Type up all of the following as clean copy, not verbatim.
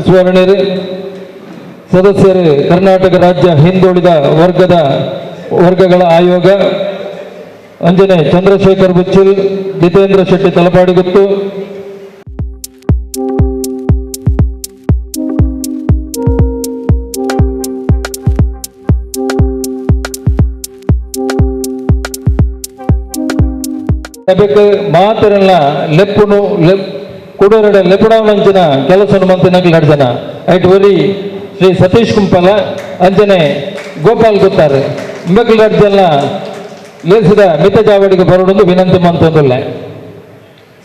ಸುವರ್ಣರು, ಸದಸ್ಯರು ಕರ್ನಾಟಕ ರಾಜ್ಯ ಹಿಂದುಳಿದ ವರ್ಗಗಳ ಆಯೋಗ. ಅಂಜನೆ ಚಂದ್ರಶೇಖರ್ ಬುಚ್ಚಿಲ್, ಜಿತೇಂದ್ರ ಶೆಟ್ಟಿ ತಲಪಾಡಿಗುತ್ತು. ಮಾತರಲ್ಲ ಲೆಪ್ಪುನು ಕುಡೋರಡ ಲೆಪ್ಪುಡಾವನಂಚಿನ ಕೆಲಸನು ಮಂತಿನಗ್ಲು ನಡ್ಜನ ಐಟ್ ಒರಿ ಶ್ರೀ ಸತೀಶ್ ಕುಂಪಲ ಅಂಜನೆ ಗೋಪಾಲ್ ಗುತ್ತಾರೆ ಇಂಬಕ್ಲು ನಡ್ಜನ ಲೇಸಿದ ಮಿತ ಜಾವಡಿಗೆ ಬರೋಡೊಂದು ವಿನಂತಿ ಮಂತೊಂದುಲ್ಲ.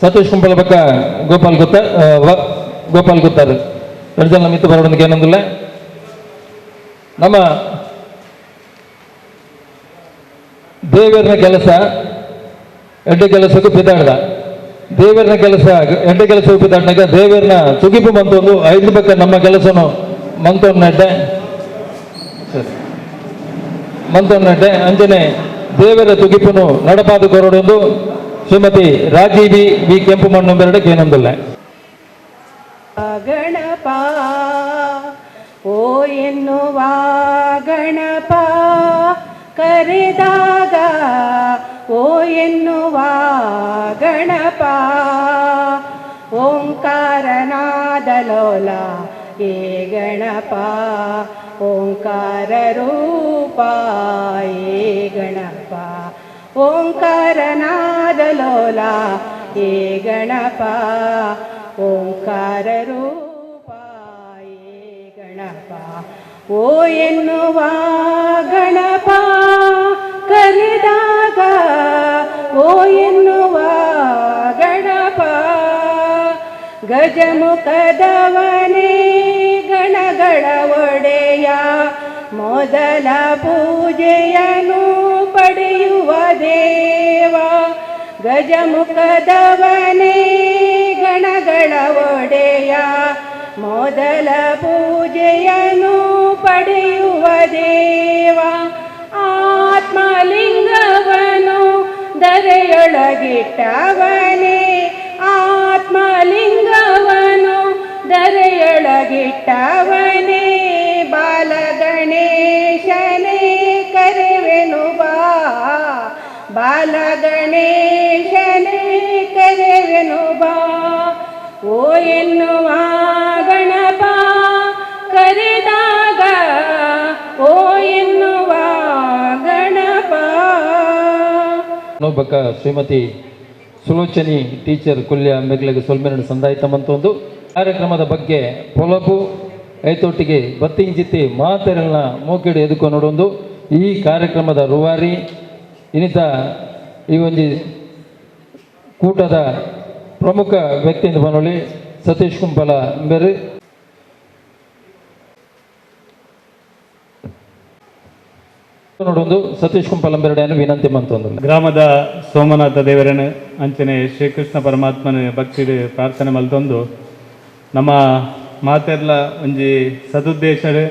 ಸತೀಶ್ ಕುಂಪಲ ಪಕ್ಕ ಗೋಪಾಲ್ ಗುತ್ತ ಗೋಪಾಲ್ ಗುತ್ತಾರೆ ನಡ್ಜನ ಮಿತ ಬರೋಡೊಂದು ಏನೊಂದಿಲ್ಲ. ನಮ್ಮ ದೇವರನ ಕೆಲಸ ಎಡ್ಡೆ ಕೆಲಸಕ್ಕೂ ಪಿತಾಡ್ದ, ದೇವರನ ಕೆಲಸ ಎಡ್ಡೆ ಕೆಲಸ ಪಿತಾಡ್ನಾಗ ದೇವರನ ಸುಗಿಪು ಮಂತೊಂದು ಐದು ಪಕ್ಕ ನಮ್ಮ ಕೆಲಸನು ಮಂತೊಂದು ನೆಡ್ಡೆ ಸರಿ ಮಂತೊಂದು ನೆಡ್ಡೆ ಅಂಜನೆ ದೇವರ ತುಗಿಪುನು ನಡಪಾದ ಕೊರಡೊಂದು ಶ್ರೀಮತಿ ರಾಜೀವಿ ವಿ ಕೆಂಪು ಮಣ್ಣು ಬೆರಡೆ ಏನೊಂದಿಲ್ಲ. ಗಣಪ ಓ ಎನ್ನುವ ಗಣಪ ಕರೆದಾಗ, ಓ ಎನ್ನುವ ಗಣಪ ಓಂಕಾರನಾದಲೋಲ ಏ ಗಣಪ, ಓಂಕಾರ ರೂಪ ಏ ಗಣಪ, ಓಂಕಾರನಾದಲೋಲ ಏ ಗಣಪ, ಓಂಕಾರ ರೂಪ ಏ ಗಣಪ, ಓ ಎನ್ನುವ ಗಣಪ ಕರೆದಾಗ, ಓ ಎನ್ನುವ ಗಣಪ ಗಜಮುಖದವನೇ ಗಣಗಳ ಒಡೆಯ, ಮೊದಲ ಪೂಜೆಯನ್ನು ಪಡೆಯುವ ದೇವ, ಗಜಮುಖದವನೇ ಗಣಗಳ ಒಡೆಯ, ಮೊದಲ ಪೂಜೆಯನ್ನು ಪಡೆಯುವ ದೇವ, ಆತ್ಮಲಿಂಗವನು ಧರೆಯೊಳಗಿಟ್ಟವನೇ, ಆತ್ಮಲಿಂಗವನು ಧರೆಯೊಳಗಿಟ್ಟವನೇ, ಬಾಲಗಣೇಶನೇ ಕರೆವೆನು ಬಾ, ಬಾಲಗಣೇಶನೇ ಕರೆವೆನು ಬಾ, ಓ ಎನ್ನುವ ಗಣಪ ಕರೆದಾಗ, ಓ ಎನ್ನುವ ಗಣಪ. ಬಕ್ಕ ಶ್ರೀಮತಿ ಸುಲೋಚನಿ ಟೀಚರ್ ಕುಲ್ಯ ಮೆಗ್ಲೆಗೆ ಸೊಲ್ಮೆನಡು ಸಂದಾಯಿತ ಒಂದು ಕಾರ್ಯಕ್ರಮದ ಬಗ್ಗೆ ಪೊಲಬು ಐತೊಟ್ಟಿಗೆ ಬತ್ತಿಂಚಿತ್ತಿ ಮಾತೆರಲ್ನ ಮೋಕೆಡು ಎದುಕೊ ನೋಡೊಂದು ಈ ಕಾರ್ಯಕ್ರಮದ ರೂವಾರಿ ಇನ್ನಿತ ಈ ಒಂಜಿ ಕೂಟದ ಪ್ರಮುಖ ವ್ಯಕ್ತಿಯಿಂದ ಬನ್ನೊಳಿ ಸತೀಶ್ ಕುಂಪಲ ಬೇರೆ ನೋಡೊಂದು ಸತೀಶ್ ಕುಂಪಲ ಬೇರೆಡೆಯನ್ನು ವಿನಂತಿ ಮಂತೊಂದು. ಗ್ರಾಮದ ಸೋಮನಾಥ ದೇವರನ್ನು ಅಂಚನೆ ಶ್ರೀಕೃಷ್ಣ ಪರಮಾತ್ಮನ ಭಕ್ತಿ ಪ್ರಾರ್ಥನೆ ಮಲ್ತೊಂದು ನಮ್ಮ ಮಾತೆರ್ಲ ಒಂಜಿ ಸದುದ್ದೇಶಡ್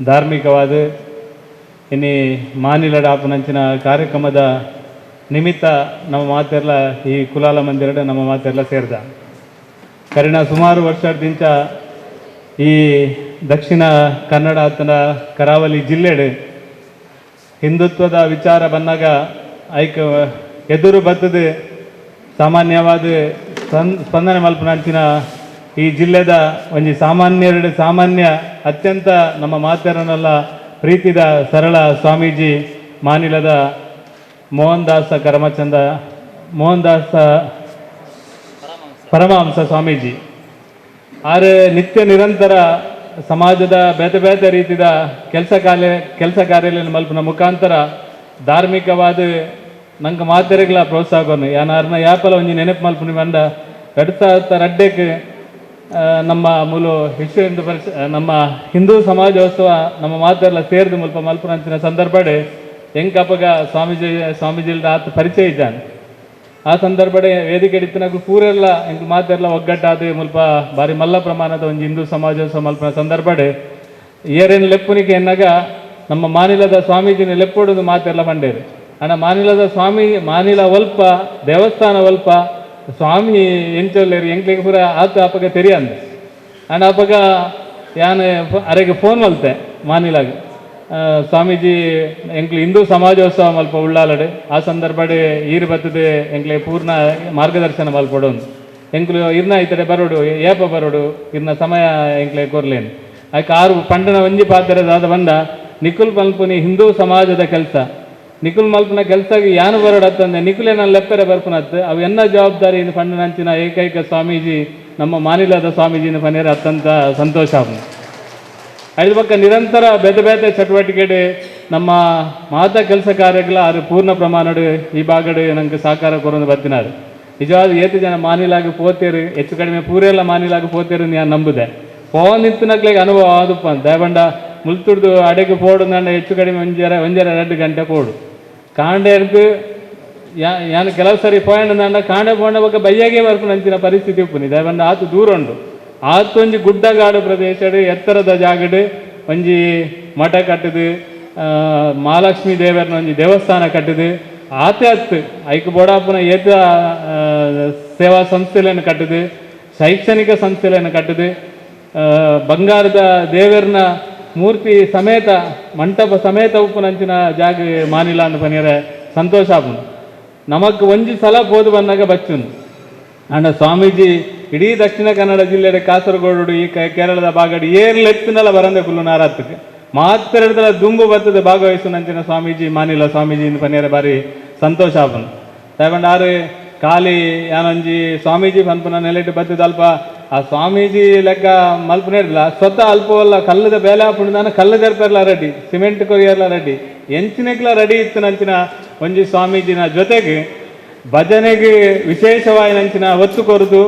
ಧಾರ್ಮಿಕವಾದ ಇನಿ ಮಾನಿಲಡ ಆಪುನಂಚಿನ ಕಾರ್ಯಕ್ರಮದ ನಿಮಿತ್ತ ನಮ್ಮ ಮಾತೆರ್ಲ ಈ ಕುಲಾಲ ಮಂದಿರಡ್ ನಮ್ಮ ಮಾತೆರ್ಲ ಸೇರ್ದ. ಕರಿನ ಸುಮಾರು ವರ್ಷದಿಂಚ ಈ ದಕ್ಷಿಣ ಕನ್ನಡ ಆತನ ಕರಾವಳಿ ಜಿಲ್ಲೆಡ್ ಹಿಂದುತ್ವದ ವಿಚಾರ ಬಂದಾಗ ಐಕ್ ಎದುರು ಬತ್ತದ ಸಾಮಾನ್ಯವಾದ ಸ್ಪಂದನೆ ಮಲ್ಪನಂಚಿನ ಈ ಜಿಲ್ಲೆದ ಒಂಜಿ ಸಾಮಾನ್ಯരുടെ ಸಾಮಾನ್ಯ ಅತ್ಯಂತ ನಮ್ಮ ಮಾತೆರನ್ನೆಲ್ಲ ಪ್ರೀತಿದ ಸರಳ ಸ್ವಾಮೀಜಿ ಮಾನಿಲದ ಮೋಹನ್ ದಾಸ ಕರಮಚಂದ ಮೋಹನ್ ದಾಸ ಪರಮಹಂಸ ಸ್ವಾಮೀಜಿ ಆರು ನಿತ್ಯ ನಿರಂತರ ಸಮಾಜದ ಬೇತೆ ಬೇತೆ ರೀತಿಯ ಕೆಲಸ ಕಾರ್ಯಗಳನ್ನು ಮಲ್ಪನ ಮುಖಾಂತರ ಧಾರ್ಮಿಕವಾದ ನಂಗೆ ಮಾತೆರೆಗ್ಲ ಪ್ರೋತ್ಸಾಹವನ್ನು ಯಾನಾರ್ನ ಯಾಪಲ ಒಂಜಿ ನೆನಪು ಮಲ್ಪುನಿ ಬಂದ 2000 ರಡ್ಡೆಕ್ ನಮ್ಮ ಮೂಲ ವಿಶ್ವ ಹಿಂದೂ ಪರಿಷ ನಮ್ಮ ಹಿಂದೂ ಸಮಾಜೋತ್ಸವ ನಮ್ಮ ಮಾತೆಲ್ಲ ಸೇರಿದ ಮುಲ್ಪ ಮಲ್ಪನಂಚಿನ ಸಂದರ್ಭಡೆ ಎಂಕಪಗ ಸ್ವಾಮೀಜಿ ಆತ ಪರಿಚಯ ಇದ್ದಾನೆ. ಆ ಸಂದರ್ಭಡೆ ವೇದಿಕೆ ಇತ್ತಿನಕು ಪೂರೆಲ್ಲ ಎಂಕ್ ಮಾತೆಲ್ಲ ಒಗ್ಗಟ್ಟಾದ ಮುಲ್ಪ ಬಾರಿ ಮಲ್ಲ ಪ್ರಮಾಣದ ಒಂಜಿ ಹಿಂದೂ ಸಮಾಜೋತ್ಸವ ಮಲ್ಪನ ಸಂದರ್ಭಡೆ ಏರೇನು ಲೆಪ್ಪುನಿಕೆ ಎನ್ನಾಗ ನಮ್ಮ ಮಾನಿಲದ ಸ್ವಾಮೀಜಿನ ಲೆಪ್ಪೊಡುದು ಮಾತೆಲ್ಲ ಪಂಡೇರು. ಅಣ್ಣ ಮಾನಿಲದ ಸ್ವಾಮಿ ಮಾನಿಲ ಒಲ್ಪ ದೇವಸ್ಥಾನ ಒಲ್ಪ ಸ್ವಾಮಿ ಎಂಚೊಲ್ಲೇರು ಎಂಕ್ಲೆಗ್ ಪೂರ ಆತ ಅಪಗ ತೆರಿಯಂದ್. And ಅಪಗ ಯಾನ್ ಅರೆಗೆ ಫೋನ್ ಮಲ್ತೆ ಮಾನಿಲಾಗ ಸ್ವಾಮೀಜಿ ಎಂಕ್ಲು ಹಿಂದೂ ಸಮಾಜೋತ್ಸವ ಮಲ್ಪ ಉಳ್ಳಾಲಡು ಆ ಸಂದರ್ಭಡ್ ಈರು ಬತ್ತದ ಎಂಕ್ಲೆ ಪೂರ್ಣ ಮಾರ್ಗದರ್ಶನ ಮಲ್ಪಡು ಎಂಕ್ಲು ಇರ್ನ ಇತಡೆ ಬರೋಡು ಏಪ ಬರೋಡು ಇರ್ನ ಸಮಯ ಎಂಕ್ಲೆ ಕೊರ್ಲೇನು ಆಯ್ಕೆ ಆರು ಪಂಡನ ಒಂಜಿ ಪಾತ್ರ ದಾದ ಬಂದ ನಿಕುಲ್ ಮಲ್ಪುನಿ ಹಿಂದೂ ಸಮಾಜದ ಕೆಲಸ ನಿಕುಲ್ ಮಲ್ಪುನ ಕೆಲಸಗೆ ಯಾನು ಬರೋಡತ್ತಂದೆ ನಿಕುಲೆ ನನ್ನ ಲೆಪ್ಪೆರೆ ಬರ್ಪುನತ್ತು ಅವು ಎನ್ನ ಜವಾಬ್ದಾರಿ ಪಂಡನಂಚಿನ ಏಕೈಕ ಸ್ವಾಮೀಜಿ ನಮ್ಮ ಮಾನಿಲದ ಸ್ವಾಮೀಜಿನ ಪನೇರ ಅತ್ಯಂತ ಸಂತೋಷ. ಐದು ಪಕ್ಕ ನಿರಂತರ ಬೇತೆ ಬೇತೆ ಚಟುವಟಿಕೆ ನಮ್ಮ ಮಾತಾ ಕೆಲಸ ಕಾರ್ಯಗಳ ಅದು ಪೂರ್ಣ ಪ್ರಮಾಣಡ್ ಈ ಭಾಗಡ್ ನಂಗೆ ಸಹಕಾರ ಕೊರೊಂದು ಬತ್ತಿನಾರು. ನಿಜವಾದ ಏತು ಜನ ಮಾನಿಲಾಗಿ ಪೋತೇರು ಹೆಚ್ಚು ಕಡಿಮೆ ಪೂರೆಲ್ಲ ಮಾನಿಲಾಗಿ ಪೋತೇರು ನಾನು ನಂಬುದೆ ಫೋನ್ ನಿಂತನಕ್ಲೆಗೆ ಅನುಭವ ಆದುಪ್ಪ ಅಂತ ದಯಬಂಡ ಮುಲ್ತುಡ್ದು ಅಡೆಗೆ ಪೋಡು ನನ್ನ ಹೆಚ್ಚು ಕಡಿಮೆ ಒಂಜರ ಒಂಜರ 2 ಗಂಟೆ ಪೋಡು ಕಾಂಡೆ ಹಿಡ್ದು ಯಾನು ಕೆಲವು ಸರಿ ಪೋಯಂಡ ನಂಡ ಕಾಂಡೆ ಪೋಂಡ ಬೊಕ್ಕ ಬಯ್ಯಾಗೆ ಬರ್ಪುನ ಅಂಚಿನ ಪರಿಸ್ಥಿತಿ ಉಪ್ಪುನಿ ದಯಬಂಡ ಆತು ದೂರ ಉಂಡು ಆತೊಂಜಿ ಗುಡ್ಡಗಾಡು ಪ್ರದೇಶಡ್ ಎತ್ತರದ ಜಾಗಡ್ ಒಂಜಿ ಮಠ ಕಟ್ಟದು ಮಹಾಲಕ್ಷ್ಮೀ ದೇವರನ ಒಂಜಿ ದೇವಸ್ಥಾನ ಕಟ್ಟದು ಆತೆ ಅತ್ತು ಐಕ್ ಬೋಡಾಪುನ ಏತ ಸೇವಾ ಸಂಸ್ಥೆಗಳನ್ನು ಕಟ್ಟದು ಶೈಕ್ಷಣಿಕ ಸಂಸ್ಥೆಗಳನ್ನು ಕಟ್ಟದು ಬಂಗಾರದ ದೇವರನ ಮೂರ್ತಿ ಸಮೇತ ಮಂಟಪ ಸಮೇತ ಉಪ್ಪುನಂಚಿನ ಜಾಗ ಮಾನಿಲ ಅಂದ್ ಪನಿಯರೆ ಸಂತೋಷ ಆಪುನು. ನಮಕ್ ಒಂಜಿ ಸಲ ಪೋದು ಬಂದಾಗ ಬಚ್ಚುನು. ಅಂಡ ಸ್ವಾಮೀಜಿ ಇಡೀ ದಕ್ಷಿಣ ಕನ್ನಡ ಜಿಲ್ಲೆಯ ಕಾಸರಗೋಡು ಈ ಕೇರಳದ ಭಾಗಡ್ ಏರ್ ಲೆತ್ತಿನಲ್ಲ ಬರಂದೆ ಕುಲ್ಲು ನಾರಾತಕ್ಕೆ ಮಾತ್ರ ಹಿಡ್ದಲ ದುಂಬು ಬತ್ತದ ಭಾಗವಹಿಸುನಂಚಿನ ಸ್ವಾಮೀಜಿ ಮಾನಿಲ ಸ್ವಾಮೀಜಿ ಪನಿಯರೆ ಬಾರಿ ಸಂತೋಷ ಆಪುನು. ದಯಬಂಡ ಆರು ಖಾಲಿ ಯಾನೊಂಜಿ ಸ್ವಾಮೀಜಿ ಪನ್ಪುನ ನೆಲೆಟ್ ಬತ್ತದ ಅಲ್ಪ ಆ ಸ್ವಾಮೀಜಿ ಲೆಕ್ಕ ಮಲ್ಪುನ ಸ್ವತಃ ಅಲ್ಪವಲ್ಲ ಕಲ್ಲದ ಬೇಲೆ ಆಪುಂಡು ಕಲ್ಲು ದರ್ಪೆರ್ಲ ರೆಡಿ ಸಿಮೆಂಟ್ ಕೊರಿಯರ್ಲ ರೆಡಿ ಎಂಚಿನಕ್ಲ ರೆಡಿ ಇತ್ತು ನಂಚಿನ ಒಂಜಿ ಸ್ವಾಮೀಜಿನ ಜೊತೆಗೆ ಭಜನೆಗೆ ವಿಶೇಷವಾಗಿ ನಂಚಿನ ಒತ್ತು ಕೊರದು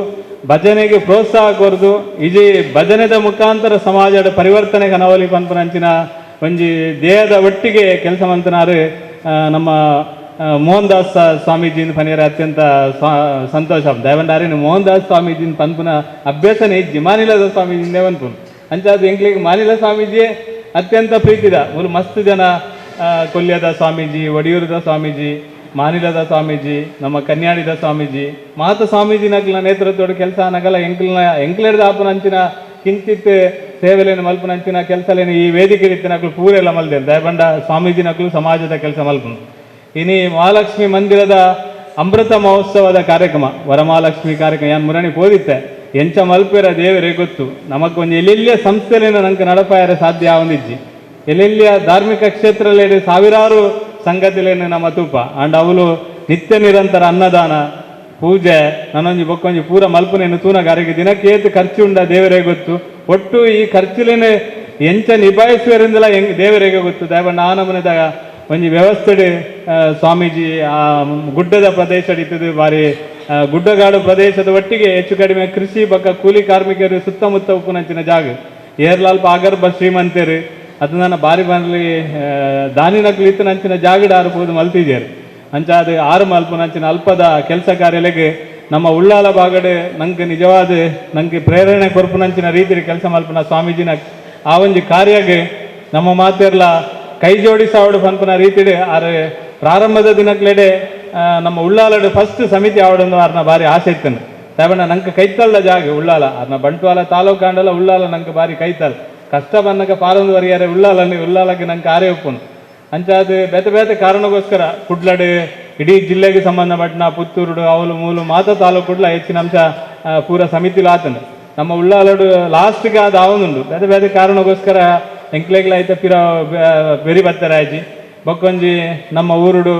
ಭಜನೆಗೆ ಪ್ರೋತ್ಸಾಹ ಕೊರದು ಇಜಿ ಭಜನೆದ ಮುಖಾಂತರ ಸಮಾಜದ ಪರಿವರ್ತನೆ ಕನವಲಿ ಪನ್ಪುನಂಚಿನ ಒಂಜಿ ದೇಹದ ಒಟ್ಟಿಗೆ ಕೆಲಸ ಮಂತನಾರು ನಮ್ಮ ಮೋಹನ್ ದಾಸ್ ಸ್ವಾಮೀಜಿನ ಪನಿಯರ ಅತ್ಯಂತ ಸಂತೋಷ. ದಯವಂಡಾರಿ ಮೋಹನ್ ದಾಸ್ ಸ್ವಾಮೀಜಿನ ಪನ್ಪುನ ಅಭ್ಯಾಸನೇ ಇಜ್ಜಿ ಮಾನಿಲದ ಸ್ವಾಮೀಜಿಂದೇ ಪನ್ಪುನು ಅಂಚಾದ ಎಂಕ್ಲಿಗೆ ಮಾನಿಲ ಸ್ವಾಮೀಜಿಯೇ ಅತ್ಯಂತ ಪ್ರೀತಿದ ಮೂಲು ಮಸ್ತ್ ಜನ ಕೊಲ್ಯದ ಸ್ವಾಮೀಜಿ ಒಡಿಯೂರದ ಸ್ವಾಮೀಜಿ ಮಾನಿಲದ ಸ್ವಾಮೀಜಿ ನಮ್ಮ ಕನ್ಯಾಡಿದ ಸ್ವಾಮೀಜಿ ಮಾತ ಸ್ವಾಮೀಜಿನಕ್ಲ ನೇತೃತ್ವದ ಕೆಲಸ ನಗಲ ಎಂಕ್ಲನ ಎಂಕ್ಲೆಡ್ದ ಆಪುನಂಚಿನ ಕಿಂಚಿತ್ ಸೇವೆಲೇನು ಮಲ್ಪುನಂಚಿನ ಕೆಲಸಲೇನು ಈ ವೇದಿಕೆ ಇತ್ತಿನಕ್ಲು ಪೂರೆಲ್ಲ ಮಲ್ದೇನು ದಯಬಂಡ ಸ್ವಾಮೀಜಿನಕ್ಲು ಸಮಾಜದ ಕೆಲಸ ಮಲ್ಪುನು. ಇನಿ ಮಹಾಲಕ್ಷ್ಮಿ ಮಂದಿರದ ಅಮೃತ ಮಹೋತ್ಸವದ ಕಾರ್ಯಕ್ರಮ ವರಮಹಾಲಕ್ಷ್ಮಿ ಕಾರ್ಯಕ್ರಮ ಯಾನ್ ಮುರಣಿ ಪೋದಿತ್ತೆ ಎಂಚ ಮಲ್ಪೆರ ದೇವರೇ ಗೊತ್ತು ನಮಕ್ ಒಂಜಿ ಎಲ್ಲೆಲ್ಲಿಯ ಸಂಸ್ಥೆಲೇನು ನಂಗೆ ನಡಪಾಯರ ಸಾಧ್ಯ ಆವೊಂದಿಜ್ಜಿ ಎಲ್ಲೆಲ್ಲಿಯ ಧಾರ್ಮಿಕ ಕ್ಷೇತ್ರದಲ್ಲಿ ಸಾವಿರಾರು ಸಂಗತಿಲೇನು ನಮ್ಮ ತೂಪ ಅಂಡ್ ಅವಳು ನಿತ್ಯ ನಿರಂತರ ಅನ್ನದಾನ ಪೂಜೆ ನನ್ನೊಂಜಿ ಬೊಕ್ಕೊಂಜಿ ಪೂರ ಮಲ್ಪುನೇನು ತೂನಗಾರಿಗೆ ದಿನಕ್ಕೆ ಏತು ಖರ್ಚು ಉಂಡ ದೇವರೇ ಗೊತ್ತು ಒಟ್ಟು ಈ ಖರ್ಚುಲೇನೆ ಎಂಚ ನಿಭಾಯಿಸುವರಿಂದಲ ಹೆಂಗ್ ದೇವರಿಗೆ ಗೊತ್ತು. ದಯಬಂಡ ಆ ನಮೂನೆದ ಒಂಜಿ ವ್ಯವಸ್ಥೆಡ್ ಸ್ವಾಮೀಜಿ ಆ ಗುಡ್ಡದ ಪ್ರದೇಶ ಇತ್ತದು ಬಾರಿ ಗುಡ್ಡಗಾಡು ಪ್ರದೇಶದ ಒಟ್ಟಿಗೆ ಹೆಚ್ಚು ಕಡಿಮೆ ಕೃಷಿ ಬಕ್ಕ ಕೂಲಿ ಕಾರ್ಮಿಕರು ಸುತ್ತಮುತ್ತ ಉಪ್ಪುನಂಚಿನ ಜಾಗ ಏರ್ಲಾಲ್ಪ ಆಗರ್ಭ ಶ್ರೀಮಂತರು ಅದು ನನ್ನ ಬಾರಿ ಬಾರಿ ದಾನಿನಕ್ಲು ಇತ್ತನಂಚಿನ ಜಾಗಡ್ ಆರು ಮಲ್ತಿದ್ಯಾರು ಅಂಚ ಅದು ಆರು ಮಲ್ಪುನಂಚಿನ ಅಲ್ಪದ ಕೆಲಸ ಕಾರ್ಯಲೆಗೆ ನಮ್ಮ ಉಳ್ಳಾಲ ಭಾಗಡೆ ನಂಗೆ ನಿಜವಾದ ನಂಗೆ ಪ್ರೇರಣೆ ಕೊರ್ಪುನಂಚಿನ ರೀತಿ ಕೆಲಸ ಮಲ್ಪುನ ಸ್ವಾಮೀಜಿನ ಆ ಒಂಜಿ ಕಾರ್ಯಗೆ ನಮ್ಮ ಮಾತೆರ್ಲ ಕೈ ಜೋಡಿಸಾವಡು ಪನ್ಪುನ ರೀತಿಡೆ ಆರೆ ಪ್ರಾರಂಭದ ದಿನಕ್ಲೆಡೆ ನಮ್ಮ ಉಳ್ಳಾಲಡು ಫಸ್ಟ್ ಸಮಿತಿ ಆವಡೊಂದು ಆರ್ನ ಬಾರಿ ಆಸೆ ಇತ್ತನು. ಸಾಹೇಬಣ್ಣ ನಂಗೆ ಕೈತಲ್ದ ಜಾಗ ಉಳ್ಳಾಲ ಅರ್ನ ಬಂಟ್ವಾಳ ತಾಲೂಕು ಆಂಡಲ ಉಳ್ಳಾಲ ನಂಗೆ ಬಾರಿ ಕೈತಲ್ ಕಷ್ಟ ಬಂದಾಗ ಪಾರೊಂದು ವರಿಯಾರೆ ಉಳ್ಳಾಲ ಉಳ್ಳಾಲಕ್ಕೆ ನಂಗೆ ಆರೇ ಒಪ್ಪುನು ಅಂಚಾದ ಬೇತೆ ಬೇತೆ ಕಾರಣಕ್ಕೋಸ್ಕರ ಕುಡ್ಲಡು ಇಡೀ ಜಿಲ್ಲೆಗೆ ಸಂಬಂಧಪಟ್ಟನ ಪುತ್ತೂರುಡು ಅವಲು ಮೂಲು ಮಾತ ತಾಲೂಕು ಕುಡ್ಲ ಹೆಚ್ಚಿನ ಅಂಶ ಪೂರ ಸಮಿತಿಲು ಆತನು ನಮ್ಮ ಉಳ್ಳಾಲಡು ಲಾಸ್ಟ್ಗೆ ಅದು ಆವೊಂದುಂಡು ಬೇತೆ ಬೇತೆ ಕಾರಣಕ್ಕೋಸ್ಕರ ಎಂಕ್ಲೆಗ್ಲ ಐತ ಪಿರ ಬೆರಿ ಬತ್ತರಾಜಿ ಬೊಕ್ಕೊಂಜಿ ನಮ್ಮ ಊರುಡು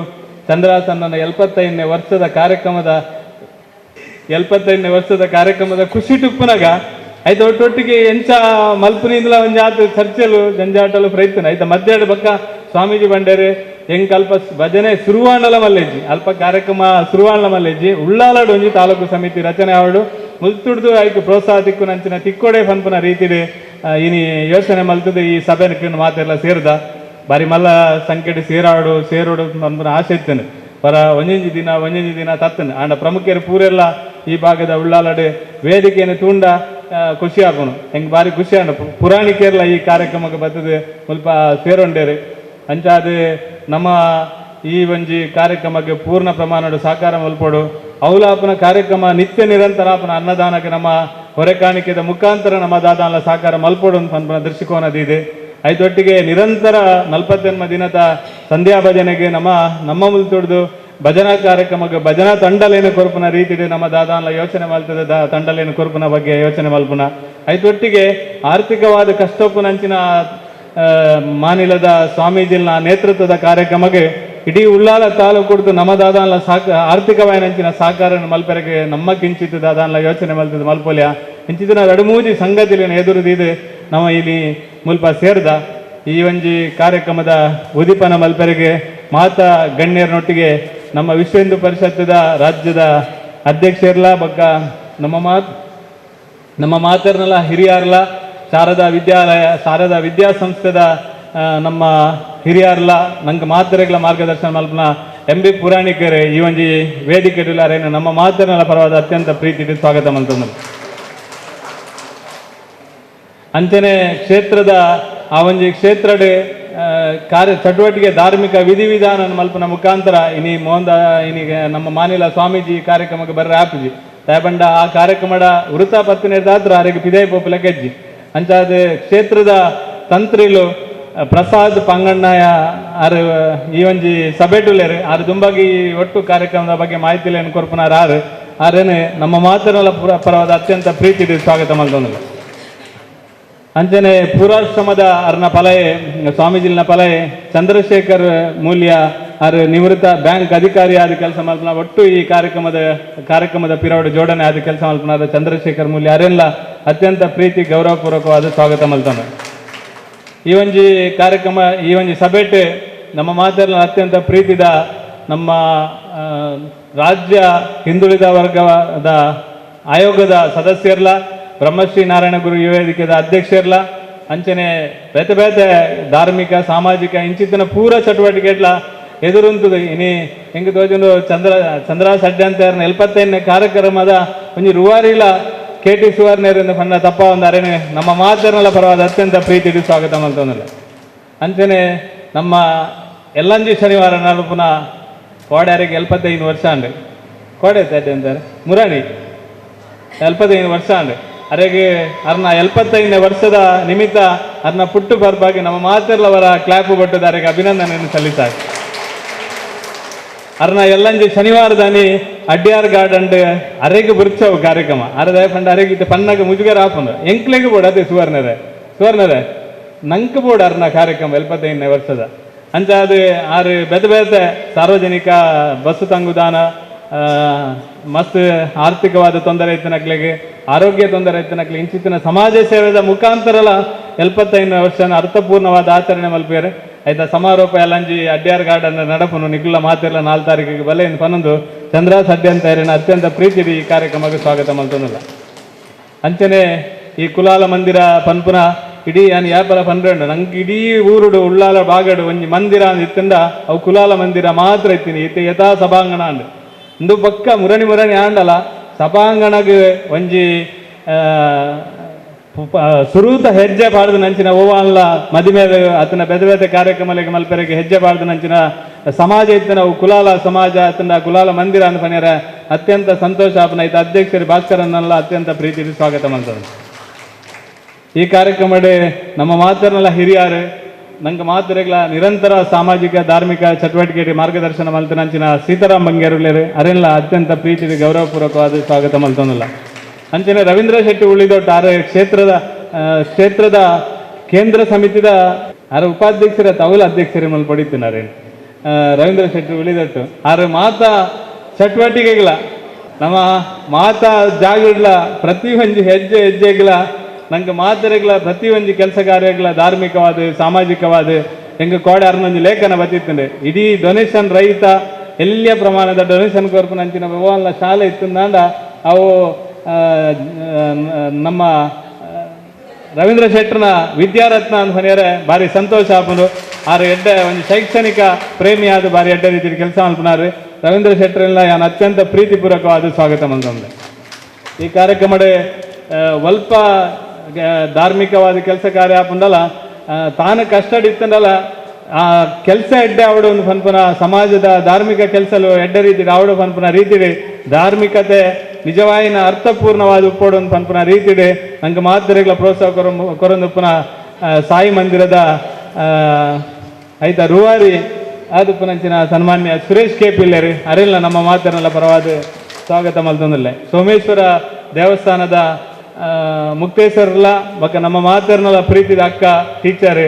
ಚಂದ್ರಾಸನ 75ನೇ ವರ್ಷದ ಕಾರ್ಯಕ್ರಮದ 75ನೇ ವರ್ಷದ ಕಾರ್ಯಕ್ರಮದ ಖುಷಿ ಟುಪ್ಪುನಗ ಐತ ಒಟ್ಟೊಟ್ಟಿಗೆ ಎಂಚ ಮಲ್ಪುನಿಂದಲ ಒಂಜಾತು ಚರ್ಚೆಲು ಜಂಜಾಟಲು ಪ್ರಯತ್ನ ಐತ ಮಧ್ಯಾಹ್ನ ಬಕ್ಕ ಸ್ವಾಮೀಜಿ ಬಂಡೇರು ಹೆಂಗ್ ಅಲ್ಪ ಭಜನೆ ಸುರುವಾಂಡಲ ಮಲ್ಲೆಜ್ಜಿ ಅಲ್ಪ ಕಾರ್ಯಕ್ರಮ ಸುರುವಾಂಡಲ ಮಲ್ಲೆಜ್ಜಿ ಉಳ್ಳಾಲಡು ಒಂಜಿ ತಾಲೂಕು ಸಮಿತಿ ರಚನೆ ಆವಡು ಮುಲ್ತುಡ್ದು ಐಕ್ ಪ್ರೋತ್ಸಾಹ ತಿಕ್ಕು ನಂಚಿನ ತಿಕ್ಕೋಡೆ ಪನ್ಪುನ ರೀತಿಡ್ ಇನಿ ಯೋಚನೆ ಮಲ್ತದು ಈ ಸಭೆ ಮಾತೆಲ್ಲ ಸೇರ್ದ ಬಾರಿ ಮಲ್ಲ ಸಂಖ್ಯೆಡ್ ಸೇರಾಡು ಸೇರೋಡು ಪನ್ಪುನ ಆಸೆ ಇತ್ತನು ಪರ ಒಂಜೊಂಜಿ ದಿನ ಒಂಜೊಂಜಿ ದಿನ ತತ್ತನು ಆಂಡ ಪ್ರಮುಖರು ಪೂರೆಲ್ಲ ಈ ಭಾಗದ ಉಳ್ಳಾಲಡು ವೇದಿಕೆಯನ್ನು ತೂಂಡ ಖುಷಿ ಆಪುನು ಹೆಂಗ್ ಬಾರಿ ಖುಷಿ ಆಂಡ ಪುರಾಣಿಕೆರ್ಲ ಈ ಕಾರ್ಯಕ್ರಮಕ್ಕೆ ಬರ್ತದೆ ಸ್ವಲ್ಪ ಸೇರೊಂಡೇರು ಅಂಚಾದ ನಮ್ಮ ಈ ಒಂಜಿ ಕಾರ್ಯಕ್ರಮಕ್ಕೆ ಪೂರ್ಣ ಪ್ರಮಾಣದ ಸಹಕಾರ ಮಲ್ಪೊಡು. ಅವಲಾಪನ ಕಾರ್ಯಕ್ರಮ ನಿತ್ಯ ನಿರಂತರ ಆಪನ ಅನ್ನದಾನಕ್ಕೆ ನಮ್ಮ ಹೊರೆಕಾಣಿಕೆದ ಮುಖಾಂತರ ನಮ್ಮ ದಾದಾನ್ಲ ಸಹಕಾರ ಮಲ್ಪೊಡು ಪನ್ಪುನ ದೃಷ್ಟಿಕೋನದ ಇದೆ. ಐತೊಟ್ಟಿಗೆ ನಿರಂತರ 48 ದಿನದ ಸಂಧ್ಯಾ ಭಜನೆಗೆ ನಮ್ಮ ನಮ್ಮ ಮುಲ್ತುಡ್ದು ಭಜನಾ ಕಾರ್ಯಕ್ರಮಕ್ಕೆ ಭಜನಾ ತಂಡಲೇನು ಕೊರ್ಪುನ ರೀತಿಡೆ ನಮ್ಮ ದಾದಾನ್ಲ ಯೋಚನೆ ಮಲ್ತದ ತಂಡಲೇನು ಕೊರ್ಪುನ ಬಗ್ಗೆ ಯೋಚನೆ ಮಲ್ಪುನ. ಐತೊಟ್ಟಿಗೆ ಆರ್ಥಿಕವಾದ ಕಷ್ಟೊಪ್ಪುನಂಚಿನ ಮಾನಿಲದ ಸ್ವಾಮೀಜಿನ ನೇತೃತ್ವದ ಕಾರ್ಯಕ್ರಮಕ್ಕೆ ಇಡೀ ಉಳ್ಳಾಲ ತಾಲೂಕು ನಮ್ಮ ದಾದಾನ್ಲ ಆರ್ಥಿಕವಾಯಿನಂಚಿನ ಸಹಕಾರ ಮಲ್ಪೆರೆಗೆ ನಮ್ಮ ಕಿಂಚಿತ್ ದಾದಾನ್ಲ ಯೋಚನೆ ಮಲ್ತದ ಮಲ್ಪೊಲ್ಯ ಇಂಚಿತ್ತಿನ ರಡುಮೂಜಿ ಸಂಗತಿಲಿನ ಎದುರುದಿದೆ ನಮ್ಮ ಇಲ್ಲಿ ಮುಲ್ಪ ಸೇರ್ದ ಈ ಒಂಜಿ ಕಾರ್ಯಕ್ರಮದ ಉದಿಪನ ಮಲ್ಪೆರೆಗೆ ಮಾತಾ ಗಣ್ಯರನೊಟ್ಟಿಗೆ ನಮ್ಮ ವಿಶ್ವ ಹಿಂದೂ ಪರಿಷತ್ತದ ರಾಜ್ಯದ ಅಧ್ಯಕ್ಷರ್ಲ ಬಕ್ಕ ನಮ್ಮ ಮಾತರ್ನಲ ಹಿರಿಯಾರ್ಲ ಶಾರದಾ ವಿದ್ಯಾಲಯ ಶಾರದಾ ವಿದ್ಯಾಸಂಸ್ಥೆದ ನಮ್ಮ ಹಿರಿಯಾರ್ಲ ನಂಗೆ ಮಾತರೆಗಳ ಮಾರ್ಗದರ್ಶನ ಮಲ್ಪನ ಎಂ ಬಿ ಪುರಾಣಿಕರೇ ಈ ಒಂಜಿ ವೇದಿಕೆ ನಮ್ಮ ಮಾತರ್ನಲ ಪರವಾದ ಅತ್ಯಂತ ಪ್ರೀತಿ ಸ್ವಾಗತ ಮಲ್ತಂದ್ರು. ಅಂಚನೆ ಕ್ಷೇತ್ರದ ಆ ಒಂಜಿ ಕ್ಷೇತ್ರಡ್ ಕಾರ್ಯ ಚಟುವಟಿಕೆ ಧಾರ್ಮಿಕ ವಿಧಿವಿಧಾನ ಮಲ್ಪನ ಮುಖಾಂತರ ಇನಿ ಮೋಹನ್ ಇನ್ನೀಗ ನಮ್ಮ ಮಾನಿಲ ಸ್ವಾಮೀಜಿ ಕಾರ್ಯಕ್ರಮಕ್ಕೆ ಬರ್ರ ಆಪುಜಿ ತಾಯಬಂಡ ಆ ಕಾರ್ಯಕ್ರಮದ ವೃತ್ತ ಪತ್ತಿನ ಅರೆಗೆ ಪಿದೈ ಪೋಪುಲ ಗೆಜ್ಜಿ ಅಂಚಾದ ಕ್ಷೇತ್ರದ ತಂತ್ರಿಲು ಪ್ರಸಾದ್ ಪಂಗಣ್ಣಯ್ಯ ಆರು ಈ ಒಂಜಿ ಸಭೆಟುಲೇರು ಆರು ದುಂಬಾಗಿ ಒಟ್ಟು ಕಾರ್ಯಕ್ರಮದ ಬಗ್ಗೆ ಮಾಹಿತಿಲೇನು ಕೊರ್ಪುನಾರು ಆರು ಆರೇನೆ ನಮ್ಮ ಮಾತನೆಲ್ಲ ಪರವಾದ ಅತ್ಯಂತ ಪ್ರೀತಿ ಸ್ವಾಗತ ಮಲ್ತೊಂದಿಲ್ಲ. ಅಂಚನೆ ಪೂರ್ವಾಶ್ರಮದ ಅರ್ನ ಪಲಯೆ ಸ್ವಾಮೀಜಿನ ಪಲಯೆ ಚಂದ್ರಶೇಖರ್ ಮೂಲ್ಯ ಆರು ನಿವೃತ್ತ ಬ್ಯಾಂಕ್ ಅಧಿಕಾರಿ ಆದ ಕೆಲಸ ಮಲ್ಪನ ಒಟ್ಟು ಈ ಕಾರ್ಯಕ್ರಮದ ಪಿರವಡು ಜೋಡಣೆ ಆದ ಕೆಲಸ ಮಲ್ಪನಾದ ಚಂದ್ರಶೇಖರ್ ಮೂಲ್ಯ ಅರೆಲ್ಲ ಅತ್ಯಂತ ಪ್ರೀತಿ ಗೌರವಪೂರ್ವಕವಾದ ಸ್ವಾಗತ ಮಲ್ತಾನೆ. ಈ ಒಂಜಿ ಕಾರ್ಯಕ್ರಮ ಈ ಒಂಜಿ ಸಭೆಟೆ ನಮ್ಮ ಮಾತೆಲ್ಲ ಅತ್ಯಂತ ಪ್ರೀತಿದ ನಮ್ಮ ರಾಜ್ಯ ಹಿಂದುಳಿದ ವರ್ಗದ ಆಯೋಗದ ಸದಸ್ಯರ್ಲ ಬ್ರಹ್ಮಶ್ರೀ ನಾರಾಯಣ ಗುರು ಯುವ ವೇದಿಕೆದ ಅಧ್ಯಕ್ಷರ್ಲ ಅಂಚನೆ ಬೇತೆ ಬೇತೆ ಧಾರ್ಮಿಕ ಸಾಮಾಜಿಕ ಇಂಚಿತ್ತಿನ ಪೂರ ಚಟುವಟಿಕೆಡ್ಲ ಎದುರುಂತದು ಇನಿ ಹೆಂಗೆ ತೋಜುಂಡು ಚಂದ್ರ ಚಂದ್ರ ಸಡ್ಡೆ ಅಂತ 75ನೇ ಕಾರ್ಯಕ್ರಮದ ಒಂಜಿ ರುವಾರಿಲ ಕೆ ಟಿ ಸುವರ್ಣರಿಂದ ಪನ್ನ ತಪ್ಪ ಒಂದು ಅರೆನೆ ನಮ್ಮ ಮಾತರ್ನಲ ಪರವಾದ ಅತ್ಯಂತ ಪ್ರೀತಿ ಸ್ವಾಗತ ಮಲ್ತೊಂದಿಲ್ಲ. ಅಂಚನೆ ನಮ್ಮ ಎಲ್ಲಂಜಿ ಶನಿವಾರ ನಡುಪುನ ಕೋಡ್ಯಾರಿಗೆ 75 ವರ್ಷ ಅಂಡೆ ಕೋಡೆ ಅಂತಾರೆ ಮುರಾಣಿ 75 ವರ್ಷ ಅಂಡೆ ಅರೆಗೆ ಅರ್ನ 75ನೇ ವರ್ಷದ ನಿಮಿತ್ತ ಅರ್ನ ಪುಟ್ಟು ಬರ್ಬಾಗಿ ನಮ್ಮ ಮಾತೆಲ್ಲವರ ಕ್ಲಾಪು ಬಟ್ಟದ ಅರೆಗೆ ಅಭಿನಂದನೆಯನ್ನು ಸಲ್ಲಿಸ್ತಾರೆ. ಅರ್ನ ಎಲ್ಲಂಜಿ ಶನಿವಾರದಾನಿ ಅಡ್ಯಾರ್ ಗಾರ್ಡನ್ ಅರೆಗೆ ಬುರ್ಚವು ಕಾರ್ಯಕ್ರಮ ಅರೆ ಪಂಡ ಅರೆಗೆ ಇತ್ತೆ ಪನ್ನಾಗ ಮುಜುಗರ ಆಪುಂಡು ಎಂಕ್ಲೆಗ್ ಬೋಡು ಅದೇ ಸುವರ್ಣರೆ ಸುವರ್ಣರೆ ನಂಕ್ ಬೋಡು ಅರ್ನ ಕಾರ್ಯಕ್ರಮ 75ನೇ ವರ್ಷದ ಅಂಚ ಅದು ಆರು ಬೇತೆ ಬೇತೆ ಸಾರ್ವಜನಿಕ ಬಸ್ಸು ತಂಗುದಾನ ಮಸ್ತ್ ಆರ್ಥಿಕವಾದ ತೊಂದರೆ ಇತ್ತಿನಕ್ಲೆಗೆ ಆರೋಗ್ಯ ತೊಂದರೆ ಇತ್ತಿನಕ್ಲೆ ಇಂಚಿತ್ತಿನ ಸಮಾಜ ಸೇವೆದ ಮುಖಾಂತರಲ 75ನೇ ವರ್ಷನ ಅರ್ಥಪೂರ್ಣವಾದ ಆಚರಣೆ ಮಲ್ಪಿಯರೆ. ಆಯ್ತಾ ಸಮಾರೋಪ ಎಲ್ಲಂಜಿ ಅಡ್ಯಾರ್ ಗಾರ್ಡನ್ ನಡಪುನು ನಿಖಿಲ ಮಾತಿರ್ಲ 4 ತಾರೀಕಿಗೆ ಬಲೆ ಪನ್ನೊಂದು ಚಂದ್ರ ಸಡ್ಡೆ ಅಂತ ಅತ್ಯಂತ ಪ್ರೀತಿ ಈ ಕಾರ್ಯಕ್ರಮಕ್ಕೆ ಸ್ವಾಗತ ಮಲ್ತೊಂದಿಲ್ಲ. ಅಂಚನೆ ಈ ಕುಲಾಲ ಮಂದಿರ ಪನ್ಪುನ ಇಡೀ ಯಾನ್ ಯಾಪಲ ಪನ್ರೆಂಡು ನಂಗೆ ಇಡೀ ಊರುಡು ಉಳ್ಳಾಲ ಬಾಗಡು ಒಂಜಿ ಮಂದಿರ ಅಂದ್ ಇತ್ತಿಂದ ಅವು ಕುಲಾಲ ಮಂದಿರ ಮಾತ್ರ ಇತ್ತೀನಿ ಇತ್ತೆ ಯಥಾ ಸಭಾಂಗಣ ಅಂದ್ ಇಂದು ಪಕ್ಕ ಮುರಣಿ ಮುರಣಿ ಆಂಡಲ ಸಭಾಂಗಣಗ್ ಒಂಜಿ ಸುರೂತ ಹೆಜ್ಜೆ ಪಾಡ್ದು ನಂಚಿನ ಓವಾನ್ಲ ಮದಿಮೆ ಅತನ ಬೆದ ಬೆದ ಕಾರ್ಯಕ್ರಮಗಳಿಗೆ ಮಲ್ಪೆರೆಗೆ ಹೆಜ್ಜೆ ಪಾಡ್ದು ನಂಚಿನ ಸಮಾಜ ಇತ್ತು ನಾವು ಕುಲಾಲ ಸಮಾಜ ಅತನ ಕುಲಾಲ ಮಂದಿರ ಅಂದ್ ಪನ್ಯರ ಅತ್ಯಂತ ಸಂತೋಷ ಆಪನ ಐತ ಅಧ್ಯಕ್ಷರು ಭಾಸ್ಕರನ್ನೆಲ್ಲ ಅತ್ಯಂತ ಪ್ರೀತಿ ಸ್ವಾಗತ ಮಾಡ್ತಾರೆ. ಈ ಕಾರ್ಯಕ್ರಮಡೆ ನಮ್ಮ ಮಾತರ್ನೆಲ್ಲ ಹಿರಿಯಾರು ನಂಗೆ ಮಾತರೆಗಳ ನಿರಂತರ ಸಾಮಾಜಿಕ ಧಾರ್ಮಿಕ ಚಟುವಟಿಕೆ ಮಾರ್ಗದರ್ಶನ ಮಲ್ತನಂಚಿನ ಸೀತಾರಾಮ್ ಬಂಗೇರುಲೇರು ಅರೆಲ್ಲ ಅತ್ಯಂತ ಪ್ರೀತಿ ಗೌರವಪೂರ್ವಕವಾದ ಸ್ವಾಗತ ಮಲ್ತೊಂದಿಲ್ಲ. ಅಂಚನೆ ರವೀಂದ್ರ ಶೆಟ್ಟಿ ಉಳಿದೊಟ್ಟು ಆರ ಕ್ಷೇತ್ರದ ಕ್ಷೇತ್ರದ ಕೇಂದ್ರ ಸಮಿತಿದ ಆರ ಉಪಾಧ್ಯಕ್ಷರ ತವಲ ಅಧ್ಯಕ್ಷರ ಮಲ್ ಪಡಿತಿನಾರೇನು ರವೀಂದ್ರ ಶೆಟ್ಟಿ ಉಳಿದೊಟ್ಟು ಆರ ಮಾತಾ ಚಟುವಟಿಕೆಗಳ ನಮ್ಮ ಮಾತಾ ಜಾಗಡ್ಲ ಪ್ರತಿ ಒಂಜಿ ಹೆಜ್ಜೆ ಹೆಜ್ಜೆಗಳ ನಂಗೆ ಮಾತರೆಗಳ ಪ್ರತಿ ಒಂಜಿ ಕೆಲಸ ಕಾರ್ಯಗಳ ಧಾರ್ಮಿಕವಾದ ಸಾಮಾಜಿಕವಾದ ಹೆಂಗೆ ಕೋಡೆ ಅರ್ನೊಂಜಿ ಲೇಖನ ಬತ್ತಿತ್ತಂಡೆ ಇಡೀ ಡೊನೇಷನ್ ರಹಿತ ಎಲ್ಲಿಯ ಪ್ರಮಾಣದ ಡೊನೇಷನ್ ಕೊರ್ಪುನ ಅಂಚಿನ ಭಗವಾನ್ಲ ಶಾಲೆ ಇತ್ತಂದಾಂಡ ಅವು ನಮ್ಮ ರವೀಂದ್ರ ಶೆಟ್ಟರ್ನ ವಿದ್ಯಾರತ್ನ ಅಂತ ಮನೆಯರೆ ಭಾರಿ ಸಂತೋಷ ಆಪುಂಡು. ಆರು ಎಡ್ಡೆ ಒಂದು ಶೈಕ್ಷಣಿಕ ಪ್ರೇಮಿಯಾದ ಭಾರಿ ಎಡ್ಡೆ ರೀತಿ ಕೆಲಸ ಮಲ್ಪುನಾರು ರವೀಂದ್ರ ಶೆಟ್ಟರೆಲ್ಲ ಯಾನ್ ಅತ್ಯಂತ ಪ್ರೀತಿಪೂರ್ವಕವಾದ ಸ್ವಾಗತ ಮಲ್ತೊಂದೆ. ಈ ಕಾರ್ಯಕ್ರಮಡೆ ಒಲ್ಪ ಧಾರ್ಮಿಕವಾದ ಕೆಲಸ ಕಾರ್ಯ ಆಪುಂಡಲ ತಾನು ಕಷ್ಟಡ್ ಇತ್ತಂಡಲ ಆ ಕೆಲಸ ಎಡ್ಡೆ ಆವಡು ಒಂದು ಪನ್ಪುನ ಸಮಾಜದ ಧಾರ್ಮಿಕ ಕೆಲಸಲು ಎಡ್ಡೆ ರೀತಿ ಆವಡು ಪನ್ಪುನ ರೀತಿ ಧಾರ್ಮಿಕತೆ ನಿಜವಾಯಿನ ಅರ್ಥಪೂರ್ಣವಾದ ಉಪ್ಪೋಡು ಪನ್ಪುನ ರೀತಿಡೆ ನಂಗೆ ಮಾತರೆಗಳ ಪ್ರೋತ್ಸಾಹ ಕೊರೊಂದುಪ್ಪುನ ಸಾಯಿ ಮಂದಿರದ ಐತ ರೂವಾರಿ ಆದುಪ್ಪುನಂಚಿನ ಸನ್ಮಾನ್ಯ ಸುರೇಶ್ ಕೆ ಪಿಲ್ಲೇರು ಅರೆಲ್ಲ ನಮ್ಮ ಮಾತರೆಲ್ಲ ಪರವಾದ ಸ್ವಾಗತ ಮಲ್ತೊಂದುಲ್ಲೆ. ಸೋಮೇಶ್ವರ ದೇವಸ್ಥಾನದ ಮುಕ್ತೇಶ್ವರಲ್ಲ ಬೊಕ್ಕ ನಮ್ಮ ಮಾತರ್ನಲ ಪ್ರೀತಿದ ಅಕ್ಕ ಟೀಚರ್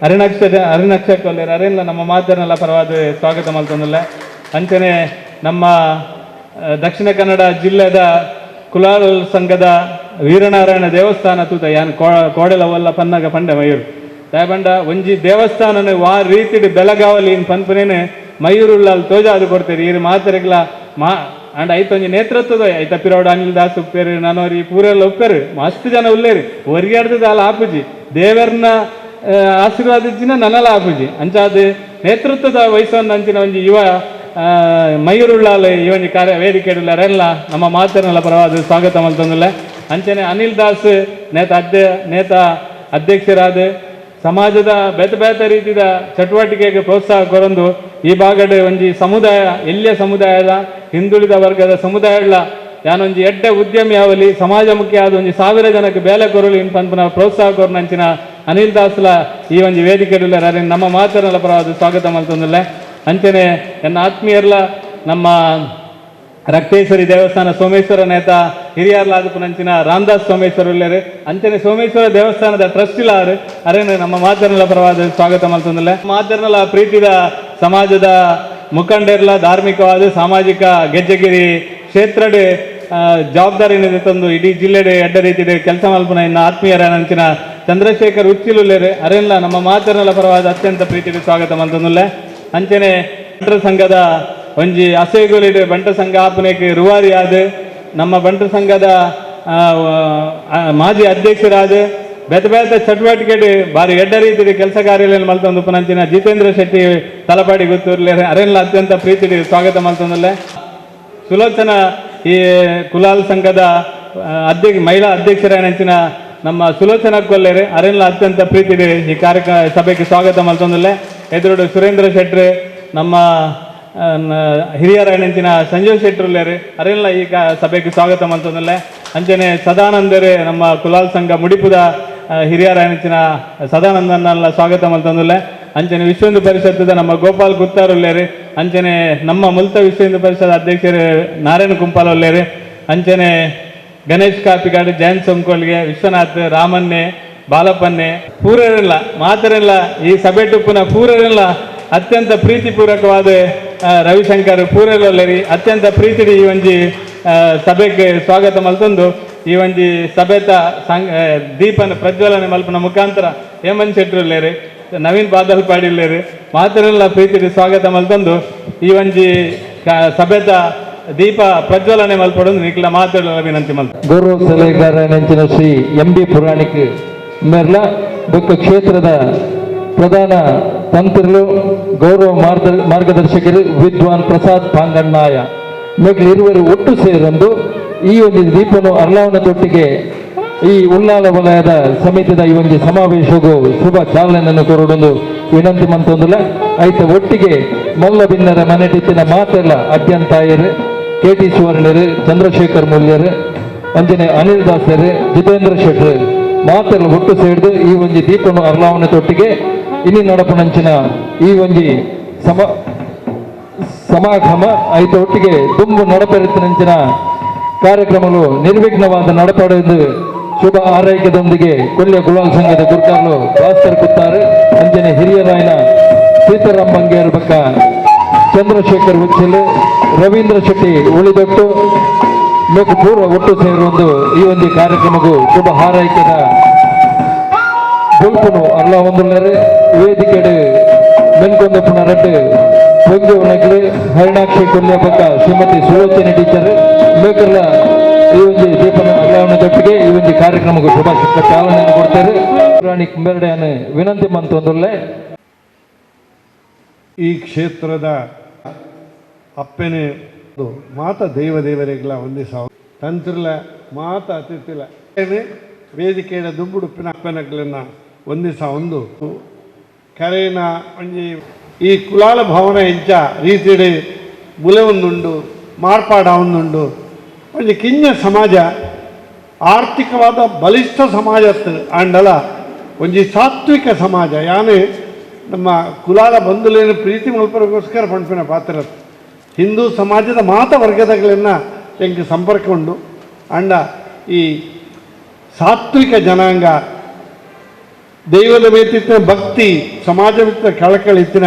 ಅರಿಣಕ್ಷ ಅರಿಣಕ್ಷ ಕೊಲ್ಲೇರು ಅರೆಲ್ಲ ನಮ್ಮ ಮಾತರ್ನಲ ಪರವಾದ ಸ್ವಾಗತ ಮಲ್ತೊಂದುಲ್ಲೆ. ಅಂಚನೆ ನಮ್ಮ ದಕ್ಷಿಣ ಕನ್ನಡ ಜಿಲ್ಲೆದ ಕುಲಾಲ್ ಸಂಘದ ವೀರನಾರಾಯಣ ದೇವಸ್ಥಾನ ತೂತ ಯಾನ್ ಕೋಡೆಲವಲ್ಲ ಪನ್ನಾಗ ಪಂಡೆ ಮಯೂರು ದಾಯಬಂಡ ಒಂಜಿ ದೇವಸ್ಥಾನನ ವಾ ರೀತಿಡ್ ಬೆಳಗಾವಲಿ ಪನ್ಪುನೇನೆ ಮಯೂರುಳ್ಳಾಲ್ ತೋಜಾದು ಕೊಡ್ತೇರಿ ಈರು ಮಾತರೆಗ್ಲ ಮಾ ಅಂಡ್ ಐತೊಂಜಿ ನೇತೃತ್ವದ ಐತ ಪಿರೋಡ್ ಅನಿಲ್ ದಾಸ್ ಉಪ್ಪೇರು ನಾನೋರಿ ಪೂರೆಲ್ಲ ಉಪ್ಪೇರು ಮಸ್ತ್ ಜನ ಉಲ್ಲೇರು ಒರಿಗಾಡ್ದದ ಅಲ್ಲ ಆಪುಜಿ ದೇವರ್ನ ಆಶೀರ್ವಾದ ಇಚ್ಚಿನ ನನಲ ಆಪುಜಿ ಅಂಚಾದ ನೇತೃತ್ವದ ವಯಸ್ಸನ್ನು ಅಂಚಿನ ಒಂಜಿ ಯುವ ಮಯೂರುಳ್ಳಾಲ್ ಈ ಒಂಜಿ ಕಾರ್ಯ ವೇದಿಕೆ ಎಲ್ಲ ನಮ್ಮ ಮಾತರ್ನೆಲ್ಲ ಪರವಾದ ಸ್ವಾಗತ ಮಲ್ತೊಂದುಲ್ಲೆ. ಅಂಚನೆ ಅನಿಲ್ ದಾಸ್ ನೇತ ಅಧ್ಯಕ್ಷರಾದ ಸಮಾಜದ ಬೇತೆ ಬೇತೆ ರೀತಿಯ ಚಟುವಟಿಕೆಗೆ ಪ್ರೋತ್ಸಾಹ ಕೊರೊಂದು ಈ ಭಾಗಡ್ ಒಂಜಿ ಸಮುದಾಯ ಎಲ್ಲಿಯ ಸಮುದಾಯದ ಹಿಂದುಳಿದ ವರ್ಗದ ಸಮುದಾಯಗಳ ಯಾನೊಂಜಿ ಎಡ್ಡೆ ಉದ್ಯಮಿ ಆವಲಿ ಸಮಾಜಮುಖಿ ಆದ ಒಂಜಿ 1000 ಜನಕ್ಕೆ ಬೇಲೆ ಕೊರಲಿ ಪನ್ಪುನ ಪ್ರೋತ್ಸಾಹ ಕೊರನಂಚಿನ ಅನಿಲ್ ದಾಸ್ಲ ಈ ಒಂಜಿ ವೇದಿಕೆ ನಮ್ಮ ಮಾತರ್ನೆಲ್ಲ ಪರವಾದ ಸ್ವಾಗತ ಮಲ್ತೊಂದುಲ್ಲೆ. ಅಂಚನೆ ಎನ್ನ ಆತ್ಮೀಯರ್ಲ ನಮ್ಮ ರಕ್ತೇಶ್ವರಿ ದೇವಸ್ಥಾನ ಸೋಮೇಶ್ವರ ನೇತ ಹಿರಿಯರ್ಲಾದ ರಾಮದಾಸ್ ಸೋಮೇಶ್ವರ ಉಲ್ಲೇರು ಅಂಚನೆ ಸೋಮೇಶ್ವರ ದೇವಸ್ಥಾನದ ಟ್ರಸ್ಟಿಲಾರು ಅರೇನು ನಮ್ಮ ಮಾತರ್ನೆಲ್ಲ ಪರವಾದ ಸ್ವಾಗತ ಮಲ್ತೊಂದುಲ್ಲೆ. ಮಾತರ್ನೆಲ್ಲ ಪ್ರೀತಿದ ಸಮಾಜದ ಮುಖಂಡರ್ಲ ಧಾರ್ಮಿಕವಾದ ಸಾಮಾಜಿಕ ಗೆಜ್ಜೆಗಿರಿ ಕ್ಷೇತ್ರಡ್ ಜವಾಬ್ದಾರಿ ತಂದು ಇಡೀ ಜಿಲ್ಲೆಡೆ ಎಡ್ಡ ರೀತಿಡೆ ಕೆಲಸ ಮಲ್ಪುನ ಇನ್ನು ಆತ್ಮೀಯರ ಅಂಚಿನ ಚಂದ್ರಶೇಖರ್ ಉಚ್ಚಿಲುಲ್ಲೇರು ಅರೆಲ್ಲ ನಮ್ಮ ಮಾತರ್ನೆಲ್ಲ ಪರವಾದ ಅತ್ಯಂತ ಪ್ರೀತಿಗೆ ಸ್ವಾಗತ ಮಲ್ತೊಂದುಲ್ಲೆ. ಅಂಚನೆ ಬಂಟರ ಸಂಘದ ಒಂಜಿ ಅಸೇಗುಲಿಡ್ ಬಂಟ ಸಂಘ ಆಪುನೇಕ್ ರೂವಾರಿ ಆದ ನಮ್ಮ ಬಂಟರ ಸಂಘದ ಮಾಜಿ ಅಧ್ಯಕ್ಷರಾದ ಬೇತೆ ಬೇತೆ ಚಟುವಟಿಕೆಡ್ ಬಾರಿ ಎಡ್ಡ ರೀತಿಯ ಕೆಲಸ ಕಾರ್ಯಗಳನ್ನು ಮಲ್ತೊಂದು ಪುನಂಚಿನ ಜಿತೇಂದ್ರ ಶೆಟ್ಟಿ ತಲಪಾಡಿ ಗೊತ್ತೂರ್ಲೆ ಅರೆಲ್ಲ ಅತ್ಯಂತ ಪ್ರೀತಿಗೆ ಸ್ವಾಗತ ಮಲ್ತೊಂದುಲ್ಲೆ. ಸುಲೋಚನಾ ಈ ಕುಲಾಲ್ ಸಂಘದ ಮಹಿಳಾ ಅಧ್ಯಕ್ಷರಾಯನಂಚಿನ ನಮ್ಮ ಸುಲೋಚನಾ ಕೊಲ್ಲೇರು ಅರೆಲ್ಲ ಅತ್ಯಂತ ಪ್ರೀತಿಗೆ ಈ ಕಾರ್ಯಕ್ರಮ ಸಭೆಗೆ ಸ್ವಾಗತ ಮಲ್ತೊಂದುಲ್ಲೆ. ಎದುರುಡು ಸುರೇಂದ್ರ ಶೆಟ್ರು ನಮ್ಮ ಹಿರಿಯರಾಯನಂಚಿನ ಸಂಜೀವ್ ಶೆಟ್ರುಲ್ಲೇರು ಅರೆಲ್ಲ ಈ ಸಭೆಗೆ ಸ್ವಾಗತ ಮಲ್ತೊಂದುಲ್ಲೆ. ಅಂಚನೆ ಸದಾನಂದರು ನಮ್ಮ ಕುಲಾಲ್ ಸಂಘ ಮುಡಿಪುದ ಹಿರಿಯರಾಯನಂಚಿನ ಸದಾನಂದನ್ನೆಲ್ಲ ಸ್ವಾಗತ ಮಲ್ತೊಂದುಲ್ಲೆ. ಅಂಚನೆ ವಿಶ್ವ ಹಿಂದೂ ಪರಿಷತ್ತದ ನಮ್ಮ ಗೋಪಾಲ್ ಗುತ್ತಾರುಲ್ಲೇರು ಅಂಚನೆ ನಮ್ಮ ಮುಲ್ತ ವಿಶ್ವ ಹಿಂದೂ ಪರಿಷತ್ ಅಧ್ಯಕ್ಷರು ನಾರಾಯಣ ಕುಂಪಾಲ್ ಉಲ್ಲೇರು ಅಂಚನೆ ಗಣೇಶ್ ಕಾಪಿಕಾಡು ಜಯಂತ್ ಸೊಂಕೋಲ್ಗೆ ವಿಶ್ವನಾಥ್ ರಾಮನ್ನೆ ಬಾಲಪ್ಪನ್ನೆ ಪೂರರೆಲ್ಲ ಮಾತರೆಲ್ಲ ಈ ಸಭೆ ಟುಪ್ಪುನ ಪೂರರೆಲ್ಲ ಅತ್ಯಂತ ಪ್ರೀತಿಪೂರ್ವಕವಾದ ರವಿಶಂಕರ್ ಪೂರಲ್ಲರಿ ಅತ್ಯಂತ ಪ್ರೀತಿ ಈ ಒಂಜಿ ಸಭೆಗೆ ಸ್ವಾಗತ ಮಲ್ತೊಂದು ಈ ಒಂಜಿ ಸಭೆತ ದೀಪನ ಪ್ರಜ್ವಲನೆ ಮಲ್ಪನ ಮುಖಾಂತರ ಹೇಮಂತ್ ಶೆಟ್ರುಲ್ಲೇರು ನವೀನ್ ಬಾದಲ್ಪಾಡಿಲ್ಲೇರು ಮಾತರೆಲ್ಲ ಪ್ರೀತಿ ಸ್ವಾಗತ ಮಲ್ತೊಂದು ಈ ಒಂಜಿ ಸಭೆತ ದೀಪ ಪ್ರಜ್ವಲನೆ ಮಲ್ಪಡೊಂದು ನಿಕ್ಲ ಮಾತಾಡಲು ವಿನಂತಿ ಮಲ್ತ. ಗೌರವ ಸಲಹೆಗಾರ ನೆಂಚಿನ ಶ್ರೀ ಎಂ ಬಿ ಪುರಾಣಿಕ್ ಮೆರ್ಲ ಬೊಕ್ಕ ಕ್ಷೇತ್ರದ ಪ್ರಧಾನ ತಂತ್ರರು ಗೌರವ ಮಾರ್ಗದರ್ಶಕರು ವಿದ್ವಾನ್ ಪ್ರಸಾದ್ ಪಾಂಗಣ್ಣಾಯ ಮೇಗ್ಲು ಇರುವರು ಒಟ್ಟು ಸೇರೊಂದು ಈ ಒಂದು ದೀಪನು ಅರ್ಲಾವನ ತೊಟ್ಟಿಗೆ ಈ ಉಲ್ಲಾಲ ವಲಯದ ಸಮಿತಿದ ಈ ಒಂದು ಸಮಾವೇಶಗೂ ಶುಭ ಚಾಲನೆಯನ್ನು ಕೊರಡೊಂದು ವಿನಂತಿ ಮಂತೊಂದುಲ. ಐತ ಒಟ್ಟಿಗೆ ಮಲ್ಲ ಬಿನ್ನರ ಮನೆಟಿತ್ತಿನ ಮಾತೆಲ್ಲ ಅತ್ಯಂತಾಯರು ಕೆ ಟಿ ಸುವರ್ಣರು ಚಂದ್ರಶೇಖರ್ ಮೂಲ್ಯರು ಅಂಜನೆ ಅನಿಲ್ ದಾಸರು ಜಿತೇಂದ್ರ ಶೆಟ್ಟರು ಮಾತೆಲ್ಲ ಒಟ್ಟು ಸೇರಿದು ಈ ಒಂಜಿ ದೀಪನು ಅರ್ಲಾವನ ತೊಟ್ಟಿಗೆ ಇನಿ ನಡಪುನಂಚಿನ ಈ ಒಂಜಿ ಸಮಾಗಮ ಐತ ಒಟ್ಟಿಗೆ ದುಂಬು ನಡಪೆರುತ್ತಿನಂಚಿನ ಕಾರ್ಯಕ್ರಮಗಳು ನಿರ್ವಿಘ್ನವಾದ ನಡಪಡೆದು ಶುಭ ಆರೈಕೆದೊಂದಿಗೆ ಕೊಲ್ಯ ಗುಲಾಲ್ ಸಂಘದ ಗುರ್ಕಾರ್ಲು ಭಾಸ್ಕರ್ ಕುತ್ತಾರು ಅಂಜನೆ ಹಿರಿಯರಾಯನ ಸೀತಾರಾಮ್ ಬಂಗೇರ್ ಬಕ್ಕ ಚಂದ್ರಶೇಖರ್ ಉಚ್ಚಿಲ್ ರವೀಂದ್ರ ಶೆಟ್ಟಿ ಉಳಿದೊಟ್ಟು ಮೇಕು ಪೂರ್ವ ಒಟ್ಟು ಸೇರುವಂದು ಈ ಒಂದು ಕಾರ್ಯಕ್ರಮಕ್ಕೂ ಶುಭ ಹಾರೈಕೆದ ಬೊಲ್ಪುನು ಅಲ್ಲ ಒಂದುಲ್ಲರು ವೇದಿಕೆಡು ಮೆನ್ಕೊಂದು ಪುನರಡ್ಡು ಪೊಂಜು ನಗಲು ಹರಿಣಾಕ್ಷಿ ಕೊಲ್ಯ ಬಕ್ಕ ಶ್ರೀಮತಿ ಸುಲೋಚನೆ ಟೀಚರ್ ಮೇಕರ್ಲ ಈ ಒಂದು ದೀಪನ ಅಲ್ಲಾವಣದೊಟ್ಟಿಗೆ ಈ ಒಂದು ಕಾರ್ಯಕ್ರಮಕ್ಕೆ ಶುಭ ಚಾಲನೆಯನ್ನು ಕೊಡ್ತಾರೆ. ರಾಣಿ ಕುಂಬೆರಡೆಯನ್ನು ವಿನಂತಿ ಮಂತೊಂದುಲ್ಲೆ. ಈ ಕ್ಷೇತ್ರದ ಅಪ್ಪೆನೆ ಮಾತ ದೈವ ದೇವರಿಗಳ ಒಂದೇ ಸಾವು ತಂತ್ರಲ ಮಾತ ಅತಿಥಿಲ ವೇದಿಕೆಯ ದುಂಬುಡುಪ್ಪಿನ ಅಪ್ಪನಗಳನ್ನ ಒಂದೇ ಒಂದು ಕರೆನ ಒಂಜಿ ಈ ಕುಲಾಲ ಭವನ ಎಂಚ ರೀತಿಡೆ ಬುಲೆ ಒಂದುಂಡು ಮಾರ್ಪಾಡ ಒಂದುಂಡು. ಒಂಜಿ ಕಿಂಜ ಸಮಾಜ ಆರ್ಥಿಕವಾದ ಬಲಿಷ್ಠ ಸಮಾಜ ಆಂಡಲ ಒಂಜಿ ಸಾತ್ವಿಕ ಸಮಾಜ. ಯಾನೆ ನಮ್ಮ ಕುಲಾಲ ಬಂಧುಲೇನು ಪ್ರೀತಿ ಮಲ್ಪರಿಗೋಸ್ಕರ ಪಣ್ಪಿನ ಪಾತ್ರ. ಹಿಂದೂ ಸಮಾಜದ ಮಾತ ವರ್ಗದಗಳನ್ನು ಎಂಕ್ ಸಂಪರ್ಕ ಉಂಡು. ಅಂಡ ಈ ಸಾತ್ವಿಕ ಜನಾಂಗ ದೈವದ ಮೇತಿತ್ತಿನ ಭಕ್ತಿ ಸಮಾಜವಿತ್ತ ಕಳಕಳಿತ್ತಿನ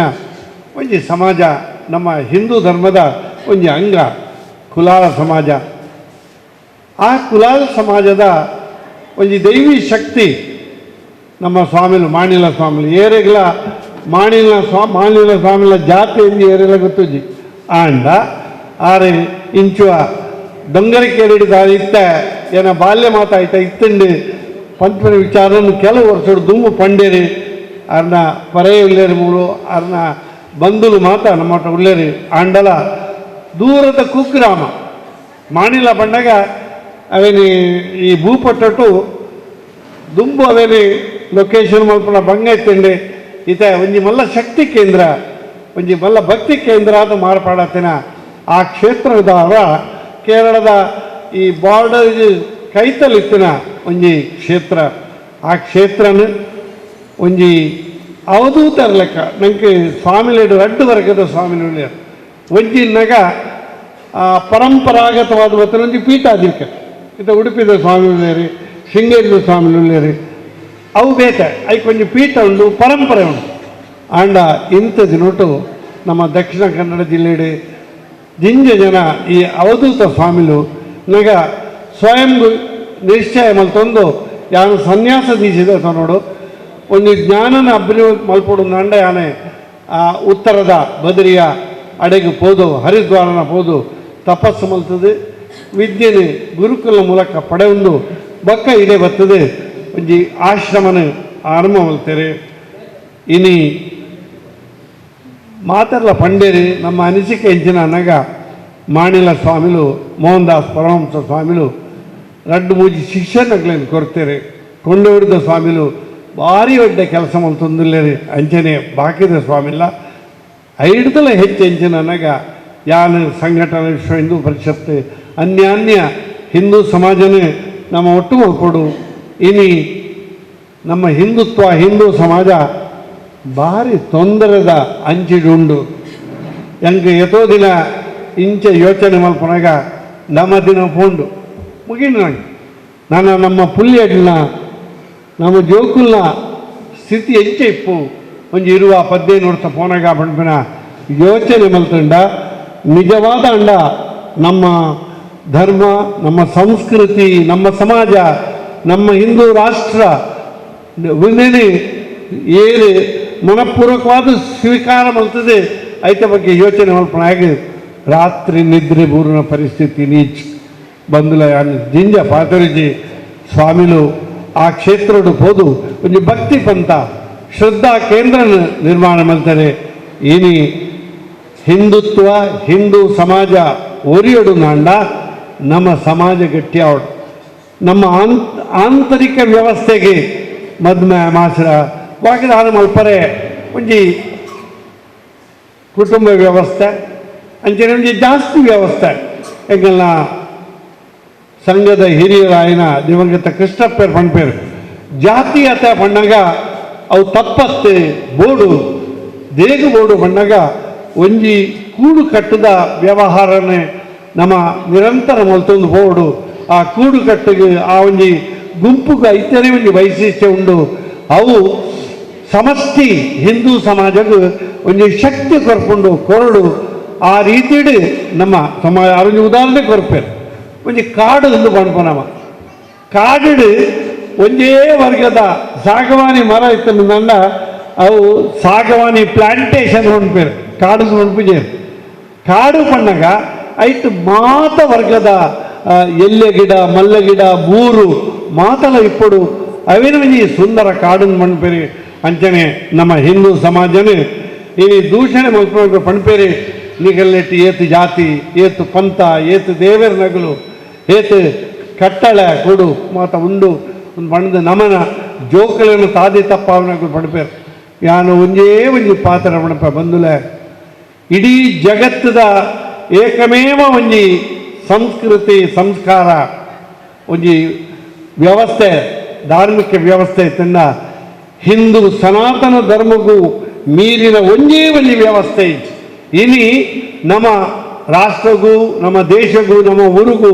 ಒಂಜಿ ಸಮಾಜ ನಮ್ಮ ಹಿಂದೂ ಧರ್ಮದ ಒಂಜಿ ಅಂಗ ಕುಲಾಲ ಸಮಾಜ. ಆ ಕುಲಾಲ ಸಮಾಜದ ಒಂಜಿ ದೈವಿ ಶಕ್ತಿ ನಮ್ಮ ಸ್ವಾಮಿಲು ಮಾಣಿಲ ಸ್ವಾಮಿಲು ಏರೆಗ್ಲ ಮಾಣಿಲ ಮಾಣಿಲ ಸ್ವಾಮಿಲ ಜಾತಿ ಎಂದು ಏರೆಲ್ಲ ಗೊತ್ತುಜಿ. ಆಂಡ ಆರೆ ಇಂಚುವ ದೊಂಗರಿಕೇರಿಡಿದ ಇತ್ತ ಏನ ಬಾಲ್ಯ ಮಾತಾಯ್ತ ಇತ್ತಂಡು ಪಂಚಮನ ವಿಚಾರನ್ನು ಕೆಲವು ವರ್ಷ ದುಮ್ಮು ಪಂಡೇರಿ ಅರ್ನ ಪರೆಯ ಉಲ್ಲೇರಿ ಮೂಲು ಅರ್ನ ಬಂಧುಲು ಮಾತ ನಮ್ಮ ಉಲ್ಲೇರಿ. ಆಂಡಲ ದೂರದ ಕುಗ್ರಾಮ ಮಾಣಿಲ ಬಂಡಾಗ ಅವೇನಿ ಈ ಭೂಪಟ್ಟಟ್ಟು ದುಂಬು ಅವೇನಿ ಲೊಕೇಶನ್ ಮಲ್ಪನ ಬಂಗ ಇತ್ತಂಡೆ ಈತ ಒಂಜಿ ಮಲ್ಲ ಶಕ್ತಿ ಕೇಂದ್ರ ಒಂಜಿ ಮಲ್ಲ ಭಕ್ತಿ ಕೇಂದ್ರ ಅದು ಮಾರ್ಪಾಡತ್ತಿನ ಆ ಕ್ಷೇತ್ರದ ಕೇರಳದ ಈ ಬಾರ್ಡರ್ ಕೈತಲಿತ್ತಿನ ಒಂಜಿ ಕ್ಷೇತ್ರ. ಆ ಕ್ಷೇತ್ರನ ಒಂಜಿ ಅವಧೂತರ ಲೆಕ್ಕ ನಂಗೆ ಸ್ವಾಮಿಲೇಡು ರಡ್ಡು ವರ್ಗದ ಸ್ವಾಮಿಲು ಒಂಜಿ ನಗ ಪರಂಪರಾಗತವಾದ ಬತ್ತಿನ ಒಂಜಿ ಪೀಠಾಧಿಕ ಇತ್ತ ಉಡುಪಿದ ಸ್ವಾಮಿಲೇರಿ ಶೃಂಗೇರಿದ ಸ್ವಾಮಿಲೇರಿ ಅವು ಬೇತೆ ಐಕ್ ಒಂಜಿ ಪೀಠ ಉಂಡು ಪರಂಪರೆ ಉಂಡು. ಆಂಡ ಇಂಥ ದಿನೊಟು ನಮ್ಮ ದಕ್ಷಿಣ ಕನ್ನಡ ಜಿಲ್ಲೆಡೆ ಜಿಂಜ ಜನ ಈ ಅವಧೂತ ಸ್ವಾಮಿಲು ನಗ ಸ್ವಯಂ ನಿಶ್ಚಯ ಮಲ್ತೊಂದು ಯಾನು ಸನ್ಯಾಸ ದೀಸಿದ ನೋಡು ಒಂದು ಜ್ಞಾನನ ಅಭಿವೃದ್ಧಿ ಮಲ್ಪೊಡು ನಂಡ ಯಾನೆ ಆ ಉತ್ತರದ ಬದರಿಯ ಅಡೆಗೆ ಪೋದು ಹರಿದ್ವಾರನ ಪೋದು ತಪಸ್ಸು ಮಲ್ತದೆ ವಿದ್ಯೆನೆ ಗುರುಕುಲ ಮೂಲಕ ಪಡೆಯೊಂದು ಬಕ್ಕ ಇಡೆ ಬರ್ತದೆ ಒಂಜಿ ಆಶ್ರಮನ ಆರಂಭ ಮಲ್ತಾರೆ. ಇನಿ ಮಾತರ್ಲ ಪಂಡೇರಿ ನಮ್ಮ ಅನಿಸಿಕೆ ಎಂಚಿನ అనಗ ಮಾಣಿಲ ಸ್ವಾಮಿಲು ಮೋಹನ್ ದಾಸ್ ಪರಮಹಂಸ ಸ್ವಾಮಿಲು ರಡ್ಡು ಮೂಜಿ ಶಿಷ್ಯನಗ್ಲೇನು ಕೊರ್ತಾರೆ. ಕೊಂಡೋಡಿದ ಸ್ವಾಮಿಲು ಭಾರಿ ಒಡ್ಡ ಕೆಲಸ ಮಲ್ತೊಂದುಲ್ಲೇರಿ. ಅಂಚನೆ ಬಾಕಿದ ಸ್ವಾಮಿಲ್ಲ ಐಡ್ದಲ ಹೆಚ್ಚು ಎಂಚಿನ అనಗ ಯಾನು ಸಂಘಟನೆ ವಿಶ್ವ ಹಿಂದೂ ಪರಿಷತ್ ಅನ್ಯಾನ್ಯ ಹಿಂದೂ ಸಮಾಜನೇ ನಮ್ಮ ಒಟ್ಟು ಮಲ್ಪೊಡು. ಇನಿ ನಮ್ಮ ಹಿಂದುತ್ವ ಹಿಂದೂ ಸಮಾಜ ಭಾರಿ ತೊಂದರೆದ ಅಂಚಿಡುಂಡು. ಎಂಕ್ ಎತೋ ದಿನ ಇಂಚ ಯೋಚನೆ ಮಲ್ಪನಾಗ ನಮ್ಮ ದಿನ ಪೋಂಡು ಮುಗಿನ ನಾನು ನಮ್ಮ ಪುಲ್ಯಡ್ನ ನಮ್ಮ ಜೋಕುಲ್ನ ಸ್ಥಿತಿ ಎಂಚ ಇಪ್ಪು ಒಂಜಿ ಇರುವ 15 ವರ್ಷ ಪೋನಾಗ ಪಂಪಿನ ಯೋಚನೆ ಮಲ್ತಂಡ ನಿಜವಾದ ಅಂಡ ನಮ್ಮ ಧರ್ಮ ನಮ್ಮ ಸಂಸ್ಕೃತಿ ನಮ್ಮ ಸಮಾಜ ನಮ್ಮ ಹಿಂದೂ ರಾಷ್ಟ್ರ ಒಂದೇನೆ ಏನು ಮನಪೂರ್ವಕವಾದ ಸ್ವೀಕಾರ ಮಲ್ತದೆ ಐತ ಬಗ್ಗೆ ಯೋಚನೆ ಮಲ್ಪನಾಗಿ ರಾತ್ರಿ ನಿದ್ರೆ ಬೂರಿನ ಪರಿಸ್ಥಿತಿ ನೀಚ್ ಬಂದುಲ ಜಿಂಜ ಪಾತರಿಜಿ ಸ್ವಾಮಿಲು ಆ ಕ್ಷೇತ್ರಡು ಪೋದು ಒಂಜಿ ಭಕ್ತಿ ಪಂಥ ಶ್ರದ್ಧಾ ಕೇಂದ್ರ ನಿರ್ಮಾಣ ಮಲ್ತಾರೆ. ಇನಿ ಹಿಂದುತ್ವ ಹಿಂದೂ ಸಮಾಜ ಒರಿಯಡು ನಾಂಡ ನಮ್ಮ ಸಮಾಜ ಗಟ್ಟಿಯಾವಡು ನಮ್ಮ ಆಂತರಿಕ ವ್ಯವಸ್ಥೆಗೆ ಮದ್ಮೆ ಮಾಸರ ವಾಕಿದಾನ ಮಲ್ಪರೆ ಒಂಜಿ ಕುಟುಂಬ ವ್ಯವಸ್ಥೆ ಅಂಚನೆ ಒಂಜಿ ಜಾಸ್ತಿ ವ್ಯವಸ್ಥೆ. ಎಂಗಲ್ನ ಸಂಘದ ಹಿರಿಯರಾಯನ ದಿವಂಗತ ಕೃಷ್ಣಪ್ಪೇರ್ ಪಣ್ಪೇರು ಜಾತೀಯತೆ ಪಣ್ಣಗ ಅವು ತಪ್ಪತ್ತೆ ಬೋಡು ದೇಗು ಬೋಡು ಪಣ್ಣಗ ಒಂಜಿ ಕೂಡು ಕಟ್ಟದ ವ್ಯವಹಾರನೇ ನಮ್ಮ ನಿರಂತರ ಮಲ್ತೊಂದು ಬೋಡು. ಆ ಕೂಡು ಕಟ್ಟಿಗೆ ಆ ಒಂಜಿ ಗುಂಪುಗೆ ಐತನೇ ಒಂಜಿ ವೈಶಿಷ್ಟ್ಯ ಉಂಡು. ಅವು ಸಮಷ್ಟಿ ಹಿಂದೂ ಸಮಾಜಕ್ಕೆ ಒಂಜಿ ಶಕ್ತಿ ಕೊರ್ಪುಂಡು ಕೊರಡು. ಆ ರೀತಿಡು ನಮ್ಮ ಸಮಾಜ ಒಂಜಿ ಉದಾಹರಣೆ ಕೊರ್ಪೇರು. ಒಂಜಿ ಕಾಡು ಎಂದು ಪಣ್ಪ ನಮ್ಮ ಕಾಡು ಒಂದೇ ವರ್ಗದ ಸಾಗವಾನಿ ಮರ ಇತ್ತು ನಂಡ ಅವು ಸಾಗವಾನಿ ಪ್ಲಾಂಟೇಶನ್ ಹೊಂಡ್ಪೇರು ಕಾಡು ಹೊಂಡ್ಪುಜೇರು. ಕಾಡು ಪಣ್ಣಗ ಐತು ಮಾತ ವರ್ಗದ ಎಲ್ಲೆ ಗಿಡ ಮಲ್ಲ ಗಿಡ ಬೂರು ಮಾತಲ ಇಪ್ಪಡು ಅವಿನ ಒಂಜಿ ಸುಂದರ ಕಾಡನ್ನು ಮಣ್ಪೇರಿ. ಅಂಚನೆ ನಮ್ಮ ಹಿಂದೂ ಸಮಾಜನೇ ಈ ದೂಷಣೆ ಮಲ್ಪುನಗ ಪಣ್ಪೇರಿ ನಿಗಲ್ಲೆಟ್ಟು ಏತು ಜಾತಿ ಏತು ಪಂಥ ಏತು ದೇವರ ನಗಲು ಏತು ಕಟ್ಟಳೆ ಕೊಡು ಮಾತ ಉಂಡು ಒಂದು ಬಣ್ಣದ ನಮನ ಜೋಕುలను ತಾದಿ ತಪ್ಪಾವನಗಳು ಪಣ್ಪೇರು. ಯಾನು ಒಂಜೇ ಒಂಜಿ ಪಾತ್ರ ಪಣಪ ಬಂದುಲೆ ಇಡೀ ಜಗತ್ತದ ಏಕಮೇವ ಒಂಜಿ ಸಂಸ್ಕೃತಿ ಸಂಸ್ಕಾರ ಒಂಜಿ ವ್ಯವಸ್ಥೆ ಧಾರ್ಮಿಕ ವ್ಯವಸ್ಥೆ ಇತ್ತಂಡ ಹಿಂದೂ ಸನಾತನ ಧರ್ಮಗೂ ಮೀರಿನ ಒಂಜೇ ಒಂಜಿ ವ್ಯವಸ್ಥೆ ಇನಿ ನಮ್ಮ ರಾಷ್ಟ್ರಗೂ ನಮ್ಮ ದೇಶಗೂ ನಮ್ಮ ಊರಿಗೂ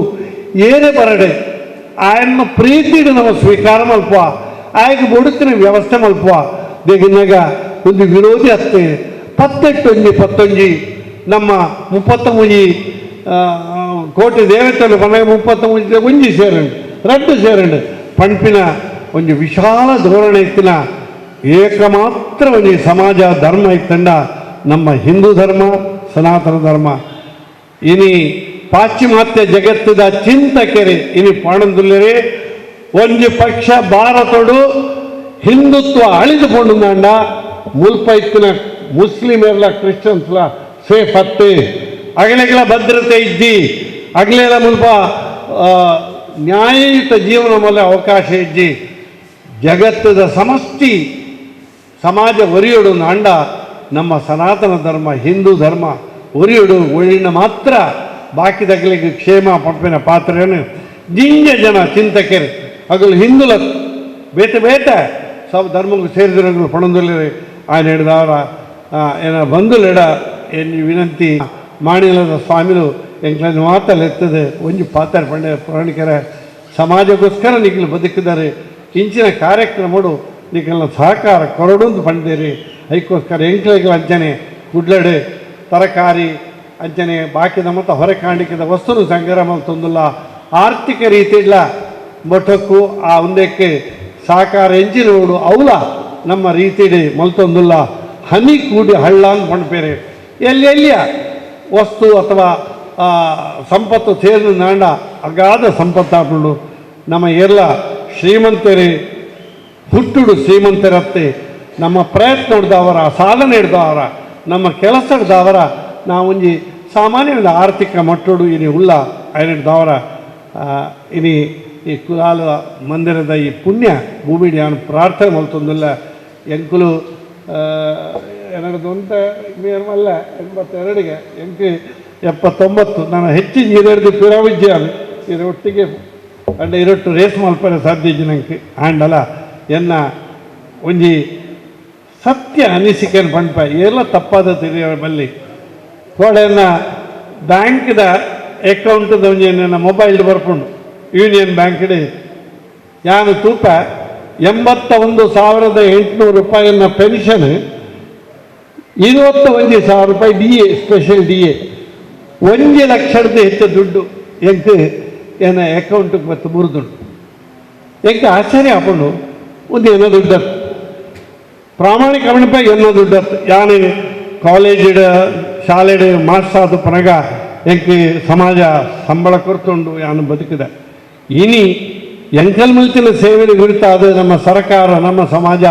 ಏನೇ ಬರಡೆ ಆಯನ್ನ ಪ್ರೀತಿಡು ನಮ್ಮ ಸ್ವೀಕಾರ ಮಲ್ಪ ಆಯಕ್ಕೆ ಬೊಡುತ್ತಿನ ವ್ಯವಸ್ಥೆ ಮಲ್ಪ ದೇಗಿನಾಗ ಒಂದು ವಿರೋಧಿ ಅತ್ತೆ ಪತ್ತೆಟ್ಟೊಂಜಿ ಪತ್ತೊಂಜಿ ನಮ್ಮ 33 ಕೋಟಿ ದೇವತೆಗಳು ಮನೆ 33 ಒಂಜಿ ಸೇರಂಡು ರಡ್ಡು ಸೇರಂಡು ಪಂಪಿನ ಒಂಜಿ ವಿಶಾಲ ಧೋರಣೆ ಇತ್ತಿನ ಏಕಮಾತ್ರ ಒಂಜಿ ಸಮಾಜ ಧರ್ಮ ಇತ್ತಂಡ ನಮ್ಮ ಹಿಂದೂ ಧರ್ಮ ಸನಾತನ ಧರ್ಮ. ಇನಿ ಪಾಶ್ಚಿಮಾತ್ಯ ಜಗತ್ತದ ಚಿಂತಕೆರೆ ಇನಿ ಪಾಣಂದುಲ್ಲರೆ ಒಂಜಿ ಪಕ್ಷ ಭಾರತಡು ಹಿಂದುತ್ವ ಅಳಿದುಕೊಂಡಂಡ ಮುಲ್ಪ ಇತ್ತಿನ ಮುಸ್ಲಿಮೆಲ್ಲ ಕ್ರಿಶ್ಚಿಯನ್ಸ್ಲ ಸೇಫ್ ಅತ್ತೆ ಅಗಲೆಗಳ ಭದ್ರತೆ ಇಜ್ಜಿ ಅಗಲೆಲ್ಲ ಮುಲ್ಪ ನ್ಯಾಯಯುತ ಜೀವನ ಮೇಲೆ ಅವಕಾಶ ಇಜ್ಜಿ. ಜಗತ್ತದ ಸಮಷ್ಟಿ ಸಮಾಜ ಒರಿಯಡು ನಾಂಡ ನಮ್ಮ ಸನಾತನ ಧರ್ಮ ಹಿಂದೂ ಧರ್ಮ ಒರಿಯಡು ಒಳ್ಳಿನ ಮಾತ್ರ ಬಾಕಿದಗಲಿಗೆ ಕ್ಷೇಮ ಪಂಪಿನ ಪಾತ್ರೆಯನ್ನು ಜಿಂಜ ಜನ ಚಿಂತಕೆರೆ ಅಗಲು ಹಿಂದುಲ ಬೇತೆ ಬೇತೆ ಸಬ್ ಧರ್ಮಕ್ಕೆ ಸೇರಿದಿರಗಳು ಪಣಂದುಲ್ಲರೆ ఆయన ಹಿಡಿದವರ ಏನ ಬಂಧುಲೆಡ ಏನು ವಿನಂತಿ ಮಾಣಿಲದ ಸ್ವಾಮಿಲು ಎಂಕ್ಲನ್ನು ಮಾತಲ್ಲಿ ಎತ್ತದೆ ಒಂಜಿ ಪಾತ್ರ ಪಂಡೆ ಪುರಾಣಿಕರ ಸಮಾಜಕ್ಕೋಸ್ಕರ ನಿಖಲು ಬದುಕಿದ್ದಾರೆ ಇಂಚಿನ ಕಾರ್ಯಕ್ರಮಡು ನಿಖಲ್ನ ಸಹಕಾರ ಕೊರಡು ಪಂಡೇರಿ ಐಕ್ಕೋಸ್ಕರ ಎಂಕ್ಲೆಗಳ ಅಂಚನೆ ಕುಡ್ಲಡೆ ತರಕಾರಿ ಅಂಚನೆ ಬಾಕಿದ ಮತ್ತು ಹೊರಕಾಣಿಕೆದ ವಸ್ತುನು ಸಂಗ್ರಹ ಮಲ್ತೊಂದುಲ್ಲ ಆರ್ಥಿಕ ರೀತಿಯಿಲ್ಲ ಮಠಕ್ಕೂ ಆ ಒಂದಕ್ಕೆ ಸಹಕಾರ ಎಂಜಿನೋಡು ಅವಲ ನಮ್ಮ ರೀತಿಡೆ ಮಲ್ತೊಂದುಲ್ಲ ಹನಿ ಕೂಡಿ ಹಳ್ಳ ಅಂತ ಪಂಡ್ಪೇರೆ ಎಲ್ಲೆಲ್ಲಿಯ ವಸ್ತು ಅಥವಾ ಸಂಪತ್ತು ಸೇರಿದ ನಾಂಡ ಅಗಾಧ ಸಂಪತ್ತಾಪುಂಡು. ನಮ್ಮ ಎಲ್ಲ ಶ್ರೀಮಂತರೇ ಹುಟ್ಟುಡು ಶ್ರೀಮಂತರತ್ತೆ ನಮ್ಮ ಪ್ರಯತ್ನ ಹಿಡ್ದವರ ಸಾಧನೆ ಹಿಡ್ದವರ ನಮ್ಮ ಕೆಲಸ ಹಿಡ್ದವರ ನಾವೊಂಜಿ ಸಾಮಾನ್ಯವಾದ ಆರ್ಥಿಕ ಮಟ್ಟಡು ಇನಿ ಉಳ್ಳ ಹಿಡ್ದವರ ಇನಿ ಈ ಕುಲಾಲ ಮಂದಿರದ ಈ ಪುಣ್ಯ ಭೂಮಿಡಿ ನಾನು ಪ್ರಾರ್ಥನೆ ಮಲ್ತೊಂದುಲ್ಲ ಎಂಕುಲು ಏನಾದ್ರು ಮೇರ್ಮಲ್ಲ 82ಗೆ ಎಂಕು 79 ನಾನು ಹೆಚ್ಚಿನ ಇರಡ್ದು ಪಿರಾವಿಜ್ಯ ಇದರೊಟ್ಟಿಗೆ ಅಂಡ ಇರೊಟ್ಟು ರೇಸ್ ಮಲ್ಪರೆ ಸಾಧ್ಯ ಇಜ್ಜಿ ನಂಗೆ ಆಂಡಲ ಎನ್ನ ಒಂಜಿ ಸತ್ಯ ಅನಿಸಿಕೆ ಪಂಪ ಎಲ್ಲ ತಪ್ಪಾದ ತಿಳಿಯ ಬಲ್ಲಿ ಕೋಡೆಯನ್ನ ಬ್ಯಾಂಕ್ದ ಅಕೌಂಟ್ದ ಒಂಜಿ ನನ್ನ ಮೊಬೈಲ್ ಬರ್ಪುಂಡು ಯೂನಿಯನ್ ಬ್ಯಾಂಕ್ಡೆ ಯಾನು ತೂಪ 81,800 ರೂಪಾಯಿಯನ್ನ ಪೆನ್ಷನ್ 21,000 ರೂಪಾಯಿ D A special D A 1 ಲಕ್ಷದ ಹೆಚ್ಚು ದುಡ್ಡು ಎಂಕ್ ಏನ ಅಕೌಂಟ್ಗೆ ಮತ್ತು ಮೂರು ದುಡ್ಡು ಎಂಕ್ ಆಶ್ಚರ್ಯ ಹಾಕೊಂಡು ಒಂದು ಏನೋ ದುಡ್ಡು ಪ್ರಾಮಾಣಿಕ ರೂಪಾಯಿ ಏನೋ ದುಡ್ಡು ಯಾನೆ ಕಾಲೇಜಿಡ ಶಾಲೆಡೆ ಮಾಸ್ಟರ್ ಆದ ಪನಗ ಎಂಕ್ ಸಮಾಜ ಸಂಬಳ ಕೊರ್ತುಂಡು ಯಾನು ಬದುಕಿದ ಇನಿ ಎಂಕಲ್ ಮುಲ್ತಿನ ಸೇವೆಗೆ ಕುರಿತಾದ ನಮ್ಮ ಸರ್ಕಾರ ನಮ್ಮ ಸಮಾಜ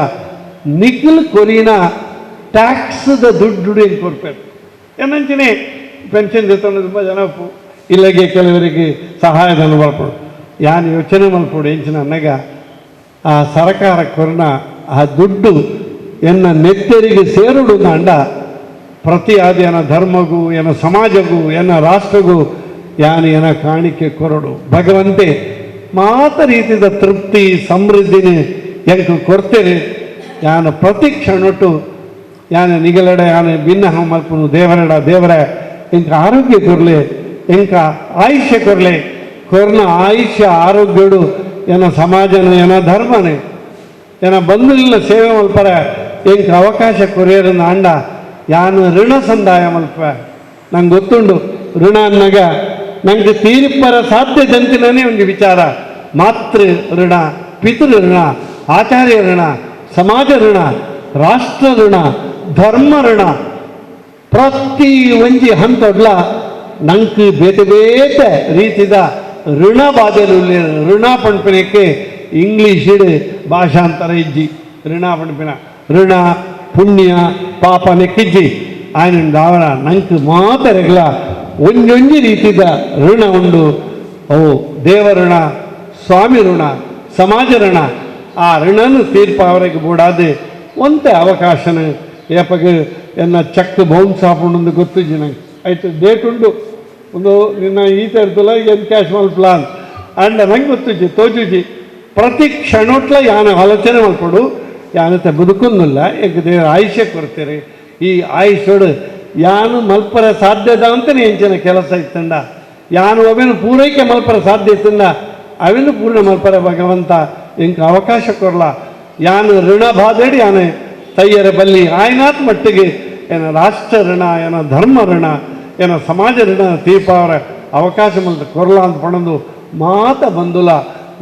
ನಿಖಿಲ್ ಕೊರಿನ ಟ್ಯಾಕ್ಸ್ದ ದುಡ್ಡು ಹೆಂಗೆ ಕೊಡ್ಬೇಕು ಏನಂಚಿನೇ ಪೆನ್ಷನ್ ಜೊತೆ ತುಂಬ ಜನ ಇಲ್ಲಗೆ ಕೆಲವರಿಗೆ ಸಹಾಯಧನ ಬರ್ಪಡು ಯಾನು ಯೋಚನೆ ಮಲ್ಪಡು ಎಂಚಿನ ಅನ್ನಗ ಆ ಸರ್ಕಾರ ಕೊರನ ಆ ದುಡ್ಡು ಎನ್ನ ನೆತ್ತರಿಗೆ ಸೇರುಡು ಅಂಡ ಪ್ರತಿ ಆದ ಏನ ಧರ್ಮಗೂ ಏನ ಸಮಾಜಗೂ ಏನ ರಾಷ್ಟ್ರಗೂ ಯಾನು ಏನ ಕಾಣಿಕೆ ಕೊರಡು ಭಗವಂತೆ ಮಾತ ರೀತಿದ ತೃಪ್ತಿ ಸಮೃದ್ಧಿನಿ ಎಂಕು ಕೊಡ್ತೇನೆ ಯಾನು ಪ್ರತಿ ಕ್ಷಣಟ್ಟು ಯಾನು ನಿಗಲಡ ಯಾನು ಭಿನ್ನ ಮಲ್ಪನು ದೇವರಡ ದೇವರ ಇಂಕ ಆರೋಗ್ಯ ಕೊರಲೆ ಇಂಕ ಆಯುಷ್ಯ ಕೊರಲೆ ಕೊರ್ನ ಆಯುಷ್ಯ ಆರೋಗ್ಯಡು ಏನ ಸಮಾಜನ ಏನ ಧರ್ಮನೇ ಏನ ಬಂಧುಲಿನ ಸೇವೆ ಮಲ್ಪರ ಎಂಕ ಅವಕಾಶ ಕೊರಿಯರನ್ನ ಅಂಡ ಯಾನು ಋಣ ಸಂದಾಯ ಮಲ್ಪ ನಂಗೆ ಗೊತ್ತುಂಡು ಋಣ ಅನ್ನಾಗ ನಂಗೆ ತೀರಿಪ್ಪರ ಸಾಧ್ಯ ಜಂತಿನೇ ಒಂದು ವಿಚಾರ ಮಾತೃ ಋಣ ಪಿತೃ ಋಣ ಆಚಾರ್ಯ ಋಣ ಸಮಾಜ ಋಣ ರಾಷ್ಟ್ರ ಋಣ ಧರ್ಮ ಋಣ ಪ್ರತಿ ಒಂಜಿ ಹಂತಡ್ಲ ನಂಗೆ ಬೇತೆ ಬೇತೆ ರೀತಿದ ಋಣ ಬಾಧೆಲು ಋಣ ಪಣ್ಪಿನಕ್ಕೆ ಇಂಗ್ಲೀಷ್ ಭಾಷಾಂತರ ಇಜ್ಜಿ ಋಣ ಪಣ್ಪಿನ ಋಣ ಪುಣ್ಯ ಪಾಪ ನೆಕ್ಕಿಜ್ಜಿ ఆయన దావర ನಂಗೆ ಮಾತರೆಗ್ಲ ಒಂಜೊಂಜಿ ರೀತಿದ ಋಣ ಉಂಡು ಅವು ದೇವಋಣ ಸ್ವಾಮಿ ಋಣ ಸಮಾಜ ಋಣ ಆ ಋಣನು ತೀರ್ಪು ಅವರಿಗೆ ಬೋಡಾದೆ ಒಂತೆ ಅವಕಾಶನ ಏಪಗೆ ಎನ್ನ ಚೆಕ್ ಬೌನ್ಸ್ ಆಪುಂಡು ಗೊತ್ತಿಜ್ಜಿ ನಂಗೆ ಆಯ್ತು ಡೇಟ್ ಉಂಡು ಒಂದು ನಿನ್ನ ಈ ಥರದಲ್ಲ ಎನ್ ಕ್ಯಾಶ್ ಮಲ್ಪ್ಲಾನ್ ಅಂಡ ನಂಗೆ ಗೊತ್ತುಜಿ ತೋಜುಜಿ ಪ್ರತಿ ಕ್ಷಣೋಟ್ಲ ಯಾನ ಆಲೋಚನೆ ಮಲ್ಪಡು ಯಾನತೆ ಬದುಕೊಂದಿಲ್ಲ ಎಂಕ್ ದೇವರ ಆಯುಷ್ಯ ಕೊಡ್ತೀರಿ ಈ ಆಯುಷ್ಯೋಡು ಯಾನು ಮಲ್ಪರ ಸಾಧ್ಯದ ಅಂತಲೇ ಎಂಚಿನ ಕೆಲಸ ಇತ್ತಂಡ ಯಾನು ಅವೇನು ಪೂರೈಕೆ ಮಲ್ಪರ ಸಾಧ್ಯ ಇತ್ತಂಡ ಅವೇನು ಪೂರ್ಣ ಮಲ್ಪರ ಭಗವಂತ ಎಂಕ್ ಅವಕಾಶ ಕೊರಲ ಯಾನು ಋಣ ಬಾಧೆಡಿ ಯಾನೆ ತಯ್ಯರ ಬಲ್ಲಿ ಆಯ್ನಾತ್ ಮಟ್ಟಿಗೆ ಏನ ರಾಷ್ಟ್ರ ಋಣ ಏನ ಧರ್ಮ ಋಣ ಏನ ಸಮಾಜ ಋಣ ತೀರ್ಪಾವರ ಅವಕಾಶ ಮಲ್ತ ಕೊರಲ ಅಂತ ಪಣಂದು ಮಾತ ಬಂದುಲ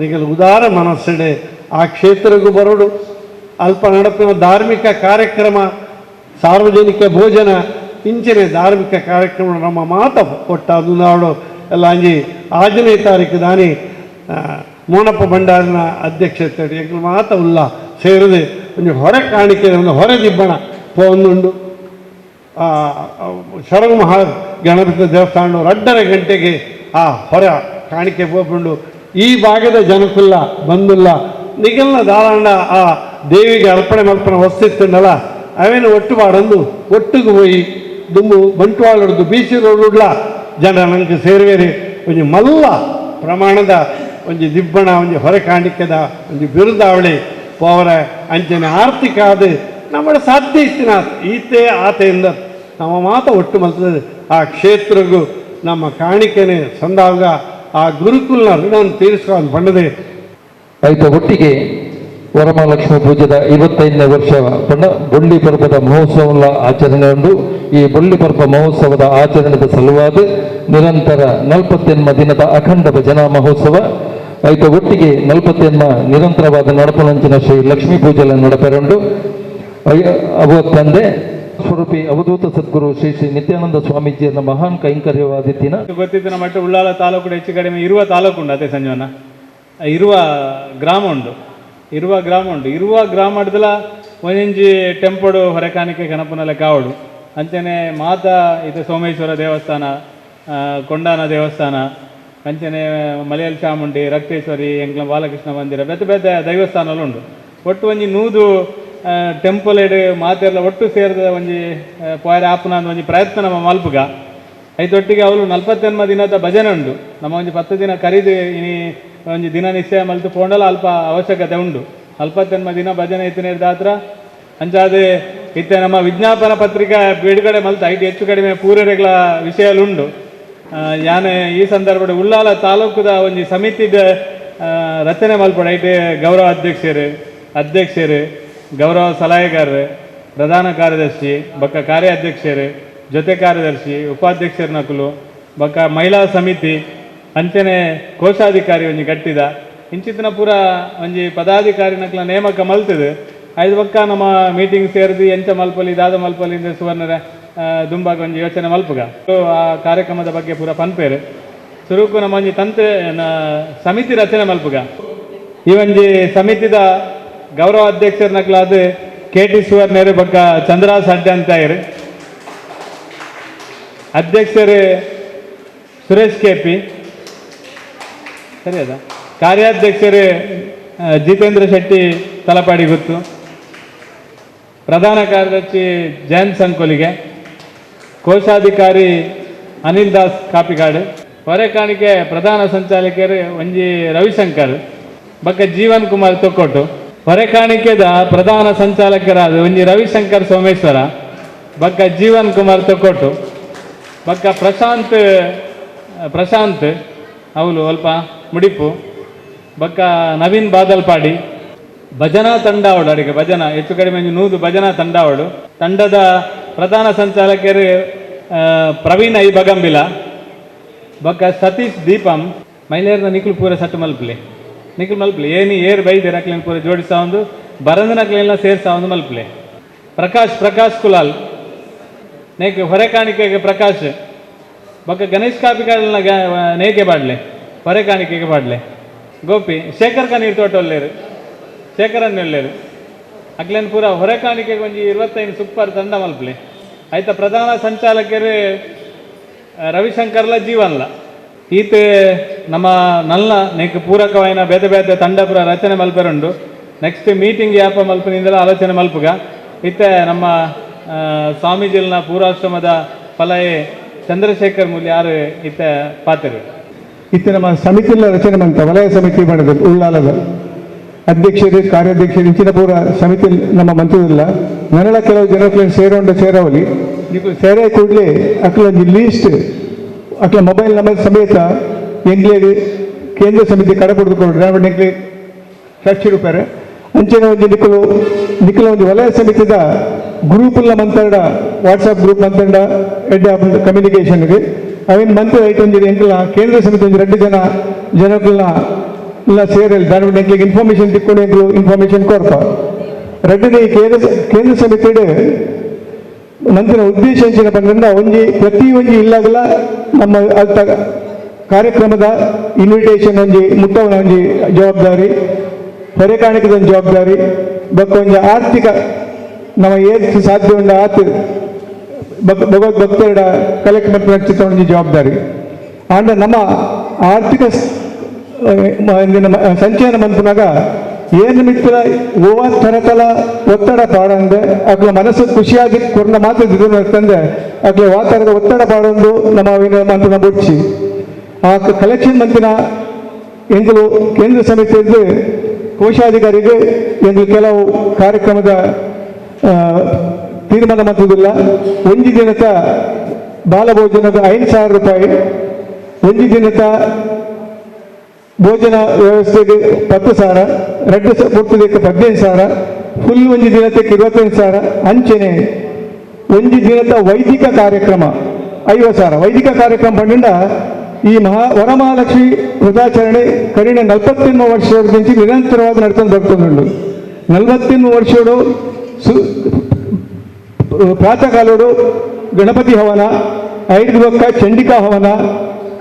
ನಿಗಲ್ ಉದಾರ ಮನಸ್ಸಿಡೆ ಆ ಕ್ಷೇತ್ರಕ್ಕೂ ಬರೋಡು ಅಲ್ಪ ನಡಪಿನ ಧಾರ್ಮಿಕ ಕಾರ್ಯಕ್ರಮ ಸಾರ್ವಜನಿಕ ಭೋಜನ ಇಂಚಿನ ಧಾರ್ಮಿಕ ಕಾರ್ಯಕ್ರಮ ನಮ್ಮ ಮಾತ ಕೊಟ್ಟ ಅದು ನಾಡು ಎಲ್ಲ ಅಂಜಿ 6ನೇ ತಾರೀಕು ದಾನಿ ಮೋನಪ್ಪ ಭಂಡಾರಿನ ಅಧ್ಯಕ್ಷತೆ ಎಂಕುಲು ಮಾತ ಉಲ್ಲ ಸೇರಿದೆ ಒಂಜಿ ಹೊರೆ ಕಾಣಿಕೆ ಒಂದು ಹೊರೆ ದಿಬ್ಬಣ ಪೋಂದುಂಡು ಶರಗು ಮಹಾ ಗಣಪತಿ ದೇವಸ್ಥಾನ 2.5 ಗಂಟೆಗೆ ಆ ಹೊರ ಕಾಣಿಕೆ ಪೋಪುಂಡು. ಈ ಭಾಗದ ಜನಕುಲ್ಲ ಬಂದುಲ್ಲ ನಿಗಲ್ನ ದಾರಾಂಡ ಆ ದೇವಿಗೆ ಅರ್ಪಣೆ ಮಲ್ಪನ ವಸ್ತಿತ್ತುಂಡಲ್ಲ ಅವೇನು ಒಟ್ಟು ಬಾಡಂದು ಒಟ್ಟಿಗೆ ಹೋಯಿ ದುಂಬು ಬಂಟ್ವಾಳಡ್ದು ಬೀಚಿ ರೋಡುಡ್ಲ ಜನ ನಂಗೆ ಸೇರುವೇರಿ ಒಂಜಿ ಮಲ್ಲ ಪ್ರಮಾಣದ ಒಂಜಿ ದಿಬ್ಬಣ ಒಂಜಿ ಹೊರೆ ಕಾಣಿಕೆದ ಒಂಜಿ ಬಿರುದಾವಳಿ ಪೋವರ ಅಂಚನೆ ಆರ್ಥಿಕ ಅದು ನಮ್ಮ ಸಾಧ್ಯ ಇತ್ತಿನ ಈತೆ ಆತೆಯಿಂದ ನಮ್ಮ ಮಾತ ಒಟ್ಟು ಮಲ್ತದೆ ಆ ಕ್ಷೇತ್ರಗೂ ನಮ್ಮ ಕಾಣಿಕೆನೆ ಸಂದಾಗ ಆ ಗುರುಕುಲ್ನ ಋಣವನ್ನು ತೀರಿಸ್ಕೊಂಡು ಬಂಡದೆ. ಆಯ್ತ ಒಟ್ಟಿಗೆ ವರಮಹಾಲಕ್ಷ್ಮಿ ಪೂಜೆದ 25ನೇ ವರ್ಷ ಪಂಡ ಬೊಳ್ಳಿ ಪರ್ವದ ಮಹೋತ್ಸವ ಆಚರಣೆ ಉಂಡು. ಈ ಬೊಳ್ಳಿ ಪರ್ವ ಮಹೋತ್ಸವದ ಆಚರಣೆದ ಸಲುವಾದ ನಿರಂತರ 48 ದಿನದ ಅಖಂಡ ಭಜನಾ ಮಹೋತ್ಸವ ಆಯ್ತ ಒಟ್ಟಿಗೆ 48 ನಿರಂತರವಾದ ನಡಪನಂಚಿನ ಶ್ರೀ ಲಕ್ಷ್ಮೀ ಪೂಜೆಯನ್ನು ನಡಪೆರುಂಡು. ಅವು ತಂದೆ ಸ್ವರೂಪಿ ಅವಧೂತ ಸದ್ಗುರು ಶ್ರೀ ಶ್ರೀ ನಿತ್ಯಾನಂದ ಸ್ವಾಮೀಜಿಯನ್ನ ಮಹಾನ್ ಕೈಂಕರ್ಯವಾದಿತ್ತಿನ ಗೊತ್ತಿದ್ದ ಮಟ್ಟ ಉಳ್ಳಾಲ ತಾಲೂಕು ಹೆಚ್ಚು ಕಡಿಮೆ ಇರುವ ತಾಲೂಕು ಉಂಟು ಅದೇ ಸಂಜೀವನ ಇರುವ ಗ್ರಾಮ ಉಂಟು ಇರುವ ಗ್ರಾಮ ಉಂಟು ಇರುವ ಗ್ರಾಮ ಒಂಜಿ ಟೆಂಪೋಡು ಹೊರೆಕಾಣಿಕೆ ಗಣಪನಲೆ ಕಾವಡು ಅಂಚನೆ ಮಾತಾ ಇದು ಸೋಮೇಶ್ವರ ದೇವಸ್ಥಾನ ಕೊಂಡಾನ ದೇವಸ್ಥಾನ ಅಂಚನೆ ಮಲಯಲ್ ಚಾಮುಂಡಿ ರಕ್ತೇಶ್ವರಿ ಎಂಕ್ಲ ಬಾಲಕೃಷ್ಣ ಮಂದಿರ ಬೇತೆ ಬೇತೆ ದೈವಸ್ಥಾನಲು ಉಂಟು. ಒಟ್ಟು ಒಂಜಿ 100 ಟೆಂಪಲ್ ಎಡು ಮಾತೆಲ್ಲ ಒಟ್ಟು ಸೇರಿದ ಒಂಜಿ ಪೋಯರೆ ಆಪುನ ಒಂಜಿ ಪ್ರಯತ್ನ ನಮ್ಮ ಮಲ್ಪುಗ ಐತೊಟ್ಟಿಗೆ ಅವಳು 48 ದಿನದ ಭಜನೆ ಉಂಟು. ನಮ್ಮ ಒಂಜಿ 10 ದಿನ ಕರೀದು ಇನಿ ಒಂಜಿ ದಿನ ನಿಶ್ಚಯ ಮಲ್ತು ಪೋಂಡಲ ಅಲ್ಪ ಅವಶ್ಯಕತೆ ಉಂಟು. 48 ದಿನ ಭಜನೆ ಇತ್ತಿನ ಅಂಚಾದೆ ಇತ್ತೆ ನಮ್ಮ ವಿಜ್ಞಾಪನ ಪತ್ರಿಕೆ ಬಿಡುಗಡೆ ಮಲ್ತ ಐಟ್ ಹೆಚ್ಚು ಕಡಿಮೆ ಪೂರರೆಗಳ ವಿಷಯಲುಂಡು. ಯಾನೆ ಈ ಸಂದರ್ಭದ ಉಳ್ಳಾಲ ತಾಲೂಕುದ ಒಂಜಿ ಸಮಿತಿದ ರಚನೆ ಮಲ್ಪಡ ಐಟ್ ಗೌರವ ಅಧ್ಯಕ್ಷರು ಅಧ್ಯಕ್ಷರು ಗೌರವ ಸಲಹೆಗಾರರು ಪ್ರಧಾನ ಕಾರ್ಯದರ್ಶಿ ಬಕ್ಕ ಕಾರ್ಯಾಧ್ಯಕ್ಷರು ಜೊತೆ ಕಾರ್ಯದರ್ಶಿ ಉಪಾಧ್ಯಕ್ಷರ ನಕಲು ಬಕ್ಕ ಮಹಿಳಾ ಸಮಿತಿ ಅಂಚನೆ ಕೋಶಾಧಿಕಾರಿ ಒಂಜಿ ಗಟ್ಟಿದ ಇಂಚಿತ್ತಿನ ಪೂರ ಒಂಜಿ ಪದಾಧಿಕಾರಿ ನಕಲ ನೇಮಕ ಮಲ್ತದೆ. ಐದು ಬಕ್ಕ ನಮ್ಮ ಮೀಟಿಂಗ್ ಸೇರಿದು ಎಂಚ ಮಲ್ಪಲಿ ದಾದ ಮಲ್ಪಲಿ ಸುವರ್ಣರ ದುಂಬಾಗ ಒಂಜಿ ಯೋಚನೆ ಮಲ್ಪುಗ ಆ ಕಾರ್ಯಕ್ರಮದ ಬಗ್ಗೆ ಪೂರ ಪನ್ಪೇರು ಸುರುಕು ನಮ್ಮ ಒಂಜಿ ತಂತ್ರ ಸಮಿತಿ ರಚನೆ ಮಲ್ಪುಗ. ಈ ಒಂಜಿ ಸಮಿತಿದ ಗೌರವ ಅಧ್ಯಕ್ಷರ ನಕಲಾದ ಕೆ ಟಿ ಸುವರ್ಣರು ಬಕ್ಕ ಚಂದ್ರಾಸ್ ಅಡ್ಡೆ ಅಂತ ಇರು ಅಧ್ಯಕ್ಷರು ಸುರೇಶ್ ಕೆ ಪಿ ಸರಿ ಅದ ಕಾರ್ಯಾಧ್ಯಕ್ಷರು ಜಿತೇಂದ್ರ ಶೆಟ್ಟಿ ತಲಪಾಡಿ ಗೊತ್ತು ಪ್ರಧಾನ ಕಾರ್ಯದರ್ಶಿ ಜಯಂತ್ ಸಂಕೋಲಿಗೆ ಕೋಶಾಧಿಕಾರಿ ಅನಿಲ್ ದಾಸ್ ಕಾಪಿಗಾಡು ಹೊರೆ ಕಾಣಿಕೆ ಪ್ರಧಾನ ಸಂಚಾಲಕರು ಒಂಜಿ ರವಿಶಂಕರ್ ಬಕ್ಕ ಜೀವನ್ ಕುಮಾರ್ ತೊಕ್ಕೊಟ್ಟು ಹೊರೆ ಕಾಣಿಕೆದ ಪ್ರಧಾನ ಸಂಚಾಲಕರಾದ ಒಂಜಿ ರವಿಶಂಕರ್ ಸೋಮೇಶ್ವರ ಬಕ್ಕ ಜೀವನ್ ಕುಮಾರ್ ತೊಕ್ಕೊಟ್ಟು ಬಕ್ಕ ಪ್ರಶಾಂತ್ ಪ್ರಶಾಂತ್ ಅವಳು ಅಲ್ಪ ಮುಡಿಪು ಬಕ್ಕ ನವೀನ್ ಬಾದಲ್ಪಾಡಿ ಭಜನಾ ತಂಡ ಅವಳು ಅಡಿಗೆ ಭಜನಾ ಹೆಚ್ಚು ಕಡಿಮೆ 100 ಭಜನಾ ತಂಡ ಅವಳು ತಂಡದ ಪ್ರಧಾನ ಸಂಚಾಲಕರು ಪ್ರವೀಣ್ I ಬಗಂಬಿಲ ಬಕ್ಕ ಸತೀಶ್ ದೀಪಂ ಮಹಿಳೆಯರನ್ನ ನಿಖಿಲ್ ಪೂರ ಸಟ್ಟು ಮಲ್ಪಲೆ ನಿಖಿಲ್ ಮಲ್ಪಲೆ ಏನಿ ಏರ್ ಬೈದೆ ನಕ್ಲಿನ ಪೂರ ಜೋಡಿಸಾ ಒಂದು ಬರಂದ ನಕ್ಲೆಲ್ಲ ಸೇರ್ಸಾ ಒಂದು ಮಲ್ಪಲೆ ಪ್ರಕಾಶ್ ಪ್ರಕಾಶ್ ಕುಲಾಲ್ ನೇಕೆ ಹೊರೆ ಕಾಣಿಕೆಗೆ ಪ್ರಕಾಶ್ ಬಕ್ಕ ಗಣೇಶ್ ಕಾಪಿಕಾಡಲ್ನ ನೇಕೆ ಬಾಡ್ಲೆ ಹೊರೆ ಕಾಣಿಕೆಗೆ ಬಾಡ್ಲೆ ಗೋಪಿ ಶೇಖರ್ ಕನೀರ್ ತೋಟ ಒಲ್ಲೇರು ಶೇಖರನ್ ಒಲ್ಲೇರು ಅಕ್ಲೇನ್ ಪೂರ ಹೊರೆ ಕಾಣಿಕೆಗೆ ಒಂಜಿ 25 ಸೂಪರ್ ತಂಡ ಮಲ್ಪಲೆ ಆಯ್ತಾ ಪ್ರಧಾನ ಸಂಚಾಲಕರು ರವಿಶಂಕರ್ಲ ಜೀವನ್ಲ ಈತ ನಮ್ಮ ನಲ್ಲ ನೆಕ್ ಪೂರಕವಾಯಿನ ಬೇತೆ ಬೇತೆ ತಂಡ ಪೂರ ರಚನೆ ಮಲ್ಪೆರುಂಡು. ನೆಕ್ಸ್ಟ್ ಮೀಟಿಂಗ್ ಯಾಪ ಮಲ್ಪನಿಂದಲೂ ಆಲೋಚನೆ ಮಲ್ಪುಗ ಇತ್ತೆ ನಮ್ಮ ಸ್ವಾಮೀಜಿಲ್ನ ಪೂರ್ವಾಶ್ರಮದ ಫಲಯೇ Chandrashekhar ಮೂಲ್ಯಾರು ಇತ್ತ ಪಾತ್ರೆ ಇತ್ತ ನಮ್ಮ ಸಮಿತಿಲ್ಲ ರಚನೆ ಮಂತ ವಲಯ ಸಮಿತಿ ಮಾಡಿದ್ರು ಉಳ್ಳಾಲದ ಅಧ್ಯಕ್ಷರು ಕಾರ್ಯಾಧ್ಯಕ್ಷರು ಇಂಚಿನ ಪೂರ ಸಮಿತಿ ನಮ್ಮ ಮಂತ್ರದಿಲ್ಲ ನನಳ ಕೆಲವು ಜನಕ್ಲೇನು ಸೇರೋಂಡ ಸೇರವಲಿ ನೀವು ಸೇರೇ ಕೂಡಲೇ ಅಕ್ಲೊಂಜಿ ಲೀಸ್ಟ್ ಅಕ್ಲ ಮೊಬೈಲ್ ನಂಬರ್ ಸಮೇತ ಎಂಗ್ಲೇಗ್ ಕೇಂದ್ರ ಸಮಿತಿ ಕಡಪುಡ್ದುಕೊಂಡು ಎಂಗ್ಲೆ ಲಕ್ಷ ರೂಪಾಯಿ ಅಂಚಿನ ಒಂಜಿ ನಿಕ್ಕಲು ನಿಕ್ಕಲ ಒಂಜಿ ವಲಯ ಸಮಿತಿದ ಗ್ರೂಪ್ ಮಂತಂಡ ವಾಟ್ಸಪ್ ಗ್ರೂಪ್ ಮಂತಂಡ ಎಡ್ಡೆ ಕಮ್ಯುನಿಕೇಷನ್ಗೆ ಅವಿನ ಮಂತ್ ಐಟ್ ಒಂಜಿ ಎಂಕಲ್ನ ಕೇಂದ್ರ ಸಮಿತಿ ಒಂಜಿ 2 ಜನ ಜನಕ್ಕಲ್ನ ಇಲ್ಲ ಸೇರಲಿ ದಾನಿ ಎಂಕ್ಲಿಗೆ ಇನ್ಫಾರ್ಮೇಷನ್ ತಿಕ್ಕೊಂಡು ಎಂಕ್ಲು ಇನ್ಫಾರ್ಮೇಷನ್ ಕೊರ್ಪ ರಡ್ಡನೇ ಕೇಂದ್ರ ಕೇಂದ್ರ ಸಮಿತಿಡ್ ಮಂತಿನ ಉದ್ದೇಶ ಎಂಚಿನ ಪಂಡ ಒಂಜಿ ಪ್ರತಿ ಒಂಜಿ ಇಲ್ಲಾಗಲ ನಮ್ಮ ಅಲ್ತ ಕಾರ್ಯಕ್ರಮದ ಇನ್ವಿಟೇಷನ್ ಒಂಜಿ ಮುಟ್ಟವನ ಒಂಜಿ ಜವಾಬ್ದಾರಿ ಹೊರೆಕಾಣಿಕದ ಒಂದು ಜವಾಬ್ದಾರಿ ಬೊಕ್ಕ ಒಂಜಿ ಆರ್ಥಿಕ ನಮ್ಮ ಏತ್ ಸಾಧ್ಯ ಉಂಡ ಆತ್ ಭಗವದ್ ಭಕ್ತರ ಕಲೆಕ್ಟ್ ಮಾಡ್ತಿದ್ದ ಒಂಜಿ ಜವಾಬ್ದಾರಿ ಆಂಡ ನಮ್ಮ ಆರ್ಥಿಕ ಸಂಚಯನ ಮನ್ಪುನಾಗ ಏನು ಮಿತ್ರ ಓವ ತರತಲ ಒತ್ತಡ ಪಾಡಂದೆ ಅಕ್ಲ ಮನಸ್ಸು ಖುಷಿಯಾಗಿ ಕೊರ್ನ ಮಾತ್ರ ತಂದೆ ಅಕ್ಲ ವಾತರದ ಒತ್ತಡ ಪಾಡೊಂದು ನಮ್ಮ ಮಂತಿನ ಬುಡ್ಚಿ ಆ ಕಲೆಕ್ಷನ್ ಮಂತಿನ ಎಂಕುಲು ಕೇಂದ್ರ ಸಮಿತಿಯದ್ದು ಕೋಶಾಧಿಕಾರಿಗೆ ಎಂಕುಲು ಕೆಲವು ಕಾರ್ಯಕ್ರಮದ ತೀರ್ಮಾನ ಮಾಡ್ತಿದ್ದಿಲ್ಲ. ಒಂಜಿ ದಿನದ ಬಾಲಭೋಜನದ 5,000 ರೂಪಾಯಿ, ಒಂಜಿ ದಿನದ ಭೋಜನ ವ್ಯವಸ್ಥೆಗೆ 10,000, ರಡ್ಡು ಪೊರ್ತುದಕ್ಕೆ 15,000, ಫುಲ್ ಒಂಜಿ ದಿನಕ್ಕೆ 25,000, ಅಂಚೆನೆ ಒಂಜಿ ದಿನದ ವೈದಿಕ ಕಾರ್ಯಕ್ರಮ 50,000. ವೈದಿಕ ಕಾರ್ಯಕ್ರಮ ಪಂಡ ಈ ವರಮಹಾಲಕ್ಷ್ಮಿ ವ್ರತಾಚರಣೆ ಕರೀಣ 41 ವರ್ಷದ ನಿರಂತರವಾಗಿ ನಡ್ಕೊಂಡು ಬರ್ತುಂಡು. 41 ವರ್ಷಡು ಪ್ರಾತಃ ಕಾಲೋಡು ಗಣಪತಿ ಹವನ, ಐದು ಬೊಕ್ಕ ಚಂಡಿಕಾ ಹವನ,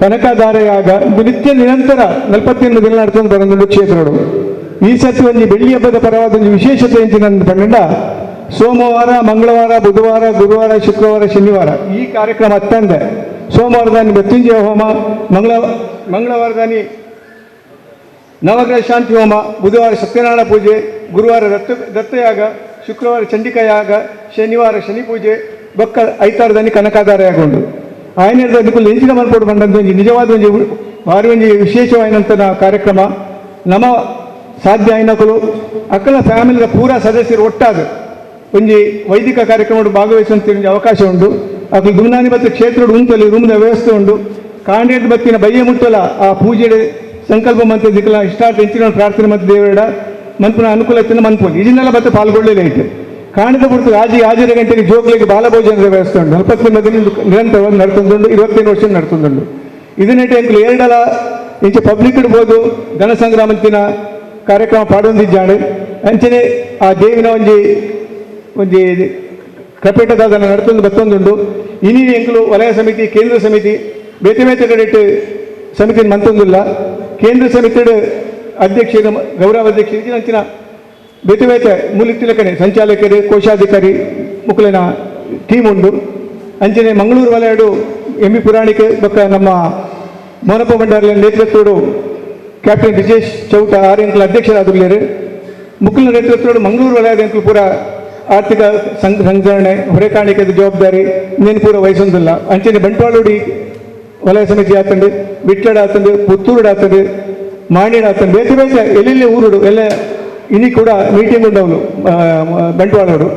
ಕನಕಧಾರೆಯಾಗ ನಿತ್ಯ ನಿರಂತರ 41 ದಿನ ನಡ್ಕೊಂಡು ಬರೋದು ಕ್ಷೇತ್ರಗಳು. ಈ ಸತಿ ಒಂಜಿ ಬೆಳ್ಳಿ ಹಬ್ಬದ ಪರವಾದ ಒಂದು ವಿಶೇಷತೆ ಎಂಚಿನ ಪಂಡ ಸೋಮವಾರ, ಮಂಗಳವಾರ, ಬುಧವಾರ, ಗುರುವಾರ, ಶುಕ್ರವಾರ, ಶನಿವಾರ ಈ ಕಾರ್ಯಕ್ರಮ ಅತ್ತಂದೆ ಸೋಮವಾರದಾನಿ ಮೃತ್ಯುಂಜಯ ಹೋಮ, ಮಂಗಳವಾರದಾನಿ ನವಗ್ರಹ ಶಾಂತಿ ಹೋಮ, ಬುಧವಾರ ಸತ್ಯನಾರಾಯಣ ಪೂಜೆ, ಗುರುವಾರ ದತ್ತಯಾಗ, ಶುಕ್ರವಾರ ಚಂಡಿಕಾ ಯಾಗ, ಶನಿವಾರ ಶನಿ ಪೂಜೆ, ಬೊಕ್ಕ ಐತಾರದಾನಿ ಕನಕಾಧಾರ ಉಂಡು. ಆಯನ ನಿಕುಲು ಎಂಚಿನ ಮಲ್ಪೊಡು ಪಂಡಂತ ಒಂಜಿ ನಿಜವಾದ ಒಂಜಿ ಭಾರಿ ಒಂಜಿ ವಿಶೇಷವಾಯಿನಂತ ಕಾರ್ಯಕ್ರಮ. ನಮ್ಮ ಸಾಧ್ಯ ಆಯ್ನಕುಲು ಅಕ್ಕಲ ಫ್ಯಾಮಿಲಿಯ ಪೂರಾ ಸದಸ್ಯರು ಒಟ್ಟಾದ ಒಂಜಿ ವೈದಿಕ ಕಾರ್ಯಕ್ರಮ ಭಾಗವಹಿಸುವಂತ ಒಂಜಿ ಅವಕಾಶ ಉಂಡು. ಅಕುಲು ದುಮ್ನಾನಿ ಬತ್ತ ಕ್ಷೇತ್ರದ ಉಂತಲ್ಲಿ ರೂಮ್ದ ವ್ಯವಸ್ಥೆ ಉಂಡು. ಕಾಂಡೇಟ್ ಬತ್ತಿನ ಬಯ್ಯ ಮುಟ್ಟಲ ಆ ಪೂಜೆ ಸಂಕಲ್ಪ ಮಂತ ದಿಕ್ಕಲ ಇಷ್ಟಾರ್ಥ ಎಂಚಿನ ಪ್ರಾರ್ಥನೆ ಮತ್ತು ದೇವರ ಮನ್ಪುನ ಅನುಕೂಲ ಇತ್ತಿನ ಮನ್ಪೋಲಿ ಇದನ್ನೆಲ್ಲ ಬತ್ತ ಪಾಲ್ಗೊಳ್ಳಲೇ ಐತೆ. ಕಾಣದ ಪುರ್ತು ಆಜರ ಗಂಟೆಗೆ ಜೋಕ್ಲಿಗೆ ಬಾಲಭೋಜನದ ವ್ಯವಸ್ಥೆ ಉಂಟು. 41 ದಿನ ನಿರಂತರವಾಗಿ ನಡ್ತೊಂದುಂಡು, 25 ವರ್ಷ ನಡ್ತೊಂದುಂಡು. ಇದನ್ನೇಟೆ ಎಂಕುಲು ಎರಡಲ ಇಂಚೆ ಪಬ್ಲಿಕ್ ಇಡ್ಬೋದು ಧನಸಂಗ್ರಾಮಂತಿನ ಕಾರ್ಯಕ್ರಮ ಪಾಡೊಂದಿದ್ದಾಳೆ. ಅಂಚನೆ ಆ ದೇವಿನ ಒಂಜಿ ಒಂಜಿ ಕಪೇಟದಾದನ ನಡ್ತೊಂದು ಬತ್ತೊಂದುಂಡು. ಇನಿ ಎಂಕುಲು ವಲಯ ಸಮಿತಿ, ಕೇಂದ್ರ ಸಮಿತಿ ಬೇತೆ ಬೇತೆ ಕಡೆಟ್ ಸಮಿತಿ ಮಂತೊಂದಿಲ್ಲ. ಕೇಂದ್ರ ಸಮಿತಿ ಅಧ್ಯಕ್ಷರು, ಗೌರವ ಅಧ್ಯಕ್ಷರು ಅಂಚಿನ ಬೇತೆ ಬೇತೆ ಮೂಲಿತ್ತಿಲಕನೆ ಸಂಚಾಲಕರು, ಕೋಶಾಧಿಕಾರಿ ಮುಕ್ಕಲಿನ ಟೀಮ್ ಉಂಡು. ಅಂಚನೆ ಮಂಗಳೂರು ವಲಯಡು ಎಂ ಬಿ ಪುರಾಣಿಕ ಬೊಕ್ಕ ನಮ್ಮ ಮೋನಪ್ಪ ಭಂಡಾರಿಯ ನೇತೃತ್ವಡು ಕ್ಯಾಪ್ಟನ್ ವಿಜೇಶ್ ಚೌಟ ಆರ್ ಎಂಕುಲ ಅಧ್ಯಕ್ಷರಾದುಲ್ಲೇರು. ಮುಕ್ಕಲಿನ ನೇತೃತ್ವಡು ಮಂಗಳೂರು ವಲಯದ ಎಂಕುಲು ಪೂರ ಆರ್ಥಿಕ ಸಂಗ್ರಹಣೆ ಹೊರೆಕಾಣಿಕೆದ ಜವಾಬ್ದಾರಿ ನೇನು ಪೂರ ವಹಿಸೊಂದಿಲ್ಲ. ಅಂಚನೆ ಬಂಟ್ವಾಳುಡಿ ವಲಯ ಸಮಿತಿ ಆತಂಡು, ವಿಟ್ಲಡ ಆತಂಡು, ಪುತ್ತೂರುಡು ಆತಂಡು, ಮಾಣಿಡ ಆತಂಡು, ಬೇತೆ ಬೇತೆ ಎಲ್ಲೆಲ್ಲಿ ಊರುಡು ಎಲ್ಲ ಇನಿ ಕೂಡ ಮೀಟಿಂಗ್ ಉಂಡವನು ಬಂಟ್ವಾಳೋಡು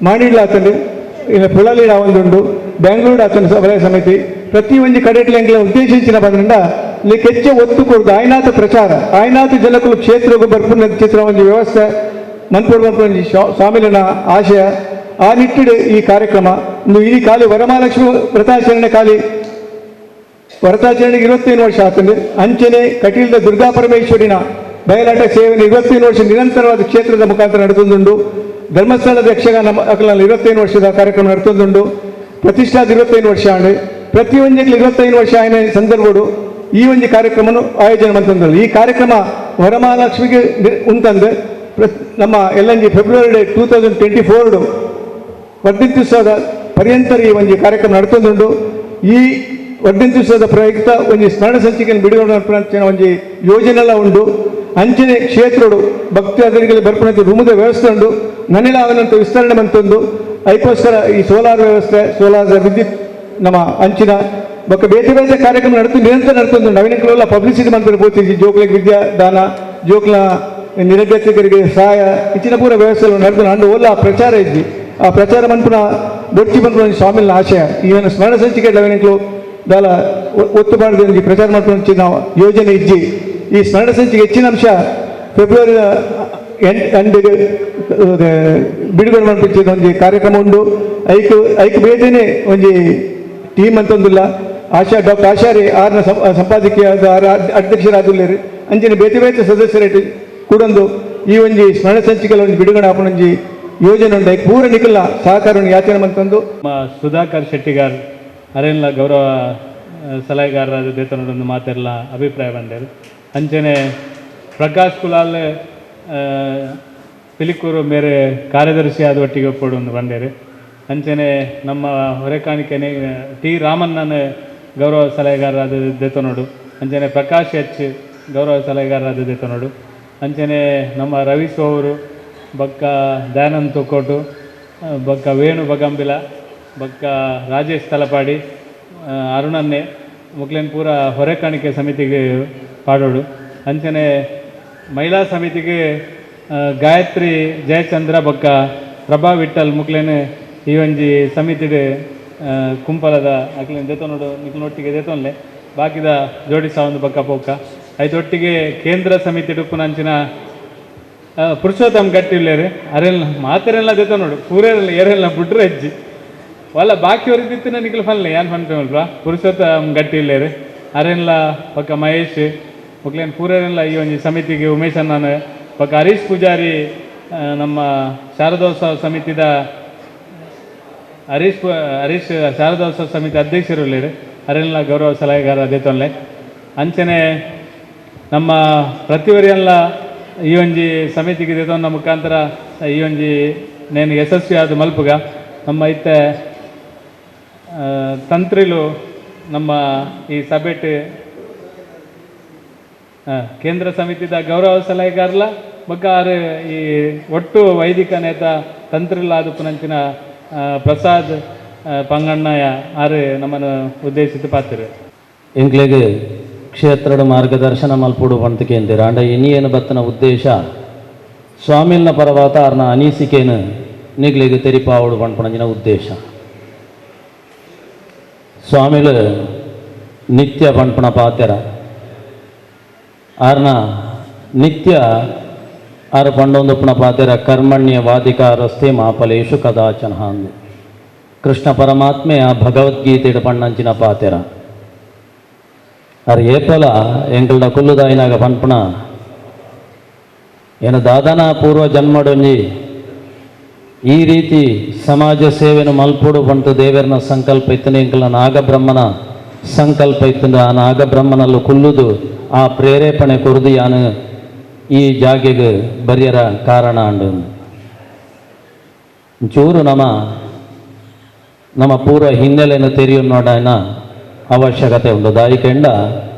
ಮಾಣಿಡ್ಲ ಆತಂಡು, ಇಲ್ಲ ಪುಳಲಿಡ ಒಂದುಂಡು, ಬೆಂಗಳೂರು ಆತಂಡು ವಲಯ ಸಮಿತಿ. ಪ್ರತಿ ಒಂಜಿ ಕಡೆಟ್ಲ ಎಂಕ್ಲ ಉದ್ದೇಶಿಂಚಿನ ಬಂದ್ರಂಡ ಹೆಚ್ಚು ಒತ್ತು ಕೊಡುದು ಆಯ್ನಾಥ ಪ್ರಚಾರ, ಆಯ್ನಾಥ ಜನಕುಲು ಕ್ಷೇತ್ರಗೂ ಬರ್ಪುನ ಚಿತ್ರ ಒಂಜಿ ವ್ಯವಸ್ಥೆ ಮನ್ಪೋಡು ಬರ್ಪುನ ಒಂಜಿ ಸ್ವಾಮಿಲಿನ ಆಶಯ. ಆ ನಿಟ್ಟಿಡು ಈ ಕಾರ್ಯಕ್ರಮ ಇಡೀ ಖಾಲಿ ವರಮಹಾಲಕ್ಷ್ಮಿ ವ್ರತಾಚರಣೆ ಖಾಲಿ ವ್ರತಾಚರಣೆಗೆ 25 ವರ್ಷ ಆತಂಡು. ಅಂಚನೆ ಕಟೀಲ್ದ ದುರ್ಗಾ ಪರಮೇಶ್ವರಿನ ಬಯಲಾಟ ಸೇವೆಯನ್ನು 25 ವರ್ಷ ನಿರಂತರವಾದ ಕ್ಷೇತ್ರದ ಮುಖಾಂತರ ನಡೆತೊಂದುಂಡು. ಧರ್ಮಸ್ಥಳದ ಯಕ್ಷಗಾನ 25 ವರ್ಷದ ಕಾರ್ಯಕ್ರಮ ನಡೆತೊಂದುಂಡು. ಪ್ರತಿಷ್ಠಾದ 25 ವರ್ಷ ಆಂಡು. ಪ್ರತಿ ಒಂಜಿಗೆ 25 ವರ್ಷ ಆಯ್ನ ಸಂದರ್ಭಡು ಈ ಒಂಜಿ ಕಾರ್ಯಕ್ರಮನು ಆಯೋಜನೆ ಮಂತಂದ್ರು. ಈ ಕಾರ್ಯಕ್ರಮ ವರಮಹಾಲಕ್ಷ್ಮಿಗೆ ಉಂಟಂದು ನಮ್ಮ ಎಲ್ಲಂಜಿ ಫೆಬ್ರವರಿ 2024 ವರ್ಧಂತ್ಯುತ್ಸವದ ಪರ್ಯಂತರ ಈ ಒಂಜಿ ಕಾರ್ಯಕ್ರಮ ನಡ್ತೊಂದುಂಡು. ಈ ವರ್ಧಂತ್ಯುತ್ಸವದ ಪ್ರಯುಕ್ತ ಒಂಜಿ ಸ್ಮರಣ ಸಂಚಿಕೆಯನ್ನು ಬಿಡುಗಡೆ ಒಂಜಿ ಯೋಜನೆಲ್ಲ ಉಂಡು. ಅಂಚನೆ ಕ್ಷೇತ್ರಡು ಭಕ್ತಾದಿಗಳಿಗೆ ಬರ್ಪುನಂತೆ ರೂಮದ ವ್ಯವಸ್ಥೆ ಉಂಡು. ನನ್ನೆಲ್ಲ ಅವನಂತ ವಿಸ್ತರಣೆ ಮಂತೊಂದು. ಅದಕ್ಕೋಸ್ಕರ ಈ ಸೋಲಾರ್ ವ್ಯವಸ್ಥೆ, ಸೋಲಾರ್ ವಿದ್ಯುತ್ ನಮ್ಮ ಅಂಚಿನ ಬೊಕ್ಕ ಬೇತೆ ಬೇತೆ ಕಾರ್ಯಕ್ರಮ ನಡತು ನಿರಂತರ ನಡ್ತೊಂದು ನವೀನ ಪಬ್ಲಿಸಿಟಿ ಮಂತ್ರ ಪೋತಿಜಿ ಜೋಕ್ಲೆಗ್ ವಿದ್ಯಾ ದಾನ ಜೋಕ್ಲ ನಿರಭ್ಯರ್ಥಿಗರಿಗೆ ಸಹಾಯ ಇಂಚಿನ ಪೂರ ವ್ಯವಸ್ಥೆ ನಡೆದು ಅಂಡು ಓಲ್ಲ ಪ್ರಚಾರ ಇದ್ದಿ ಆ ಪ್ರಚಾರ ಮನ್ಪುನ ಬೊಡ್ಚಿ ಮನ್ಪುನ ಸ್ವಾಮಿನ ಆಶಯ ಈವನ್ ಸ್ಮರಣ ಸಂಚಿಕೆ ನವೀನಕ್ಲು ದಾಲ ಒತ್ತು ಬಾರದೆ ಪ್ರಚಾರ ಮಾಡ್ಕೊಂಡು ನಾವು ಯೋಜನೆ ಇಜ್ಜಿ. ಈ ಸ್ಮರಣ ಸಂಚಿಕೆ ಹೆಚ್ಚಿನ ಅಂಶ ಫೆಬ್ರವರಿ ಎಂಡಿಗೆ ಬಿಡುಗಡೆ ಮಾಡ್ಪಿಚ್ಚಿದ ಒಂಜಿ ಕಾರ್ಯಕ್ರಮ ಉಂಡು. ಐಕ್ ಐಕ್ ಬೇತೆನೆ ಒಂಜಿ ಟೀಮ್ ಅಂತೊಂದಿಲ್ಲ. ಆಶಾ ಡಾಕ್ಟರ್ ಆಶಾರಿ ಆರ್ನ ಸಂಪಾದಕೀಯ ಅಧ್ಯಕ್ಷರಾದುಲ್ಲೇರು ಅಂಚಿನ ಬೇತೆ ಬೇತೆ ಸದಸ್ಯರೇಟ್ ಕೂಡೊಂದು ಈ ಒಂಜಿ ಸ್ಮರಣ ಸಂಚಿಕೆಲ ಒಂಜಿ ಬಿಡುಗಡೆ ಆಪುನ ಒಂಜಿ ಯೋಜನೆ ಉಂಡು. ಐಕ್ ಪೂರ ನಿಕಲ್ನ ಸಹಕಾರ ಯಾಚನೆ ಮಂತೊಂದು ಸುಧಾಕರ್ ಶೆಟ್ಟಿಗಾರ್ ಅರೆಲ್ಲ ಗೌರವ ಸಲಹೆಗಾರರಾದ ದೇತನೊಂದು ಮಾತೆಲ್ಲ ಅಭಿಪ್ರಾಯ ಬಂದರು. ಅಂಚನೆ ಪ್ರಕಾಶ್ ಕುಲಾಲ್ ಪಿಲಿಕೂರು ಮೇರೆ ಕಾರ್ಯದರ್ಶಿ ಆದ ಒಟ್ಟಿಗೆ ಒಪ್ಪೋಡು ಒಂದು ಬಂದೇರು. ಅಂಚನೆ ನಮ್ಮ ಹೊರೆಕಾಣಿಕೆನೆ ಟಿ ರಾಮಣ್ಣನ ಗೌರವ ಸಲಹೆಗಾರರಾದ ದೇತನೋಡು, ಅಂಚನೆ ಪ್ರಕಾಶ್ ಎಚ್ ಗೌರವ ಸಲಹೆಗಾರರಾದ ದೇತನೋಡು, ಅಂಚನೆ ನಮ್ಮ ರವಿ ಸೋವರು ಬಕ್ಕ ದಯಾನಂದ್ ತೊಕ್ಕೋಟು ಬಕ್ಕ ವೇಣು ಬಗಂಬಿಲ ಬಕ್ಕ ರಾಜೇಶ್ ತಲಪಾಡಿ ಅರುಣನ್ನೇ ಮುಕ್ಲೇನ್ ಪೂರ ಹೊರೆಕಾಣಿಕೆ ಸಮಿತಿಗೆ ಪಾಡೋಡು. ಅಂಚನೆ ಮಹಿಳಾ ಸಮಿತಿಗೆ ಗಾಯತ್ರಿ ಜಯಚಂದ್ರ ಬೊಕ್ಕ ಪ್ರಭಾ ವಿಠಲ್ ಮುಕ್ಲೇನ್ ಈ ಒಂಜಿ ಸಮಿತಿಡ್ ಕುಂಪಲದ ಅಕ್ಲೇನ್ ದೇತನೋಡು ನಿಕ್ಲನೊಟ್ಟಿಗೆ ದೇತೊನ್ಲೆ ಬಾಕಿದ ಜೋಡಿಸಾವೊಂದು ಬೊಕ್ಕ ಪೋಕ ಐತೊಟ್ಟಿಗೆ ಕೇಂದ್ರ ಸಮಿತಿ ಡುಪ್ಪುನಂಚಿನ ಪುರುಷೋತ್ತಮ್ ಗಟ್ಟಿ ಉಲ್ಲೇರು ಅರೆಲ್ಲ ಮಾತೆರೆಲ್ಲ ದೇತನೋಡು ಪೂರೆಲ್ಲ ಏರೆಲ್ಲ ಬುಡ್ರೆ ಅಜ್ಜಿ ವಲ್ಲ ಬಾಕಿ ಹೊರಿದಿತ್ತಿನ ನಿಕ್ಲು ಫನ್ಲೆ ಯಾನ್ ಫನ್ಪೆ ಪುರುಷೋತ್ತಮ್ ಗಟ್ಟಿ ಉಲ್ಲೇರು ಅರೆಲ್ಲ ಬೊಕ್ಕ ಮಹೇಶ್ ಮುಕ್ಲೇನ್ ಪೂರೆಲ್ಲ ಈ ಒಂಜಿ ಸಮಿತಿಗೆ ಉಮೇಶ್ ಅಣ್ಣನ ಬೊಕ್ಕ ಹರೀಶ್ ಪೂಜಾರಿ ನಮ್ಮ ಶಾರದೋತ್ಸವ ಸಮಿತಿದ ಹರೀಶ್ ಹರೀಶ್ ಶಾರದೋತ್ಸವ ಸಮಿತಿ ಅಧ್ಯಕ್ಷರು ಅರೆಲ್ಲ ಗೌರವ ಸಲಹೆಗಾರ ದೇತೊನ್ಲೆ. ಅಂಚನೆ ನಮ್ಮ ಪ್ರತಿವರಿಯಲ್ಲ ಈ ಒಂಜಿ ಸಮಿತಿಗೆ ದೇತೊನ್ನ ಮುಖಾಂತರ ಈ ಒಂಜಿ ನೇನು ಯಶಸ್ವಿಯಾದ ಮಲ್ಪುಗ ನಮ್ಮ ಇತ್ತೆ ತಂತ್ರಿಲು ನಮ್ಮ ಈ ಸಭೆಟ್ ಕೇಂದ್ರ ಸಮಿತಿದ ಗೌರವ ಸಲಹೆಗಾರಲ ಬೊಕ್ಕ ಆರು ಈ ಒಟ್ಟು ವೈದಿಕ ನೇತ ತಂತ್ರಿಲಾದ ಪುನಂಚಿನ ಪ್ರಸಾದ್ ಪಂಗಣ್ಣಯ್ಯ ಆರು ನಮ್ಮನ್ನು ಉದ್ದೇಶಿತ ಪಾತ್ರ. ಎಂಕ್ಲೆಗ್ ಕ್ಷೇತ್ರದ ಮಾರ್ಗದರ್ಶನ ಮಲ್ಪುಡು ಪಂತಕೇಂದಿರ ಅಂಡ ಇನಿಯೇನು ಬತ್ತನ ಉದ್ದೇಶ ಸ್ವಾಮಿಲ್ನ ಪರವಾತ ಆರ್ನ ಅನಿಸಿಕೇನು ನಿಗ್ಲೆಗ್ ತೆರಿಪಾವಡು ಪಣ್ಪಣಂಜಿನ ಉದ್ದೇಶ. ಸ್ವಾಮಿಲು ನಿತ್ಯ ಪಣ್ಪಣ ಪಾತೆರ ಆರ್ನ ನಿತ್ಯ ಆರು ಪಂಡೊಂದುಪ್ಪಣ ಪಾತೆರ ಕರ್ಮಣ್ಯ ವಾದಿಕಾರಸ್ತೆ ಮಾಪಲೇಶು ಕದಾಚನ ಅಂದು ಕೃಷ್ಣ ಪರಮಾತ್ಮೆ ಆ ಭಗವದ್ಗೀತೆಡು ಪಣ್ಣಂಚಿನ ಪಾತೆರ ಆರ್ ಏಪಲ ಎಂಕಲ್ನ ಕುಲ್ಲುದಾಯಿನಾಗ ಪನ್ಪಣ ಏನು ದಾದನ ಪೂರ್ವ ಜನ್ಮಡೊಂಜಿ ಈ ರೀತಿ ಸಮಾಜ ಸೇವೆನು ಮಲ್ಪುಡು ಪಂಟು ದೇವರನ ಸಂಕಲ್ಪ ಇತ್ತನೆ ಎಂಕಲ್ನ ನಾಗಬ್ರಹ್ಮನ ಸಂಕಲ್ಪ ಇತ್ತಂದು ಆ ನಾಗಬ್ರಹ್ಮನಲ್ಲೂ ಕುಲ್ಲುದು ಆ ಪ್ರೇರೇಪಣೆ ಕೊರದು ಯಾನು ಈ ಜಾಗೆಗೆ ಬರಿಯರ ಕಾರಣ ಅಂಡು ಚೂರು ನಮ್ಮ ನಮ್ಮ ಪೂರ್ವ ಹಿನ್ನೆಲೆಯನ್ನು ತೆರೆಯು ನೋಡೋಣ ಅವಶ್ಯಕತೆ ಉಂಟು. ದಾಯಿಕೆಂಡ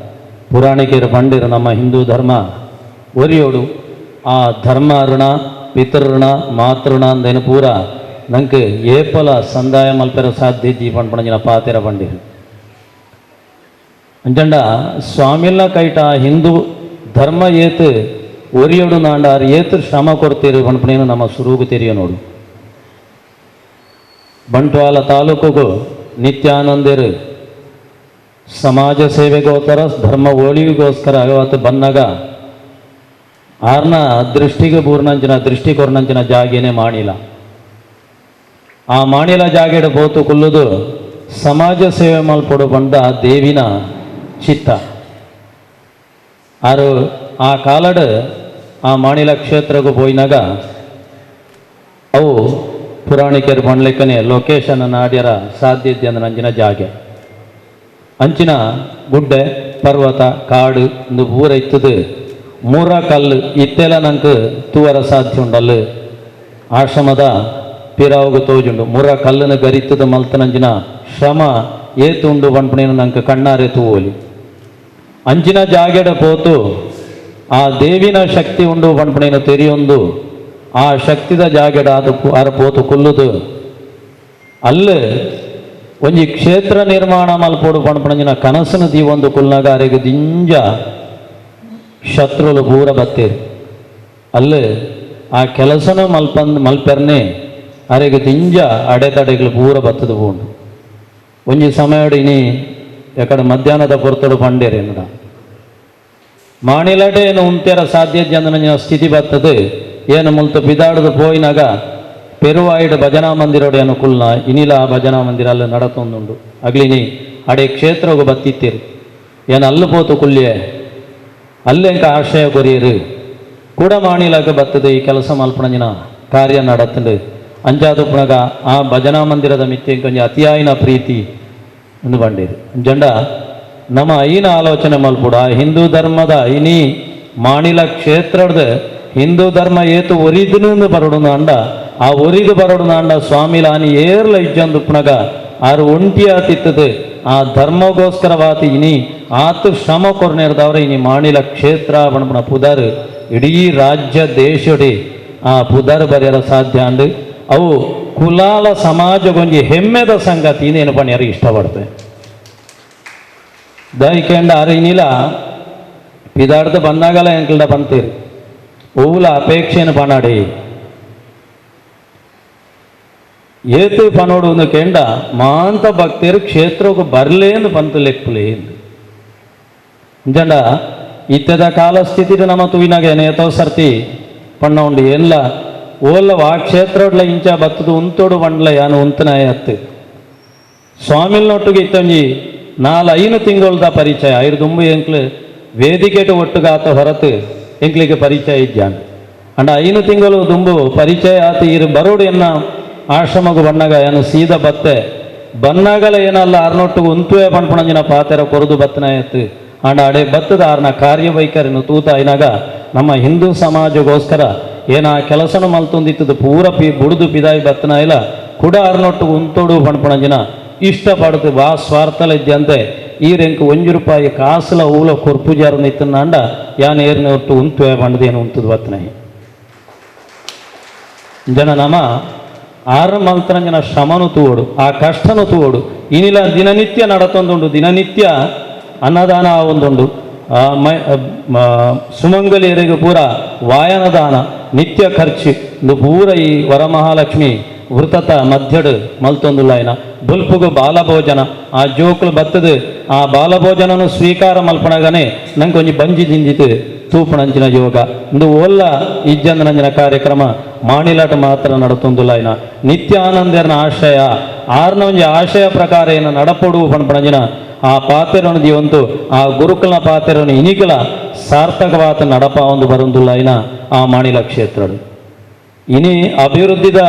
ಪುರಾಣಿಕರು ಪಂಡಿರು ನಮ್ಮ ಹಿಂದೂ ಧರ್ಮ ಒರಿಯೋಡು ಆ ಧರ್ಮ ಋಣ ಪಿತೃಋಣ ಮಾತೃಣ ಅಂದೇನು ಪೂರ ನಂಗೆ ಏಪಲ ಸಂದಾಯ ಮಲ್ಪೆರ ಸಾಧ್ಯ ಇಜ್ಜಿ ಪಣ್ಪಣಂಜಿನ ಪಾತೆರ ಪಂಡಿರು. ಅಂಚಂಡ ಸ್ವಾಮಿಲ್ಲ ಕೈಟ ಹಿಂದೂ ಧರ್ಮ ಏತು ಒರಿಯೋಡು ನಾಂಡಾರ್ ಏತು ಶ್ರಮ ಕೊಡ್ತೀರು ಪಣ್ಪಣೇನು ನಮ್ಮ ಸುರುಗು ತೆರಿಯ ನೋಡು. ಬಂಟ್ವಾಳ ತಾಲೂಕುಗು ನಿತ್ಯಾನಂದರು ಸಮಾಜ ಸೇವೆಗೋಸ್ಕರ ಧರ್ಮ ಒಳಿವಿಗೋಸ್ಕರ ಅವತ್ತು ಬಂದಾಗ ಆರ್ನ ದೃಷ್ಟಿಗೆ ಬೂರ್ನಂಚಿನ ದೃಷ್ಟಿ ಕೊರ್ನಂಚಿನ ಜಾಗೇನೆ ಮಾಣಿಲ. ಆ ಮಾಣಿಲ ಜಾಗೆಡ್ ಪೋತು ಕುಲ್ಲುದು ಸಮಾಜ ಸೇವೆ ಮಲ್ಪೊಡು ಬಂದ ದೇವಿನ ಚಿತ್ತ. ಆರು ಆ ಕಾಲಡ್ ಆ ಮಾಣಿಲ ಕ್ಷೇತ್ರಗೂ ಪೋಯಿನಾಗ ಅವು ಪುರಾಣಿಕರು ಪಣ್ಲೆಕ್ಕನೆ ಲೊಕೇಶನ್ ನಾಡ್ಯರ ಸಾಧ್ಯತೆ ಅಂದ್ರೆ ಅಂಚಿನ ಜಾಗೆ ಅಂಚಿನ ಗುಡ್ಡೆ ಪರ್ವತ ಕಾಡು ಇಂದು ಪೂರ ಇತ್ತದು ಮೂರ ಕಲ್ಲು ಇತ್ತೆಲ್ಲ ನಂಗೆ ತೂವರ ಸಾಧ್ಯ ಉಂಡಲ್ಲು ಆಶ್ರಮದ ಪಿರಾವುಗು ತೋಜುಂಡು ಮೂರ ಕಲ್ಲನ್ನು ಗರಿತದ ಮಲ್ತನಂಚಿನ ಶ್ರಮ ಏತುಂಡು ಪನ್ಪುನೇನು ನಂಗೆ ಕಣ್ಣಾರೆ ತೂವೋಲಿ. ಅಂಚಿನ ಜಾಗೆಡ ಪೋತು ಆ ದೇವಿನ ಶಕ್ತಿ ಉಂಡು ಪನ್ಪುನೇನು ತೆರಿಯೊಂದು ಆ ಶಕ್ತಿದ ಜಾಗೆಡ ಅದು ಆರ ಪೋತು ಕುಲ್ಲುದು ಅಲ್ಲು ಒಂಜಿ ಕ್ಷೇತ್ರ ನಿರ್ಮಾಣ ಮಲ್ಪೋಡು ಪಣಪಣಂಜಿನ ಕನಸನ ದೀವೊಂದು ಕುಲ್ನಾಗ ಅರೆಗ್ ದಿಂಜ ಶತ್ರುಲು ಪೂರ ಬತ್ತೇರು. ಅಲ್ಲೇ ಆ ಕೆಲಸನ ಮಲ್ಪಂದ್ ಮಲ್ಪೆರ್ನೆ ಅರೆಗ್ ದಿಂಜ ಅಡೆತಡೆಗಳು ಪೂರ ಬತ್ತದ ಪೋಂಡು. ಒಂಜಿ ಸಮಯಡು ಇನಿ ಎಕಡೆ ಮಧ್ಯಾಹ್ನದ ಪೊರ್ತಡು ಪಂಡೇರು ಎನ್ನಡ ಮಾಣಿಲಟೆ ಏನು ಉಂತೇರ ಸಾಧ್ಯ ಜನ ಸ್ಥಿತಿ ಬತ್ತದು. ಏನು ಮುಲ್ತು ಬಿದಾಡದು ಪೋಯಿನಾಗ ಪೆರುವಾಯಿಡು ಭಜನಾ ಮಂದಿರೋಡು ಏನು ಕುಲ್ನ ಇನಿಲ ಆ ಭಜನಾ ಮಂದಿರ ಅಲ್ಲಿ ನಡತೊಂದುಂಡು. ಅಗ್ಲಿನಿ ಅಡೆ ಕ್ಷೇತ್ರಗು ಬತ್ತಿತ್ತೀರು ಏನು ಅಲ್ಲು ಪೋತು ಕುಲ್ಯೆ ಅಲ್ಲೆಂಕ ಆಶ್ರಯ ಕೊರಿಯರು ಕೂಡ ಮಾಣಿಲಾಗ ಬತ್ತದು ಈ ಕೆಲಸ ಮಲ್ಪಣಂಜಿನ ಕಾರ್ಯ ನಡತ್ತಂಡು. ಅಂಚಾದುಪ್ಪುನಗ ಆ ಭಜನಾ ಮಂದಿರದ ಮಿತ್ತೆ ಕೊಂಚ ಅತಿಯಾಯಿನ ಪ್ರೀತಿ ಎಂದು ಬಂಡೀರು. ಜಂಡ ನಮ್ಮ ಐನ ಆಲೋಚನೆ ಮಲ್ಪುಡ ಹಿಂದೂ ಧರ್ಮದ ಇನಿ ಮಾಣಿಲ ಕ್ಷೇತ್ರದ ಹಿಂದೂ ಧರ್ಮ ಏತು ಒರಿದನು ಬರಡು ಅಂಡ ಆ ಒರಿದು ಬರಡು ಅಂಡ ಸ್ವಾಮಿಲಾನಿ ಏರ್ಲ ಇಜ್ಜಂದುಪ್ಪುನಗ ಆರು ಒಂಟಿ ಆತಿತ್ತದು. ಆ ಧರ್ಮಗೋಸ್ಕರವಾತಿ ಇನಿ ಆತು ಶ್ರಮ ಕೊರ್ನೇರ್ದವ್ರೆ ಇನಿ ಮಾಣಿಲ ಕ್ಷೇತ್ರ ಬಣಪುಣ ಪುದರ್ ಇಡೀ ರಾಜ್ಯ ದೇಶಡಿ ಆ ಪುದರ್ ಬರೆಯರ ಸಾಧ್ಯ ಅಂಡು ಅವು ಕುಲಾಲ ಸಮಾಜಗೊಂಜಿ ಹೆಮ್ಮೆದ ಸಂಗತಿ ಇನ್ನೇನು ಪಣ್ಯಾರು ಇಷ್ಟಪಡ್ತೇವೆ. ದಯಕೇಂಡ ಆರು ಇನಿಲ ಪಿದಾಡ್ದು ಬಂದಾಗಲ ಎಂಕಲ್ಡ ಬಂತೀರಿ ಓವುಲ ಅಪೇಕ್ಷೆಯನ್ನು ಪನಾಡಿ ಏತು ಪನೋಡು ಒಂದು ಕೇಂಡ ಮಾಂತ ಭಕ್ತರು ಕ್ಷೇತ್ರಕ್ಕೆ ಬರಲೇಂದು ಪಂತು ಲೆಪ್ಪುಲೇ ಜಂಡ ಇತ್ತದ ಕಾಲ ಸ್ಥಿತಿ ನಮ್ಮ ತೂವಿನಾಗ ಏನೇತೋ ಸರ್ತಿ ಪಣ್ಣ ಉಂಡು ಎಲ್ಲ ಓಲ್ಲ ಆ ಕ್ಷೇತ್ರಡ್ಲ ಇಂಚ ಬತ್ತದು ಉಂತೋಡು ಬಂಡ್ಲ ಯಾನು ಉಂತನಾಯ ಅತ್ತು ಸ್ವಾಮಿಲ್ನೊಟ್ಟಿಗೆ ಇತ್ತೊಂಜಿ 4-5 ತಿಂಗಳ್ದ ಪರಿಚಯ ಐದು ಎಂಕ್ಲು ವೇದಿಕೆಟು ಒಟ್ಟುಗಾತ ಹೊರತು ಎಂಕ್ಲಿಗೆ ಪರಿಚಯ ಇದ್ದಾನೆ. ಅಂಡ 5 ತಿಂಗಳು ದುಂಬು ಪರಿಚಯ ಆತ ಇರು ಬರೋಡು ಎನ್ನ ಆಶ್ರಮಗು ಬಣ್ಣಗ ಏನು ಸೀದ ಬತ್ತೆ ಬನ್ನಾಗಲ ಏನಲ್ಲ ಆರ್ನೊಟ್ಟಿಗೆ ಉಂತುವೆ ಪಣ್ಪಣಂಜಿನ ಪಾತೆರ ಕೊರದು ಬತ್ತನಾಯತ್ತು. ಅಂಡ ಅಡೆ ಬತ್ತದ ಆರ್ನ ಕಾರ್ಯವೈಖರಿನ ತೂತ ಐನಾಗ ನಮ್ಮ ಹಿಂದೂ ಸಮಾಜಗೋಸ್ಕರ ಏನ ಆ ಕೆಲಸನ ಮಲ್ತೊಂದಿತ್ತದು ಪೂರ ಪಿ ಬುಡುದು ಪಿದಾಯಿ ಬತ್ತನಾಯಿಲ್ಲ ಕೂಡ ಆರ್ನೊಟ್ಟಿಗೆ ಉಂತೋಡು ಪಣ್ಪಣಂಜಿನ ಇಷ್ಟಪಡುದು ಬಾ ಸ್ವಾರ್ಥಲ ಇದ್ದಂತೆ ಈ ರೆಂಕ್ 1 ರೂಪಾಯಿ ಕಾಸುಲ ಊಲ ಕೊರ್ಪುಜಾರು ನಿತ್ತನಾಂಡ ಯಾನ್ ಏರ್ನ ಒಟ್ಟು ಉಂತುವೆ ಬಂಡದೇನು ಉಂತುದು ಬತ್ತನಾಯಿ. ಜನ ನಮ ಆರು ಮಲ್ತರಂಜನ ಶ್ರಮನು ತೂವೋಡು ಆ ಕಷ್ಟನು ತೂವೋಡು ಇನಿಲ ದಿನನಿತ್ಯ ನಡತೊಂದುಂಡು ದಿನನಿತ್ಯ ಅನ್ನದಾನ ಒಂದುಂಡು ಸುಮಂಗಲಿಯರಿಗೆ ಪೂರ ವಾಯನದಾನ ನಿತ್ಯ ಖರ್ಚು ಇಂದು ಪೂರ ಈ ವರಮಹಾಲಕ್ಷ್ಮಿ ವೃತತ ಮಧ್ಯಡು ಮಲ್ತೊಂದುಲ್ಲಾಯನ ಬುಲ್ಪುಗು ಬಾಲಭೋಜನ ಆ ಜೋಕುಲು ಬತ್ತದು ಆ ಬಾಲಭೋಜನನು ಸ್ವೀಕಾರ ಮಲ್ಪಣಗನೆ ನಂಗೆ ಒಂಜಿ ಬಂಜಿ ಜಿಂಜಿತು ತೂಪಣಂಚಿನ ಯೋಗ ಇಂದು ಓಲ್ಲ ಇಜ್ಜಂದನಂಜಿನ ಕಾರ್ಯಕ್ರಮ ಮಾಣಿಲಾಟ ಮಾತ್ರ ನಡತೊಂದುಲ್ಲಾಯನ ನಿತ್ಯಾನಂದರ್ನ ಆಶಯ ಆರ್ನ ಒಂಜಿ ಆಶಯ ಪ್ರಕಾರ ಏನ ನಡಪೊಡು ಪಣಪಣಂಜಿನ ಆ ಪಾತೆರನು ದಿವಂತು ಆ ಗುರುಕುಲ ಪಾತೆರನು ಇನಿಕಲ ಸಾರ್ಥಕವಾದ ನಡಪ ಒಂದು ಬರುಂದುಲ್ಲಾಯನ ಆ ಮಾಣಿಲ ಕ್ಷೇತ್ರಡು. ಇನಿ ಅಭಿವೃದ್ಧಿದ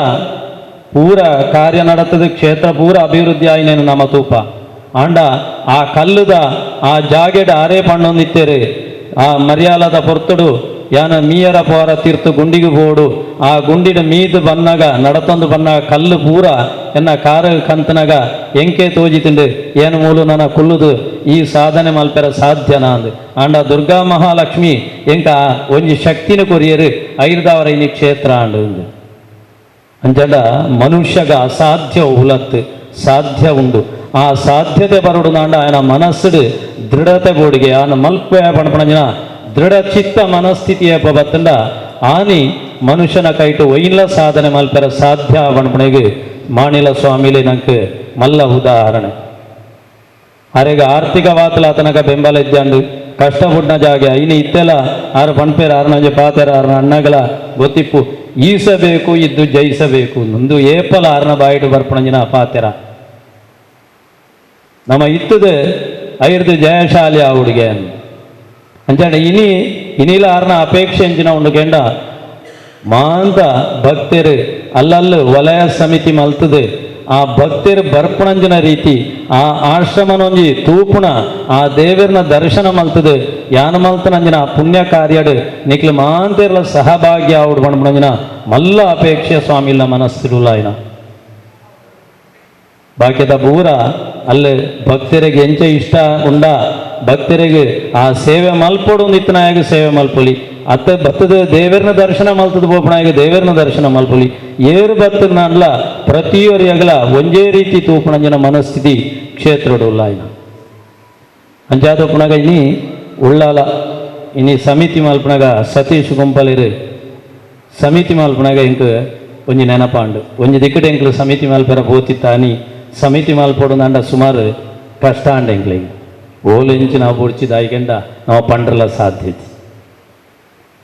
ಪೂರ ಕಾರ್ಯ ನಡತದ ಕ್ಷೇತ್ರ ಪೂರ ಅಭಿವೃದ್ಧಿ ಆಯ್ನೇನು ನಮ್ಮ ತೂಪ ಆಂಡ ಆ ಕಲ್ಲುದ ಆ ಜಾಗೆಡ ಆರೇ ಪಣ್ಣೊಂದಿತ್ತೇರು ಆ ಮರ್ಯಾಲದ ಪೊರ್ತುಡು ಯಾನ ಮೀಯರ ಪೋರ ತೀರ್ತು ಗುಂಡಿಗೆ ಬೋಡು ಆ ಗುಂಡಿನ ಮೀದು ಬನ್ನಾಗ ನಡತೊಂದು ಬನ್ನಾಗ ಕಲ್ಲು ಪೂರ ಎನ್ನ ಕಾರ ಕಂತನಾಗ ಎಂಕೆ ತೋಜಿ ತಿಂಡು ಏನು ಮೂಲು ನನ್ನ ಕುಲ್ಲುದು ಈ ಸಾಧನೆ ಮಲ್ಪೆರ ಸಾಧ್ಯನಾ ಅಂದು ಆಂಡ ದುರ್ಗಾ ಮಹಾಲಕ್ಷ್ಮಿ ಎಂಕ ಒಂಜಿ ಶಕ್ತಿನ ಕೊರಿಯರು ಐರ್ದಾವರ ಇನಿ ಕ್ಷೇತ್ರ ಅಂಡು ಅಂಜಡ ಮನುಷ್ಯಗ ಅಸಾಧ್ಯ ಉಲತ್ತು ಸಾಧ್ಯ ಉಂಡು ಆ ಸಾಧ್ಯತೆ ಬರೋಡು ನಾಂಡ ఆయన ಮನಸ್ಸುಡು ದೃಢತೆ ಬೋಡಿಗೆ ಆನ ಮಲ್ಪೆ ಪಣಪಣಂಜಿನ ದೃಢ ಚಿತ್ತ ಮನಸ್ಥಿತಿಯ ಬತ್ತಂಡ ಆನಿ ಮನುಷ್ಯನ ಕೈಟು ಒಯ್ಲ ಸಾಧನೆ ಮಲ್ಪೆರ ಸಾಧ್ಯ ಪಣಪಣೆಗೆ ಮಾಣಿಲ ಸ್ವಾಮಿಲೆ ನಂಗೆ ಮಲ್ಲ ಉದಾಹರಣೆ. ಅರೆಗ ಆರ್ಥಿಕವಾತಲ ಆತನಕ ಬೆಂಬಲ ಇದ್ದಾಂಡು ಕಷ್ಟಪುಟ್ನ ಜಾಗೆ ಇನ್ನು ಇತ್ತೆಲ್ಲ ಆರು ಪಣ್ಪೇರ ಆರ್ನಂಜೆ ಪಾತೆರ ಆರ್ನ ಅಣ್ಣಗಳ ಗೊತ್ತಿಪ್ಪು ಈಸಬೇಕು ಇದ್ದು ಜಯಿಸಬೇಕು ನಂದು ಏಪಲ ಆರ್ನ ಬಾಯಿಡು ಬರ್ಪಣಂಜಿನ ಪಾತೆರ ನಮ್ಮ ಇತ್ತದ ಐರ್ದು ಜಯಶಾಲಿ ಆ ಹುಡುಗೆ ಅಂಚಾಂಡ ಇನಿ ಇನಿಲ ಆರ್ನ ಅಪೇಕ್ಷೆ ಅಂಚಿನ ಉಂಡು ಕೆಂಡ ಮಾಂತ ಭಕ್ತರು ಅಲ್ಲಲ್ಲು ವಲಯ ಸಮಿತಿ ಮಲ್ತದೆ ಆ ಭಕ್ತರು ಬರ್ಪಣಂಜಿನ ರೀತಿ ಆ ಆಶ್ರಮನೊಂಜಿ ತೂಪುಣ ಆ ದೇವರನ ದರ್ಶನ ಮಲ್ತದೆ ಯಾನ ಮಲ್ತನಂಜಿನ ಪುಣ್ಯ ಕಾರ್ಯಡು ನಿಕ್ಲು ಮಾಂತೇರ್ಲ ಸಹಭಾಗ್ಯ ಆవుడు ಪಣಪಣಂಜಿನ ಮಲ್ಲ ಅಪೇಕ್ಷೆ ಸ್ವಾಮಿಲ್ಲ ಮನಸ್ಸಿರುಲಾಯನ ಬಾಕಿದ ಪೂರ ಅಲ್ಲಿ ಭಕ್ತರಿಗೆ ಎಂಚೆ ಇಷ್ಟ ಉಂಡ ಭಕ್ತರಿಗೆ ಆ ಸೇವೆ ಮಲ್ಪೊಡು ನಿತ್ತನಾಯಗ ಸೇವೆ ಮಲ್ಪೊಲಿ ಅತ್ತ ಬತ್ತದ ದೇವರನ ದರ್ಶನ ಮಲ್ತದ ಬೋಪನಾಯಗ ದೇವರನ ದರ್ಶನ ಮಲ್ಪೊಲಿ ಏರು ಬತ್ತದ ನಾನ್ಲ ಪ್ರತಿಯೊರಿಯಗಲ ಒಂಜೇ ರೀತಿ ತೂಪುಣಂಜಿನ ಮನಸ್ಥಿತಿ ಕ್ಷೇತ್ರಡು ಉಳ್ಳಾಯಿನ ಅಂಚಾದ ಪುನಗ ಇನಿ ಉಳ್ಳಾಲ ಇನಿ ಸಮಿತಿ ಮಲ್ಪನಗ ಸತೀಶ್ ಗುಂಪಲಿರು ಸಮಿತಿ ಮಲ್ಪನಗ ಇಂಕ್ ಒಂಜಿ ನೆನಪಾಂಡು ಒಂಜಿ ದಿಕ್ಕಡೆ ಎಂಕ್ಲು ಸಮಿತಿ ಮಲ್ಪೆರ ಪೋತಿತ್ತಾನಿ ಸಮಿತಿ ಮಲ್ಪೊಡು ಸುಮಾರು ಕಷ್ಟ ಅಂಡ ಎಂಕ್ಲಿಗೆ ಓಲು ಇಂಚು ನಾವು ಬುಡ್ಚಿ ದಾಯಿಕೆಂಡ ನಾವು ಪಂಡ್ರಲ ಸಾಧ್ಯತೆ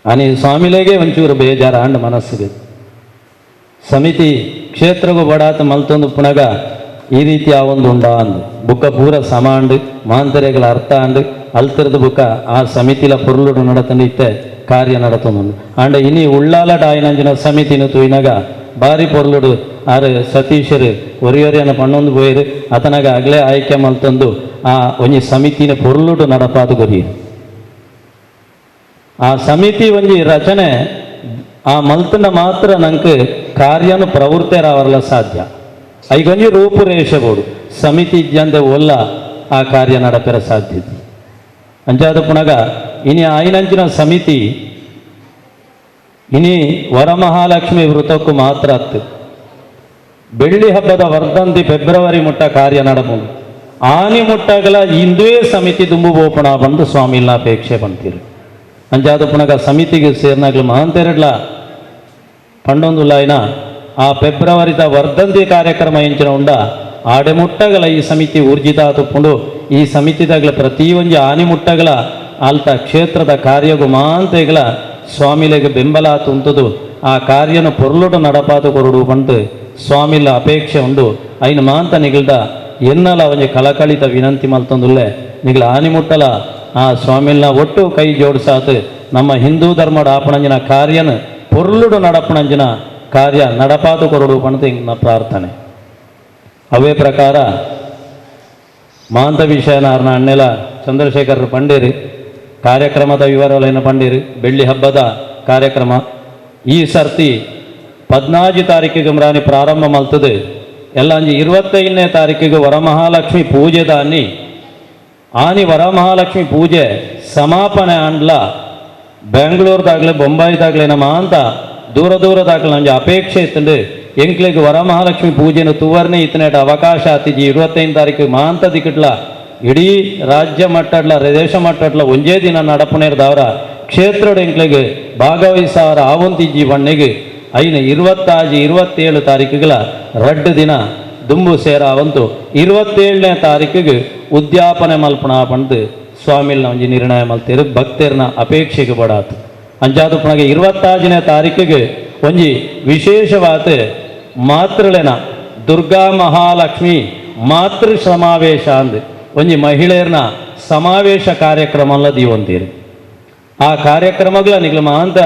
అని ಸ್ವಾಮಿಲೇಗೆ ಒಂಚೂರು ಬೇಜಾರ ಅಂಡ ಮನಸ್ಸಿಗೆ ಸಮಿತಿ ಕ್ಷೇತ್ರಗೂ ಬಡಾತ ಮಲ್ತೊಂದು ಪುನಗ ಈ ರೀತಿ ಆ ಒಂದು ಉಂಡ ಅಂದು ಬುಕ್ಕ ಪೂರ ಸಮ ಅಂಡು ಮಾಂತರೆಗಳ ಅರ್ಥ ಅಂಡು ಅಲ್ತರದ ಬುಕ್ಕ ಆ ಸಮಿತಿಲ ಪೊರ್ಲುಡು ನಡತಂಡು ಇತ್ತೆ ಕಾರ್ಯ ನಡತೊಂದು ಅಂಡ ಇನಿ ಉಳ್ಳಾಲಟ ಆಯ್ನಂಜಿನ ಸಮಿತಿನ ತೂಯಿನಾಗ ಬಾರಿ ಪೊರ್ಲುಡು ಆರು ಸತೀಶರು ಒರಿಯೊರಿಯನ ಪಣ್ಣೊಂದು ಪೋಯಿರು ಅತನಾಗ ಅಗ್ಲೇ ಆಯ್ಕೆ ಮಲ್ತೊಂದು ಆ ಒಂಜಿ ಸಮಿತಿನ ಪೊರ್ಲುಡು ನಡಪಾದು ಕೊರಿಯರು. ಆ ಸಮಿತಿ ಒಂಜಿ ರಚನೆ ಆ ಮಲ್ತನ ಮಾತ್ರ ನಂಗೆ ಕಾರ್ಯನು ಪ್ರವೃತ್ತಿರಾವರಲ ಸಾಧ್ಯ. ಐಗೊಂಜಿ ರೂಪುರೇಷೆ ಬೋಡು ಸಮಿತಿ ಇದ್ದಂತೆ ಒಲ್ಲ ಆ ಕಾರ್ಯ ನಡಪೆರ ಸಾಧ್ಯತೆ. ಅಂಚಾದ ಪುನಗ ಇನಿ ಆಯ್ನಂಚಿನ ಸಮಿತಿ ಇನಿ ವರಮಹಾಲಕ್ಷ್ಮಿ ವೃತಕ್ಕೂ ಮಾತ್ರ ಅತ್ತು ಬೆಳ್ಳಿ ಹಬ್ಬದ ವರ್ಧಂತಿ ಫೆಬ್ರವರಿ ಮುಟ್ಟ ಕಾರ್ಯ ನಡಪುಂಡು ಆನಿ ಮುಟ್ಟಗಲ ಇಂದುವೇ ಸಮಿತಿ ದುಂಬು ಬೋಪಣ ಬಂದು ಸ್ವಾಮಿಲ್ಲ ಅಪೇಕ್ಷೆ ಬಂತೀರು. ಅಂಚಾದ ಪುನಗ ಸಮಿತಿಗೆ ಸೇರ್ನಾಗ್ಲು ಮಹಾಂತೆರಡ್ಲ ಪಂಡೊಂದುಲಾಯ್ನ ಆ ಫೆಬ್ರವರಿದ ವರ್ಧಂತಿ ಕಾರ್ಯಕ್ರಮ ಎಂಚಿನ ಉಂಡ ಆಡೆ ಮುಟ್ಟಗಲ ಈ ಸಮಿತಿ ಊರ್ಜಿತ ತುಪ್ಪುಂಡು ಈ ಸಮಿತಿದಾಗಲ ಪ್ರತಿ ಒಂಜಿ ಆನಿ ಮುಟ್ಟಗಲ ಆಲ್ತ ಕ್ಷೇತ್ರದ ಕಾರ್ಯಗು ಮಾಂತೆಗಳ ಸ್ವಾಮಿಲೆಗೆ ಬೆಂಬಲ ತುಂತುದು ಆ ಕಾರ್ಯನು ಪೊರ್ಲುಡು ನಡಪಾತು ಕೊರಡು ಬಂತು ಸ್ವಾಮಿಲ ಅಪೇಕ್ಷೆ ಉಂಡು ಐನ ಮಾಂತ ನಿಗಲ್ದ ಎನ್ನಲ ಒಂಜಿ ಕಳಕಳಿತ ವಿನಂತಿ ಮಲ್ತೊಂದುಲ್ಲೆ ನಿಗಲ ಆನಿ ಮುಟ್ಟಲ ಆ ಸ್ವಾಮಿಲ್ನ ಒಟ್ಟು ಕೈ ಜೋಡಿಸಾತು ನಮ್ಮ ಹಿಂದೂ ಧರ್ಮದ ಆಪಣಂಜಿನ ಕಾರ್ಯನ ಪೊರ್ಲುಡು ನಡಪಣಂಜಿನ ಕಾರ್ಯ ನಡಪಾತು ಕೊರಡು ಪಂತ ಇಂಗ್ನ ಪ್ರಾರ್ಥನೆ. ಅವೇ ಪ್ರಕಾರ ಮಾಂತ ವಿಷಯನಾರ್ನ ಅಣ್ಣೆಲ ಚಂದ್ರಶೇಖರ್ ಪಂಡೇರಿ ಕಾರ್ಯಕ್ರಮದ ವಿವರಗಳೇನು ಪಂಡೇರಿ ಬೆಳ್ಳಿ ಹಬ್ಬದ ಕಾರ್ಯಕ್ರಮ ಈ ಸರ್ತಿ 14 ತಾರೀಕಿಗೆ ಮ್ರಾನಿ ಪ್ರಾರಂಭ ಮಲ್ತದೆ ಎಲ್ಲ ಅಂಜಿ 25ನೇ ತಾರೀಕಿಗೆ ವರಮಹಾಲಕ್ಷ್ಮಿ ಪೂಜೆದಾನಿ ಆನಿ ವರಮಹಾಲಕ್ಷ್ಮಿ ಪೂಜೆ ಸಮಾಪನೆ ಅಂಡ್ಲ ಬೆಂಗಳೂರುದಾಗಲೇ ಬೊಂಬಾಯಿದಾಗಲೇ ನಮ್ಮ ಅಂತ ದೂರ ದೂರದಾಗಲೇ ನಮಗೆ ಅಪೇಕ್ಷೆ ಇತ್ತಂಡು ಎಂಕ್ಲೆಗ್ ವರಮಹಾಲಕ್ಷ್ಮಿ ಪೂಜೆನ ತುವರ್ನೆ ಇತ್ತನೇಟ ಅವಕಾಶ ಆತಿಜಿ 25 ತಾರೀಕು ಮಾಂತ ದಿಕ್ಕಟ್ಲ ಇಡೀ ರಾಜ್ಯ ಮಟ್ಟಡ್ಲ ದೇಶ ಮಟ್ಟಡ್ಲ ಒಂಜೇ ದಿನ ನಡಪುನೇರ್ದವರ ಕ್ಷೇತ್ರದ ಎಂಕ್ಲೆಗ್ ಭಾಗವಹಿಸವರ ಆವಂತಿಜ್ಜಿ ಬಣ್ಣೆಗೆ ಐನ 26 27 ತಾರೀಕುಗಳ ರಡ್ಡು ದಿನ ದುಂಬು ಸೇರಾವಂತು 27ನೇ ತಾರೀಕಿಗೆ ಉದ್ಯಾಪನೆ ಮಲ್ಪಣ ಪಂದು ಸ್ವಾಮಿಲ್ನ ಒಂಜಿ ನಿರ್ಣಯ ಮಲ್ತೇರು ಭಕ್ತರ್ನ ಅಪೇಕ್ಷೆಗೆ ಬಡಾತು. ಅಂಚಾದು ಪುನಗ 26ನೇ ತಾರೀಕಿಗೆ ಒಂಜಿ ವಿಶೇಷವಾದ ಮಾತೃಳೆನ ದುರ್ಗಾ ಮಹಾಲಕ್ಷ್ಮಿ ಮಾತೃ ಸಮಾವೇಶ ಅಂದು ಒಂಜಿ ಮಹಿಳೆಯರ್ನ ಸಮಾವೇಶ ಕಾರ್ಯಕ್ರಮ ದೀವಂತೀರಿ. ಆ ಕಾರ್ಯಕ್ರಮಗಳ ನಿಗ್ಲ ಮಾಂತ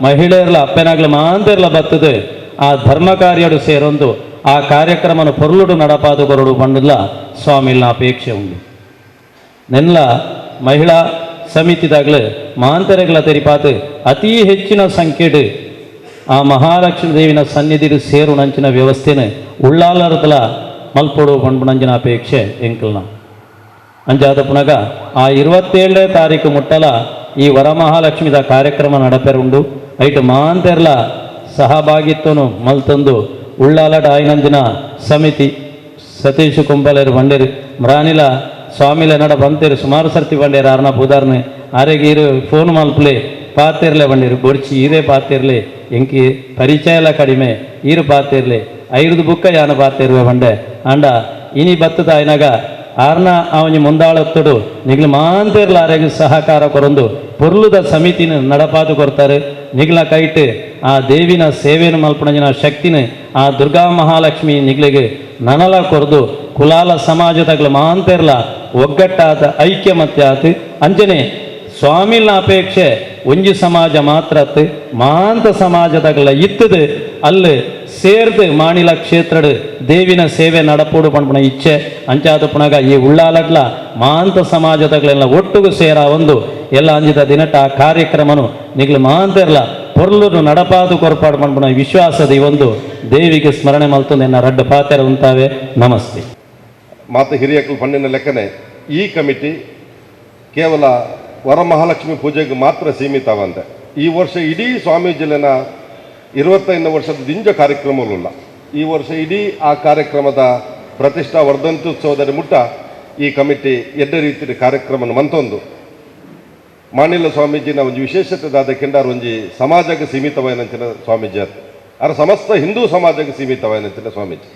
ಮಹಿಳೆಯರ್ಲ ಅಪ್ಪನಾಗ್ಲ ಮಾಂತರ್ಲ ಬರ್ತದೆ ಆ ಧರ್ಮ ಕಾರ್ಯಡು ಸೇರೊಂದು ಆ ಕಾರ್ಯಕ್ರಮನ ಪೊರ್ಲುಡು ನಡಪಾದು ಕೊರಡು ಬಂಡಲ ಸ್ವಾಮಿಲ್ನ ಅಪೇಕ್ಷೆ ಉಂಡು. ನೆಲ್ಲ ಮಹಿಳಾ ಸಮಿತಿದಾಗಲೇ ಮಾಂತರೆಗಳ ತೆರಿಪಾತು ಅತಿ ಹೆಚ್ಚಿನ ಸಂಖ್ಯೆಡು ಆ ಮಹಾಲಕ್ಷ್ಮೀ ದೇವಿನ ಸನ್ನಿಧಿ ಸೇರು ನಂಚಿನ ವ್ಯವಸ್ಥೆನ ಉಳ್ಳಾಲರತಲ ಮಲ್ಪೊಡು ಪಂಡ್ಪುನಂಚಿನ ಅಪೇಕ್ಷೆ ಎಂಕಲ್ನ. ಅಂಚಾದ ಪುನಗ ಆ 27ನೇ ತಾರೀಕು ಮುಟ್ಟಲ ಈ ವರಮಹಾಲಕ್ಷ್ಮಿದ ಕಾರ್ಯಕ್ರಮ ನಡಪೆರುಂಡು. ಐಟು ಮಾಂತೆರ್ಲ ಸಹಭಾಗಿತ್ವನು ಮಲ್ತಂದು ಉಳ್ಳಾಲಟ ಆಯ್ನಂಜಿನ ಸಮಿತಿ ಸತೀಶ್ ಕುಂಬಲೇರು ಬಂಡೇರು ಮ್ರಾನಿಲ ಸ್ವಾಮಿಲ ನಡ ಬಂತೇರು ಸುಮಾರು ಸರ್ತಿ ಬಂಡೇರು ಆರ್ನ ಪೂದಾರ್ನೆ ಆರೆಗೀರು ಫೋನ್ ಮಲ್ಪಲೆ ಪಾತಿರ್ಲೆ ಬಂಡೇರು ಬೊಡ್ಚಿ ಈರೇ ಪಾತಿರ್ಲೆ ಎಂಕಿ ಪರಿಚಯ ಎಲ್ಲ ಕಡಿಮೆ ಈರು ಪಾತಿರ್ಲೆ ಐದು ಬುಕ್ಕ ಯಾನ ಪಾತಿರುವೆ ಬಂಡೆ ಅಂಡ ಇನಿ ಬತ್ತದ ಆಯ್ನಾಗ ಆರ್ನ ಅವನಿ ಮುಂದಾಳತ್ತಡು ನಿಗ್ಲು ಮಾಂತಿರ್ಲ ಆರೆಗೆ ಸಹಕಾರ ಕೊರೊಂದು ಪೊರ್ಲುದ ಸಮಿತಿನ ನಡಪಾದು ಕೊರ್ತಾರೆ. ನಿಗ್ಲ ಕೈಟ್ ಆ ದೇವಿನ ಸೇವೆಯನ್ನು ಮಲ್ಪಣಂಜಿನ ಶಕ್ತಿನ ಆ ದುರ್ಗಾ ಮಹಾಲಕ್ಷ್ಮಿ ನಿಗ್ಲಿಗೆ ನನಲ ಕೊರ್ದು ಕುಲಾಲ ಸಮಾಜದಾಗ್ಲ ಮಾಂತಿರ್ಲ ಒಗ್ಗಟ್ಟಾತ ಐಕ್ಯಮತ್ಯ ಆತು. ಅಂಚನೆ ಸ್ವಾಮಿಲ್ನ ಅಪೇಕ್ಷೆ ಒಂಜಿ ಸಮಾಜ ಮಾತ್ರ ಅತ್ತು ಮಾಂತ ಸಮಾಜದಾಗಲ ಇತ್ತದು ಅಲ್ಲಿ ಸೇರ್ದು ಮಾಣಿಲ ಕ್ಷೇತ್ರಡು ದೇವಿನ ಸೇವೆ ನಡಪೋಡು ಪಂಪಣ ಇಚ್ಛೆ ಅಂಚಾದ ಪುನಗ ಈ ಉಳ್ಳಾಲಡ್ಲ ಮಾಂತ ಸಮಾಜದಾಗಲೆಲ್ಲ ಒಟ್ಟುಗು ಸೇರ ಒಂದು ಎಲ್ಲ ಅಂಜಿದ ದಿನಟ ಆ ಕಾರ್ಯಕ್ರಮನು ನಿಗ್ಲು ಮಾಂತಿರ್ಲ ಪೊರ್ಲುನು ನಡಪಾದು ಕೊರ್ಪಾಡು ಪಂಪಣ ವಿಶ್ವಾಸದ ಈ ಒಂದು ದೇವಿಗೆ ಸ್ಮರಣೆ ಮಲ್ತೊಂದು ಎನ್ನ ರಡ್ಡು ಪಾತೆರ ಉಂತಾವೆ. ನಮಸ್ತೆ. ಮಾತ ಹಿರಿಯಕಲ್ ಪಂಡಿನ ಲೆಕ್ಕನೆ ಈ ಕಮಿಟಿ ಕೇವಲ ವರಮಹಾಲಕ್ಷ್ಮಿ ಪೂಜೆಗೆ ಮಾತ್ರ ಸೀಮಿತವಂತೆ. ಈ ವರ್ಷ ಇಡೀ ಸ್ವಾಮೀಜಿಲಿನ 25 ವರ್ಷದ ದಿಂಜ ಕಾರ್ಯಕ್ರಮಗಳಿಲ್ಲ. ಈ ವರ್ಷ ಇಡೀ ಆ ಕಾರ್ಯಕ್ರಮದ ಪ್ರತಿಷ್ಠಾ ವರ್ಧಂತ್ಯುತ್ಸವದ ಮುಟ್ಟ ಈ ಕಮಿಟಿ ಎಡ್ಡ ರೀತಿಯ ಕಾರ್ಯಕ್ರಮ ಮಂತೊಂದು ಮಾಣಿಲ ಸ್ವಾಮೀಜಿನ ಒಂಜಿ ವಿಶೇಷತೆ ದಾದ ಕೆಂಡಾರ್ ಒಂಜಿ ಸಮಾಜಕ್ಕೆ ಸೀಮಿತವಾಯಿನಂಚಿನ ಸ್ವಾಮೀಜಿ ಅತ್ ಅರ ಸಮಸ್ತ ಹಿಂದೂ ಸಮಾಜಕ್ಕೆ ಸೀಮಿತವಾಯಿನಂಚಿನ ಸ್ವಾಮೀಜಿ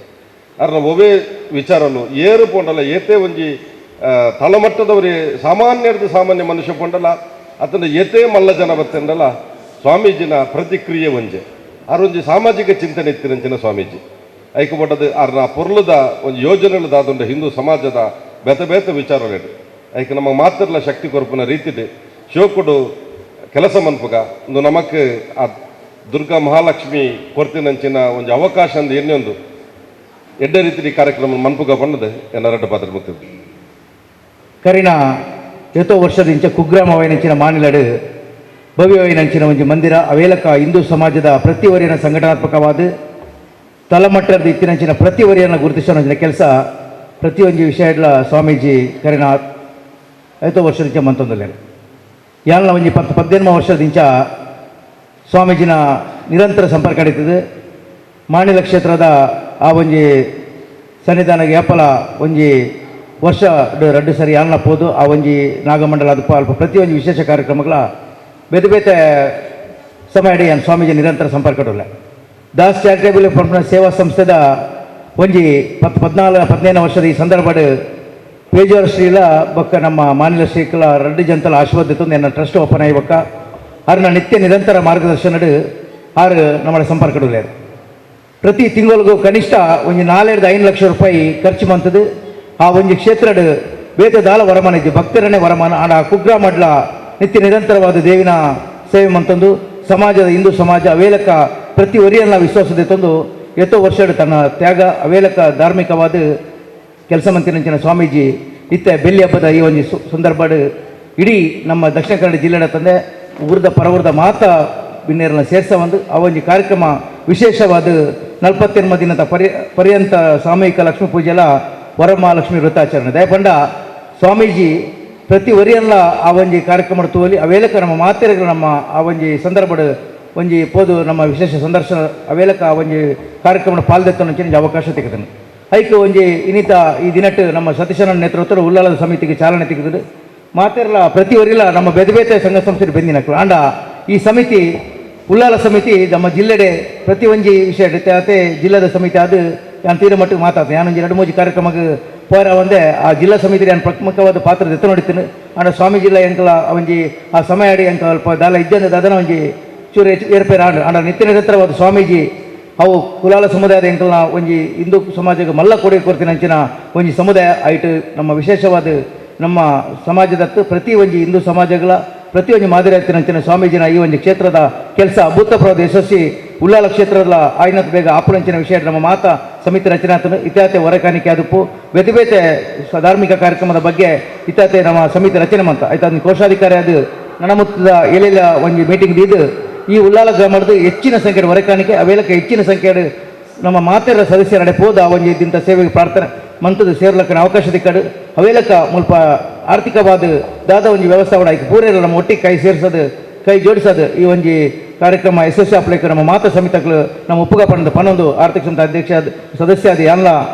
ಅರ್ನ ಒವೇ ವಿಚಾರನು ಏರು ಪೋಂಡಲ ಏತೆ ಒಂಜಿ ತಳಮಟ್ಟದವರೇ ಸಾಮಾನ್ಯರ್ದು ಸಾಮಾನ್ಯ ಮನುಷ್ಯ ಪೋಂಡಲ ಅತನ ಏತೇ ಮಲ್ಲ ಜನ ಬತ್ತಂಡಲ ಸ್ವಾಮೀಜಿನ ಪ್ರತಿಕ್ರಿಯೆ ಒಂಜೆ ಆರೊಂಜಿ ಸಾಮಾಜಿಕ ಚಿಂತನೆ ಇತ್ತಿನಂಚಿನ ಸ್ವಾಮೀಜಿ ಐಕಪಟ್ಟದು ಅರ್ನ ಪೊರ್ಲುದ ಒಂಜಿ ಯೋಜನೆಗಳು ದಾದುಂಡ ಹಿಂದೂ ಸಮಾಜದ ಬೇತೆ ಬೇತೆ ವಿಚಾರಲೇಡು ಐಕ ನಮ್ಮ ಮಾತ್ರಲ ಶಕ್ತಿ ಕೊರಪುನ ರೀತಿಡು ಶೋಕುಡು ಕೆಲಸ ಮನ್ಪುಗ ಒಂದು ನಮಕ್ ಆ ದುರ್ಗಾ ಮಹಾಲಕ್ಷ್ಮಿ ಕೊರ್ತಿನಂಚಿನ ಒಂಜಿ ಅವಕಾಶ ಅಂದು ಎಣ್ಣೊಂದು ಎಡ್ಡೆ ರೀತಿ ಕಾರ್ಯಕ್ರಮ ಮನ್ಪುಗ ಪಣ್ಣದು ಎನ್ನ ಪಾತ್ರ ಮುಕ್ತಿದ್ದು. ಕರಿನ ಏತೋ ವರ್ಷದಿಂಚ ಕುಗ್ರಾಮವೈನಂಚಿನ ಮಾನಿಲಡು ಭವ್ಯವೈನಂಚಿನ ಒಂಜಿ ಮಂದಿರ ಅವೇಲಕ ಹಿಂದೂ ಸಮಾಜದ ಪ್ರತಿವರಿಯನ ಸಂಘಟನಾತ್ಮಕವಾದ ತಲಮಟ್ಟದ ಇತ್ತಿನಂಚಿನ ಪ್ರತಿವರಿಯನ್ನು ಗುರುತಿಸೋನಂಚಿನ ಕೆಲಸ ಪ್ರತಿಯೊಂಜಿ ವಿಷಯಡ್ಲ ಸ್ವಾಮೀಜಿ ಕರಿನ ಏತೋ ವರ್ಷದಿಂಚ ಮಂತೊಂದುಲ್ಲೇರು. ಯಾನ್ಲ ಒಂಜಿ 10-15 ವರ್ಷದಿಂಚ ಸ್ವಾಮೀಜಿನ ನಿರಂತರ ಸಂಪರ್ಕ ನಡೀತದೆ. ಮಾಣಿಲ ಕ್ಷೇತ್ರದ ಆ ಒಂಜಿ ಸನ್ನಿಧಾನಕ್ಕೆ ಏಪಲ ಒಂಜಿ ವರ್ಷ ರಡ್ಡು ಸರಿ ಯಾನ್ಲ ಪೋದು ಆ ಒಂಜಿ ನಾಗಮಂಡಲ ಅದು ಅಲ್ಪ ಪ್ರತಿಯೊಂದು ವಿಶೇಷ ಕಾರ್ಯಕ್ರಮಗಳ ಬೇತೆ ಬೇತೆ ಸಮಯ ಅಡಿ ಸ್ವಾಮೀಜಿ ನಿರಂತರ ಸಂಪರ್ಕಡುಲ್ಲ. ದಾಸ್ ಚಾರಿಟೇಬಲ್ ಫೌಂಡೇಶನ್ ಸೇವಾ ಸಂಸ್ಥೆದ ಒಂಜಿ 14-15 ವರ್ಷದ ಈ ಸಂದರ್ಭ ಪೇಜಾವರ ಶ್ರೀಲ ಬೊಕ್ಕ ನಮ್ಮ ಮಾನಿಲ ಶ್ರೀಕಲ ರಡ್ಡು ಜಂತಲ ಆಶೀರ್ವಾದ ತಂದು ಎನ್ನ ಟ್ರಸ್ಟ್ ಓಪನ್ ಆಗಿ ಬೊಕ್ಕ ಆರ್ನ ನಿತ್ಯ ನಿರಂತರ ಮಾರ್ಗದರ್ಶನಡು ಆರು ನಮ್ಮ ಸಂಪರ್ಕಡುಲ್ಲೇರು. ಪ್ರತಿ ತಿಂಗಳಿಗೂ ಕನಿಷ್ಠ ಒಂಜಿ 4-5 ಲಕ್ಷ ರೂಪಾಯಿ ಖರ್ಚು ಮಂತದ್ದು. ಆ ಒಂಜಿ ಕ್ಷೇತ್ರಡು ಬೇತೆ ದಾಲ ವರಮಾನ ಇದ್ದು ಭಕ್ತರನ್ನೇ ವರಮಾನ ಆಡ ಕುಗ್ರಾಮಡ್ಲ ನಿತ್ಯ ನಿರಂತರವಾದ ದೇವಿನ ಸೇವೆ ಮಂತಂದು ಸಮಾಜದ ಹಿಂದೂ ಸಮಾಜ ಅವೇಲಕ ಪ್ರತಿ ಒರಿಯನ್ನ ವಿಶ್ವಾಸದ ತಂದು ಎತ್ತೋ ವರ್ಷ ತನ್ನ ತ್ಯಾಗ ಅವೇಲಕ ಧಾರ್ಮಿಕವಾದ ಕೆಲಸ ಮಂತಿನಂಚಿನ ಸ್ವಾಮೀಜಿ ಇತ್ತೆ ಬೆಳ್ಳಿ ಹಬ್ಬದ ಈ ಒಂದು ಸಂದರ್ಭ ಇಡೀ ನಮ್ಮ ದಕ್ಷಿಣ ಕನ್ನಡ ಜಿಲ್ಲೆಯ ತಂದೆ ಊರ್ದ ಪರವೂರ್ದ ಮಾತ ಬಿನ್ನೇರನ್ನ ಸೇರ್ಸ ಒಂದು ಆ ಒಂದು ಕಾರ್ಯಕ್ರಮ ವಿಶೇಷವಾದ 48 ದಿನದ ಪರ್ಯಂತ ಸಾಮೂಹಿಕ ಲಕ್ಷ್ಮೀ ಪೂಜೆಲ ವರಮಹಾಲಕ್ಷ್ಮಿ ವೃತ್ತಾಚರಣೆ. ದಯಪಂಡ ಸ್ವಾಮೀಜಿ ಪ್ರತಿ ವರಿಯಲ್ಲ ಆ ಒಂಜಿ ಕಾರ್ಯಕ್ರಮ ತೋಲಿ ಅವೇಲಕ ನಮ್ಮ ಮಾತೆರೆಗಳು ನಮ್ಮ ಆ ಒಂಜಿ ಸಂದರ್ಭ ಒಂಜಿ ಪೋದು ನಮ್ಮ ವಿಶೇಷ ಸಂದರ್ಶನ ಅವೇಲಕ ಆ ಒಂಜಿ ಕಾರ್ಯಕ್ರಮ ಪಾಲ್ದೆತ್ತನ ಅವಕಾಶ ತೆಗೆದನು. ಐಕ್ ಒಂಜಿ ಇನ್ನಿತ ಈ ದಿನಟ್ಟು ನಮ್ಮ ಸತೀಶನ ನೇತೃತ್ವದ ಉಲ್ಲಾಳದ ಸಮಿತಿಗೆ ಚಾಲನೆ ತೆಗೆದು ಮಾತೆರಲ ಪ್ರತಿ ವರಿಲ ನಮ್ಮ ಬೇತೆ ಬೇತೆ ಸಂಘ ಸಂಸ್ಥೆ ಬೆಂದಿನಕ್ಲು ಆಂಡ ಈ ಸಮಿತಿ ಉಲ್ಲಾಲ ಸಮಿತಿ ನಮ್ಮ ಜಿಲ್ಲೆಡೆ ಪ್ರತಿ ಒಂಜಿ ವಿಷಯ ಅತೆ ಜಿಲ್ಲಾದ ಸಮಿತಿ ಅದು ನಾನು ತೀರ ಮಟ್ಟಿಗೆ ಮಾತಾಡ್ತೀನಿ. ನಾನೊಂದು 2-3 ಕಾರ್ಯಕ್ರಮಕ್ಕೆ ಪೋರ ಒಂದೇ ಆ ಜಿಲ್ಲಾ ಸಮಿತಿ ನಾನು ಪ್ರಮುಖವಾದ ಪಾತ್ರ ಎತ್ತ ನೋಡಿತೀನಿ. ಆಂಡ ಸ್ವಾಮಿ ಜಿಲ್ಲಾ ಎಂಕಲ ಒಂಜಿ ಆ ಸಮಯ ಅಡಿ ಎಂಕ ಅಲ್ಪ ದಾಲ ಇದ್ದಂದ ದಾದನ ಒಂಜಿ ಚೂರು ಏರ್ಪೇರು ಆಂಡ ಆಂಡ ನಿತ್ಯ ನಿರಂತರವಾದ ಸ್ವಾಮೀಜಿ ಅವು ಕುಲಾಲ ಸಮುದಾಯದ ಎಂಕಲ್ನ ಒಂಜಿ ಹಿಂದೂ ಸಮಾಜಕ್ಕೆ ಮಲ್ಲ ಕೊಡುಗೆ ಕೊಡ್ತೀನಿ ಅಂಚಿನ ಒಂಜಿ ಸಮುದಾಯ ಐಟು ನಮ್ಮ ವಿಶೇಷವಾದ ನಮ್ಮ ಸಮಾಜದತ್ತು ಪ್ರತಿ ಒಂಜಿ ಹಿಂದೂ ಸಮಾಜಗಳ ಪ್ರತಿ ಒಂಜಿ ಮಾದರಿ ಅಂಚಿನ ಸ್ವಾಮೀಜಿನ ಈ ಒಂದು ಕ್ಷೇತ್ರದ ಕೆಲಸ ಅಭೂತಪೂರ್ವ ಯಶಸ್ವಿ ಉಲ್ಲಾಲ ಕ್ಷೇತ್ರದ ಆಯ್ನತ್ ಬೇಗ ಆಪುರಂಚಿನ ವಿಷಯ ನಮ್ಮ ಮಾತಾ ಸಮಿತಿ ರಚನಾತನು ಇತ್ಯಾತೆ ಹೊರಕಾಣಿಕೆ ಅದಪ್ಪು ಬೇತೆ ಬೇತೆ ಧಾರ್ಮಿಕ ಕಾರ್ಯಕ್ರಮದ ಬಗ್ಗೆ ಇತ್ಯಾತೆ ನಮ್ಮ ಸಮಿತಿ ರಚನೆ ಮಂತ ಆಯ್ತು. ಅದನ್ನ ಕೋಶಾಧಿಕಾರಿ ಅದು ನಣಮುತ್ತದ ಏಳೆಲ್ಲ ಒಂದು ಮೀಟಿಂಗ್ ಇದು ಈ ಉಲ್ಲಾಲ ಗ್ರಾಮದ ಹೆಚ್ಚಿನ ಸಂಖ್ಯೆ ಹೊರಕಾಣಿಕೆ ಅವೇಲಕ್ಕೆ ಹೆಚ್ಚಿನ ಸಂಖ್ಯೆ ನಮ್ಮ ಮಾತೆರ ಸದಸ್ಯರ ಪೋದ ಒಂಜಿ ಇಂಥ ಸೇವೆಗೆ ಪ್ರಾರ್ಥನೆ ಮಂತದ ಸೇರ್ಲಕ್ಕನ ಅವಕಾಶ ದಿಕ್ಕಡು ಅವೇಲಕ್ಕ ಮುಲ್ಪ ಆರ್ಥಿಕವಾದ ದಾದ ಒಂಜಿ ವ್ಯವಸ್ಥೆ ಆಯ್ತು ಪೂರ ನಮ್ಮ ಒಟ್ಟಿಗೆ ಕೈ ಸೇರ್ಸೋದು ಕೈ ಜೋಡಿಸೋದು ಈ ಒಂಜಿ ಕಾರ್ಯಕ್ರಮ ಯಶಸ್ವಿ ಆಪ್ಲೈಕ್ ನಮ್ಮ ಮಾತಾ ಸಮಿತಗಳು ನಮ್ಮ ಒಪ್ಪುಗ ಪಣದ ಪನ್ನೊಂದು ಆರ್ಥಿಕ ಸಮಿತಿ ಅಧ್ಯಕ್ಷ ಸದಸ್ಯ ಅದು ಎಲ್ಲ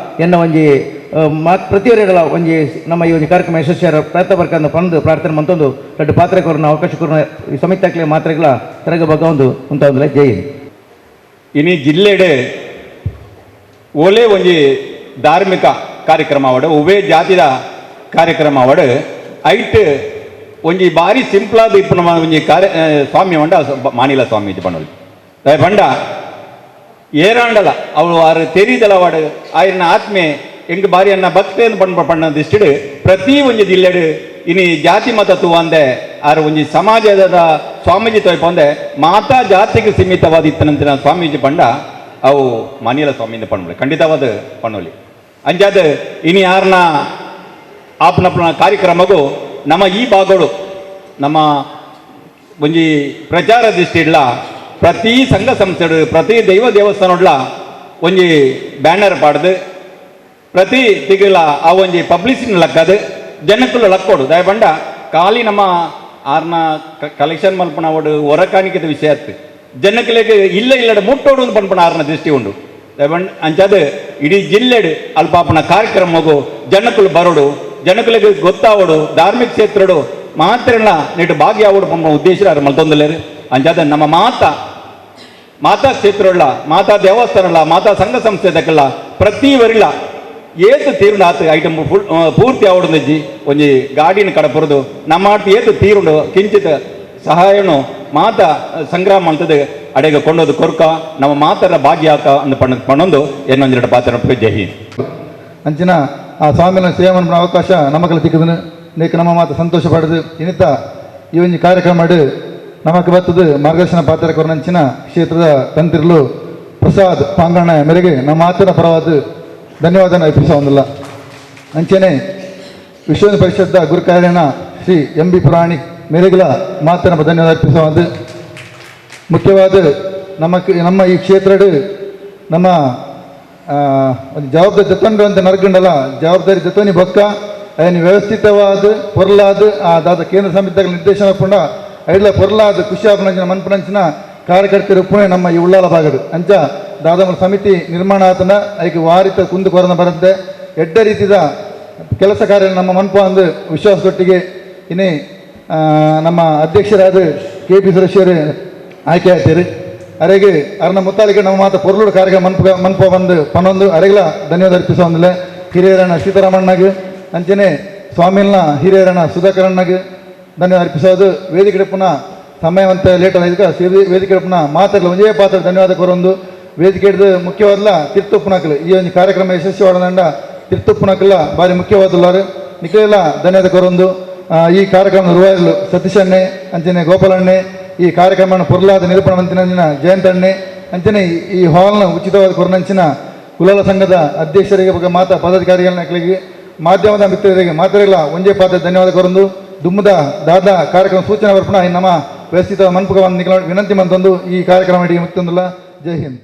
ಎನ್ನ ಒಂಜಿ ಪ್ರತಿಯೊರಿಗಳ ಒಂಜಿ ನಮ್ಮ ಈ ಒಂದು ಕಾರ್ಯಕ್ರಮ ಯಶಸ್ವಿಯ ಪ್ರಯತ್ನ ಬರ್ಕಂದು ಪಂದು ಪ್ರಾರ್ಥನೆ ಮಂತೊಂದು ದೊಡ್ಡ ಪಾತ್ರೆಕೋರನ ಅವಕಾಶಕೋರನ ಈ ಸಮಿತಿ ಮಾತ್ರೆಗಳ ತರಗ ಬಗ್ಗೆ ಒಂದು ಉಂಟಾದ್ರೆ ಜೈ. ಇನಿ ಜಿಲ್ಲೆಡೆ ಓಲೆ ಒಂಜಿ ಧಾರ್ಮಿಕ ಕಾರ್ಯಕ್ರಮ ಅವಡು ಉಭಯ ಜಾತಿದ ಕಾರ್ಯಕ್ರಮ ಅವಡು ಐಟ್ ಒಂಜಿ ಬಾರಿ ಸಿಂಪ್ಲಾದ ಇಪ್ಪು ನಮ್ಮ ಒಂಜಿ ಕಾರ್ಯ ಸ್ವಾಮಿ వంಡ ಮಾನಿಲ ಸ್ವಾಮೀಜಿ ಪಣ್ಣೋಲಿ ಪಂಡ ಏರಾಂಡಲ ಅವಳು ಆರು ತೆರಿದಲ ವಾಡು ಆಯನ ಆತ್ಮೆ ಎಂಗ್ ಬಾರಿ ಅನ್ನ ಭಕ್ತೇನು ಪಣ್ಣ ಪಣ್ಣ ದಿಷ್ಟಿಡು ಪ್ರತಿ ಒಂಜಿ ಜಿಲ್ಲೆಡು ಇನಿ ಜಾತಿ ಮತ ತೂವಂದೆ ಆರು ಒಂಜಿ ಸಮಾಜದ ಸ್ವಾಮೀಜಿ ತೋಯ್ಪಂದೆ ಮಾತಾ ಜಾತಿಗೆ ಸೀಮಿತವಾದ ಇತ್ತನಂತಿನ ಸ್ವಾಮೀಜಿ ಪಂಡ ಅವು ಮಾನಿಲ ಸ್ವಾಮಿಯಿಂದ ಪಣ್ಣೋಲಿ ಖಂಡಿತವಾದ ಪಣ್ಣೋಲಿ. ಅಂಜಾದ ಇನಿ ಯಾರನ್ನ ಆಪ್ನಪ್ನ ಕಾರ್ಯಕ್ರಮಗೂ ನಮ್ಮ ಈ ಭಾಗಗಳು ನಮ್ಮ ಒಂಜಿ ಪ್ರಚಾರ ದೃಷ್ಟಿ ಇಡ್ಲ ಪ್ರತಿ ಸಂಘ ಸಂಸ್ಥೆಡು ಪ್ರತಿ ದೈವ ದೇವಸ್ಥಾನಡ್ಲ ಒಂಜಿ ಬ್ಯಾನರ್ ಪಾಡ್ದು ಪ್ರತಿ ತಿಂಗಳ ಆ ಒಂಜಿ ಪಬ್ಲಿಸಿಟಿ ಲಕ್ಕದು ಜನಕ್ಕಲು ಲಕ್ಕೋಡು. ದಯಪಂಡ ಖಾಲಿ ನಮ್ಮ ಆರ್ನ ಕಲೆಕ್ಷನ್ ಮಲ್ಪನ ಅವಡು ಹೊರಕಾಣಿಕೆದ ವಿಷಯ ಅತ್ತು ಜನಕ್ಕಲಿಗೆ ಇಲ್ಲ ಇಲ್ಲಡ ಮುಟ್ಟೋಡು ಒಂದು ಪನ್ಪಣ ಆರ್ನ ದೃಷ್ಟಿ ಉಂಡು. ಅಂಚಾದ ಇಡೀ ಜಿಲ್ಲೆಡ್ ಅಲ್ಪಾಪನ ಕಾರ್ಯಕ್ರಮಗು ಜನಕುಲು ಬರೋಡು, ಜನಕುಲಿಗೆ ಗೊತ್ತಾವಡು, ಧಾರ್ಮಿಕ ಕ್ಷೇತ್ರಡು ಮಾತ್ರಲ್ಲ ನೆಟ್ಟು ಭಾಗಿಯಾವಡು ಪಂಪ ಉದ್ದೇಶ ಮಲ್ತೊಂದುಲ್ಲೇರು. ಅಂಚಾದ ನಮ್ಮ ಮಾತಾ ಮಾತಾ ಕ್ಷೇತ್ರಲ್ಲ, ಮಾತಾ ದೇವಸ್ಥಾನಲ್ಲ, ಮಾತಾ ಸಂಘ ಸಂಸ್ಥೆ ದಕ್ಕಲ್ಲ ಪ್ರತಿ ವರಿಲ ಏತು ತೀರುಂಡು ಆತು ಐಟಮ್ ಫುಲ್ ಪೂರ್ತಿ ಆವಡುಂದಜ್ಜಿ ಒಂಜಿ ಗಾಡಿನ ಕಡಪುರದು ನಮ್ಮ ಆಟ ಏತು ತೀರುಂಡು ಕಿಂಚಿತ ಸಹಾಯನು ಮಾತಾ ಸಂಗ್ರಹ ಮಾಡ್ತದೆ ಅಡೆಗೆ ಕೊಂಡೋದು ಕೊರ್ಕ ನಮ್ಮ ಮಾತರ ಭಾಗ್ಯ ಆಕ ಅಂದ್ ಪಣ್ಣೊಂದು ಏನೊಂದೆರಡು ಪಾತ್ರ. ಜೈ ಹಿಂದ್. ಅಂಚಿನ ಆ ಸ್ವಾಮಿನ ಸೇವೆ ಮನ್ಪುನ ಅವಕಾಶ ನಮಕಲ ತಿಕ್ಕದನು ನೇಕ್ ನಮ್ಮ ಮಾತ ಸಂತೋಷ ಪಡೆದು ಇನ್ನಿತ ಈ ಒಂಜಿ ಕಾರ್ಯಕ್ರಮ ಮಾಡಿ ನಮಕ್ ಬತ್ತದು ಮಾರ್ಗದರ್ಶನ ಪಾತ್ರ ಕೊರನಂಚಿನ ಕ್ಷೇತ್ರದ ತಂತ್ರಿಲು ಪ್ರಸಾದ್ ಪಾಂಗಣ್ಣ ಮೇರೆಗೆ ನಮ್ಮ ಮಾತಿನ ಪರವಾದ ಧನ್ಯವಾದ ಅರ್ಪಿಸೋದಿಲ್ಲ. ಅಂಚನೆ ವಿಶ್ವ ಪರಿಷತ್ದ ಗುರುಕಾರ್ಯಣ ಶ್ರೀ ಎಂ ಬಿ ಪುರಾಣಿಕ್ ಮೇರೆಗಳ ಮಾತಿನ ಧನ್ಯವಾದ ಅರ್ಪಿಸುವಂದು. ಮುಖ್ಯವಾದ ನಮ್ಮ ನಮ್ಮ ಈ ಕ್ಷೇತ್ರದ ನಮ್ಮ ಜವಾಬ್ದಾರಿ ಜೊತಂಡ್ರು ಅಂತ ನರ್ಗಂಡಲ್ಲ, ಜವಾಬ್ದಾರಿ ಜೊತನಿ ಬೊಕ್ಕ ಅದನ್ನು ವ್ಯವಸ್ಥಿತವಾದ ಪೊರ್ಲಾದ ಆ ದಾದ ಕೇಂದ್ರ ಸಮಿತಿಗಳ ನಿರ್ದೇಶನ ಪುಂಡ ಐಡ್ಲ ಪೊರ್ಲಾದ ಖುಷಿ ಆಪನಂಚಿನ ಮನ್ಪನಂಚಿನ ಕಾರ್ಯಕರ್ತರು ಪುಣೆ ನಮ್ಮ ಈ ಉಳ್ಳಾಲ ಭಾಗಡು ಅಂಚ ದಾದಮಲ ಸಮಿತಿ ನಿರ್ಮಾಣ ಆತನ ಐಕೆ ವಾರಿತ ಕುಂದು ಕೊರನ ಬರಂತೆ ಎಡ್ಡ ರೀತಿದ ಕೆಲಸ ಕಾರ್ಯ ನಮ್ಮ ಮನ್ಪ ಅಂದು ವಿಶ್ವಾಸದೊಟ್ಟಿಗೆ ಇನ್ನೇ ನಮ್ಮ ಅಧ್ಯಕ್ಷರಾದ ಕೆ ಪಿ ಸುರೇಶ್ವರಿ ಆಯ್ಕೆ ಆಗ್ತೀರಿ. ಅರೆಗೆ ಅರ್ನ ಮುತ್ತಾಲಿಗೆ ನಮ್ಮ ಮಾತ ಪೊರ್ಲುಡು ಕಾರ್ಯಕ್ರಮ ಮನ್ಪ ಮನ್ಪ ಬಂದು ಪನ್ನೊಂದು ಅರೆಗಳ ಧನ್ಯವಾದ ಅರ್ಪಿಸುವಂದಿಲ್ಲ. ಹಿರಿಯರಣ್ಣ ಸೀತಾರಾಮಣ್ಣಗೆ ಅಂಚನೆ ಸ್ವಾಮಿಲ್ನ ಹಿರಿಯರಣ್ಣ ಸುಧಾಕರಣ್ಣಗೆ ಧನ್ಯವಾದ ಅರ್ಪಿಸೋದು. ವೇದಿಕೆ ಪುನಃ ಸಮಯವಂತ ಲೇಟ್ ಆಯ್ತು ವೇದಿಕೆ ಪುನಃ ಮಾತಾಡಲು ಒಂದೇ ಪಾತ್ರ ಧನ್ಯವಾದ ಕೊರೊಂದು. ವೇದಿಕೆ ಹಿಡಿದು ಮುಖ್ಯವಾದಲ ತಿರ್ತುಪ್ಪುನಕಲು ಈ ಒಂದು ಕಾರ್ಯಕ್ರಮ ಯಶಸ್ವಿ ತಿರ್ತುಪ್ಪುನಕಲ ಭಾರಿ ಮುಖ್ಯವಾದಲ್ಲಾರು ನಿಖಲೆಲ್ಲ ಧನ್ಯವಾದ ಕೊರೊಂದು. ಈ ಕಾರ್ಯಕ್ರಮ ನಿರ್ವಹಿಸಲು ಸತೀಶಣ್ಣೆ ಅಂಚನೆ ಗೋಪಾಲಣ್ಣೆ, ಈ ಕಾರ್ಯಕ್ರಮವನ್ನು ಪೊರ್ಲಾದ ನಿರೂಪಣೆ ಮಂತಿನ ಜಯಂತಣ್ಣೆ ಅಂಚನೆ ಈ ಹಾಲ್ನ ಉಚಿತವಾದ ಕೊರನಂಚಿನ ಕುಲಾಲ ಸಂಘದ ಅಧ್ಯಕ್ಷರಿಗೆ ಬಗ್ಗೆ ಮಾತಾ ಪದಾಧಿಕಾರಿಗಳಿಗೆ ಮಾಧ್ಯಮದ ಮಿತ್ರರಿಗೆ ಮಾತರಿಗಳ ಒಂದೇ ಪಾತ್ರ ಧನ್ಯವಾದ ಕೊರೊಂದು. ದುಮ್ಮದ ದಾದಾ ಕಾರ್ಯಕ್ರಮ ಸೂಚನೆ ಬರ್ಪಣ ನಮ್ಮ ವ್ಯವಸ್ಥಿತ ಮನ್ಪುಕ ವಿನಂತಿ ಮಂತೊಂದು ಈ ಕಾರ್ಯಕ್ರಮ ಇಡೀ ಮುಕ್ತೊಂದುಲ್ಲ. ಜೈ ಹಿಂದ್.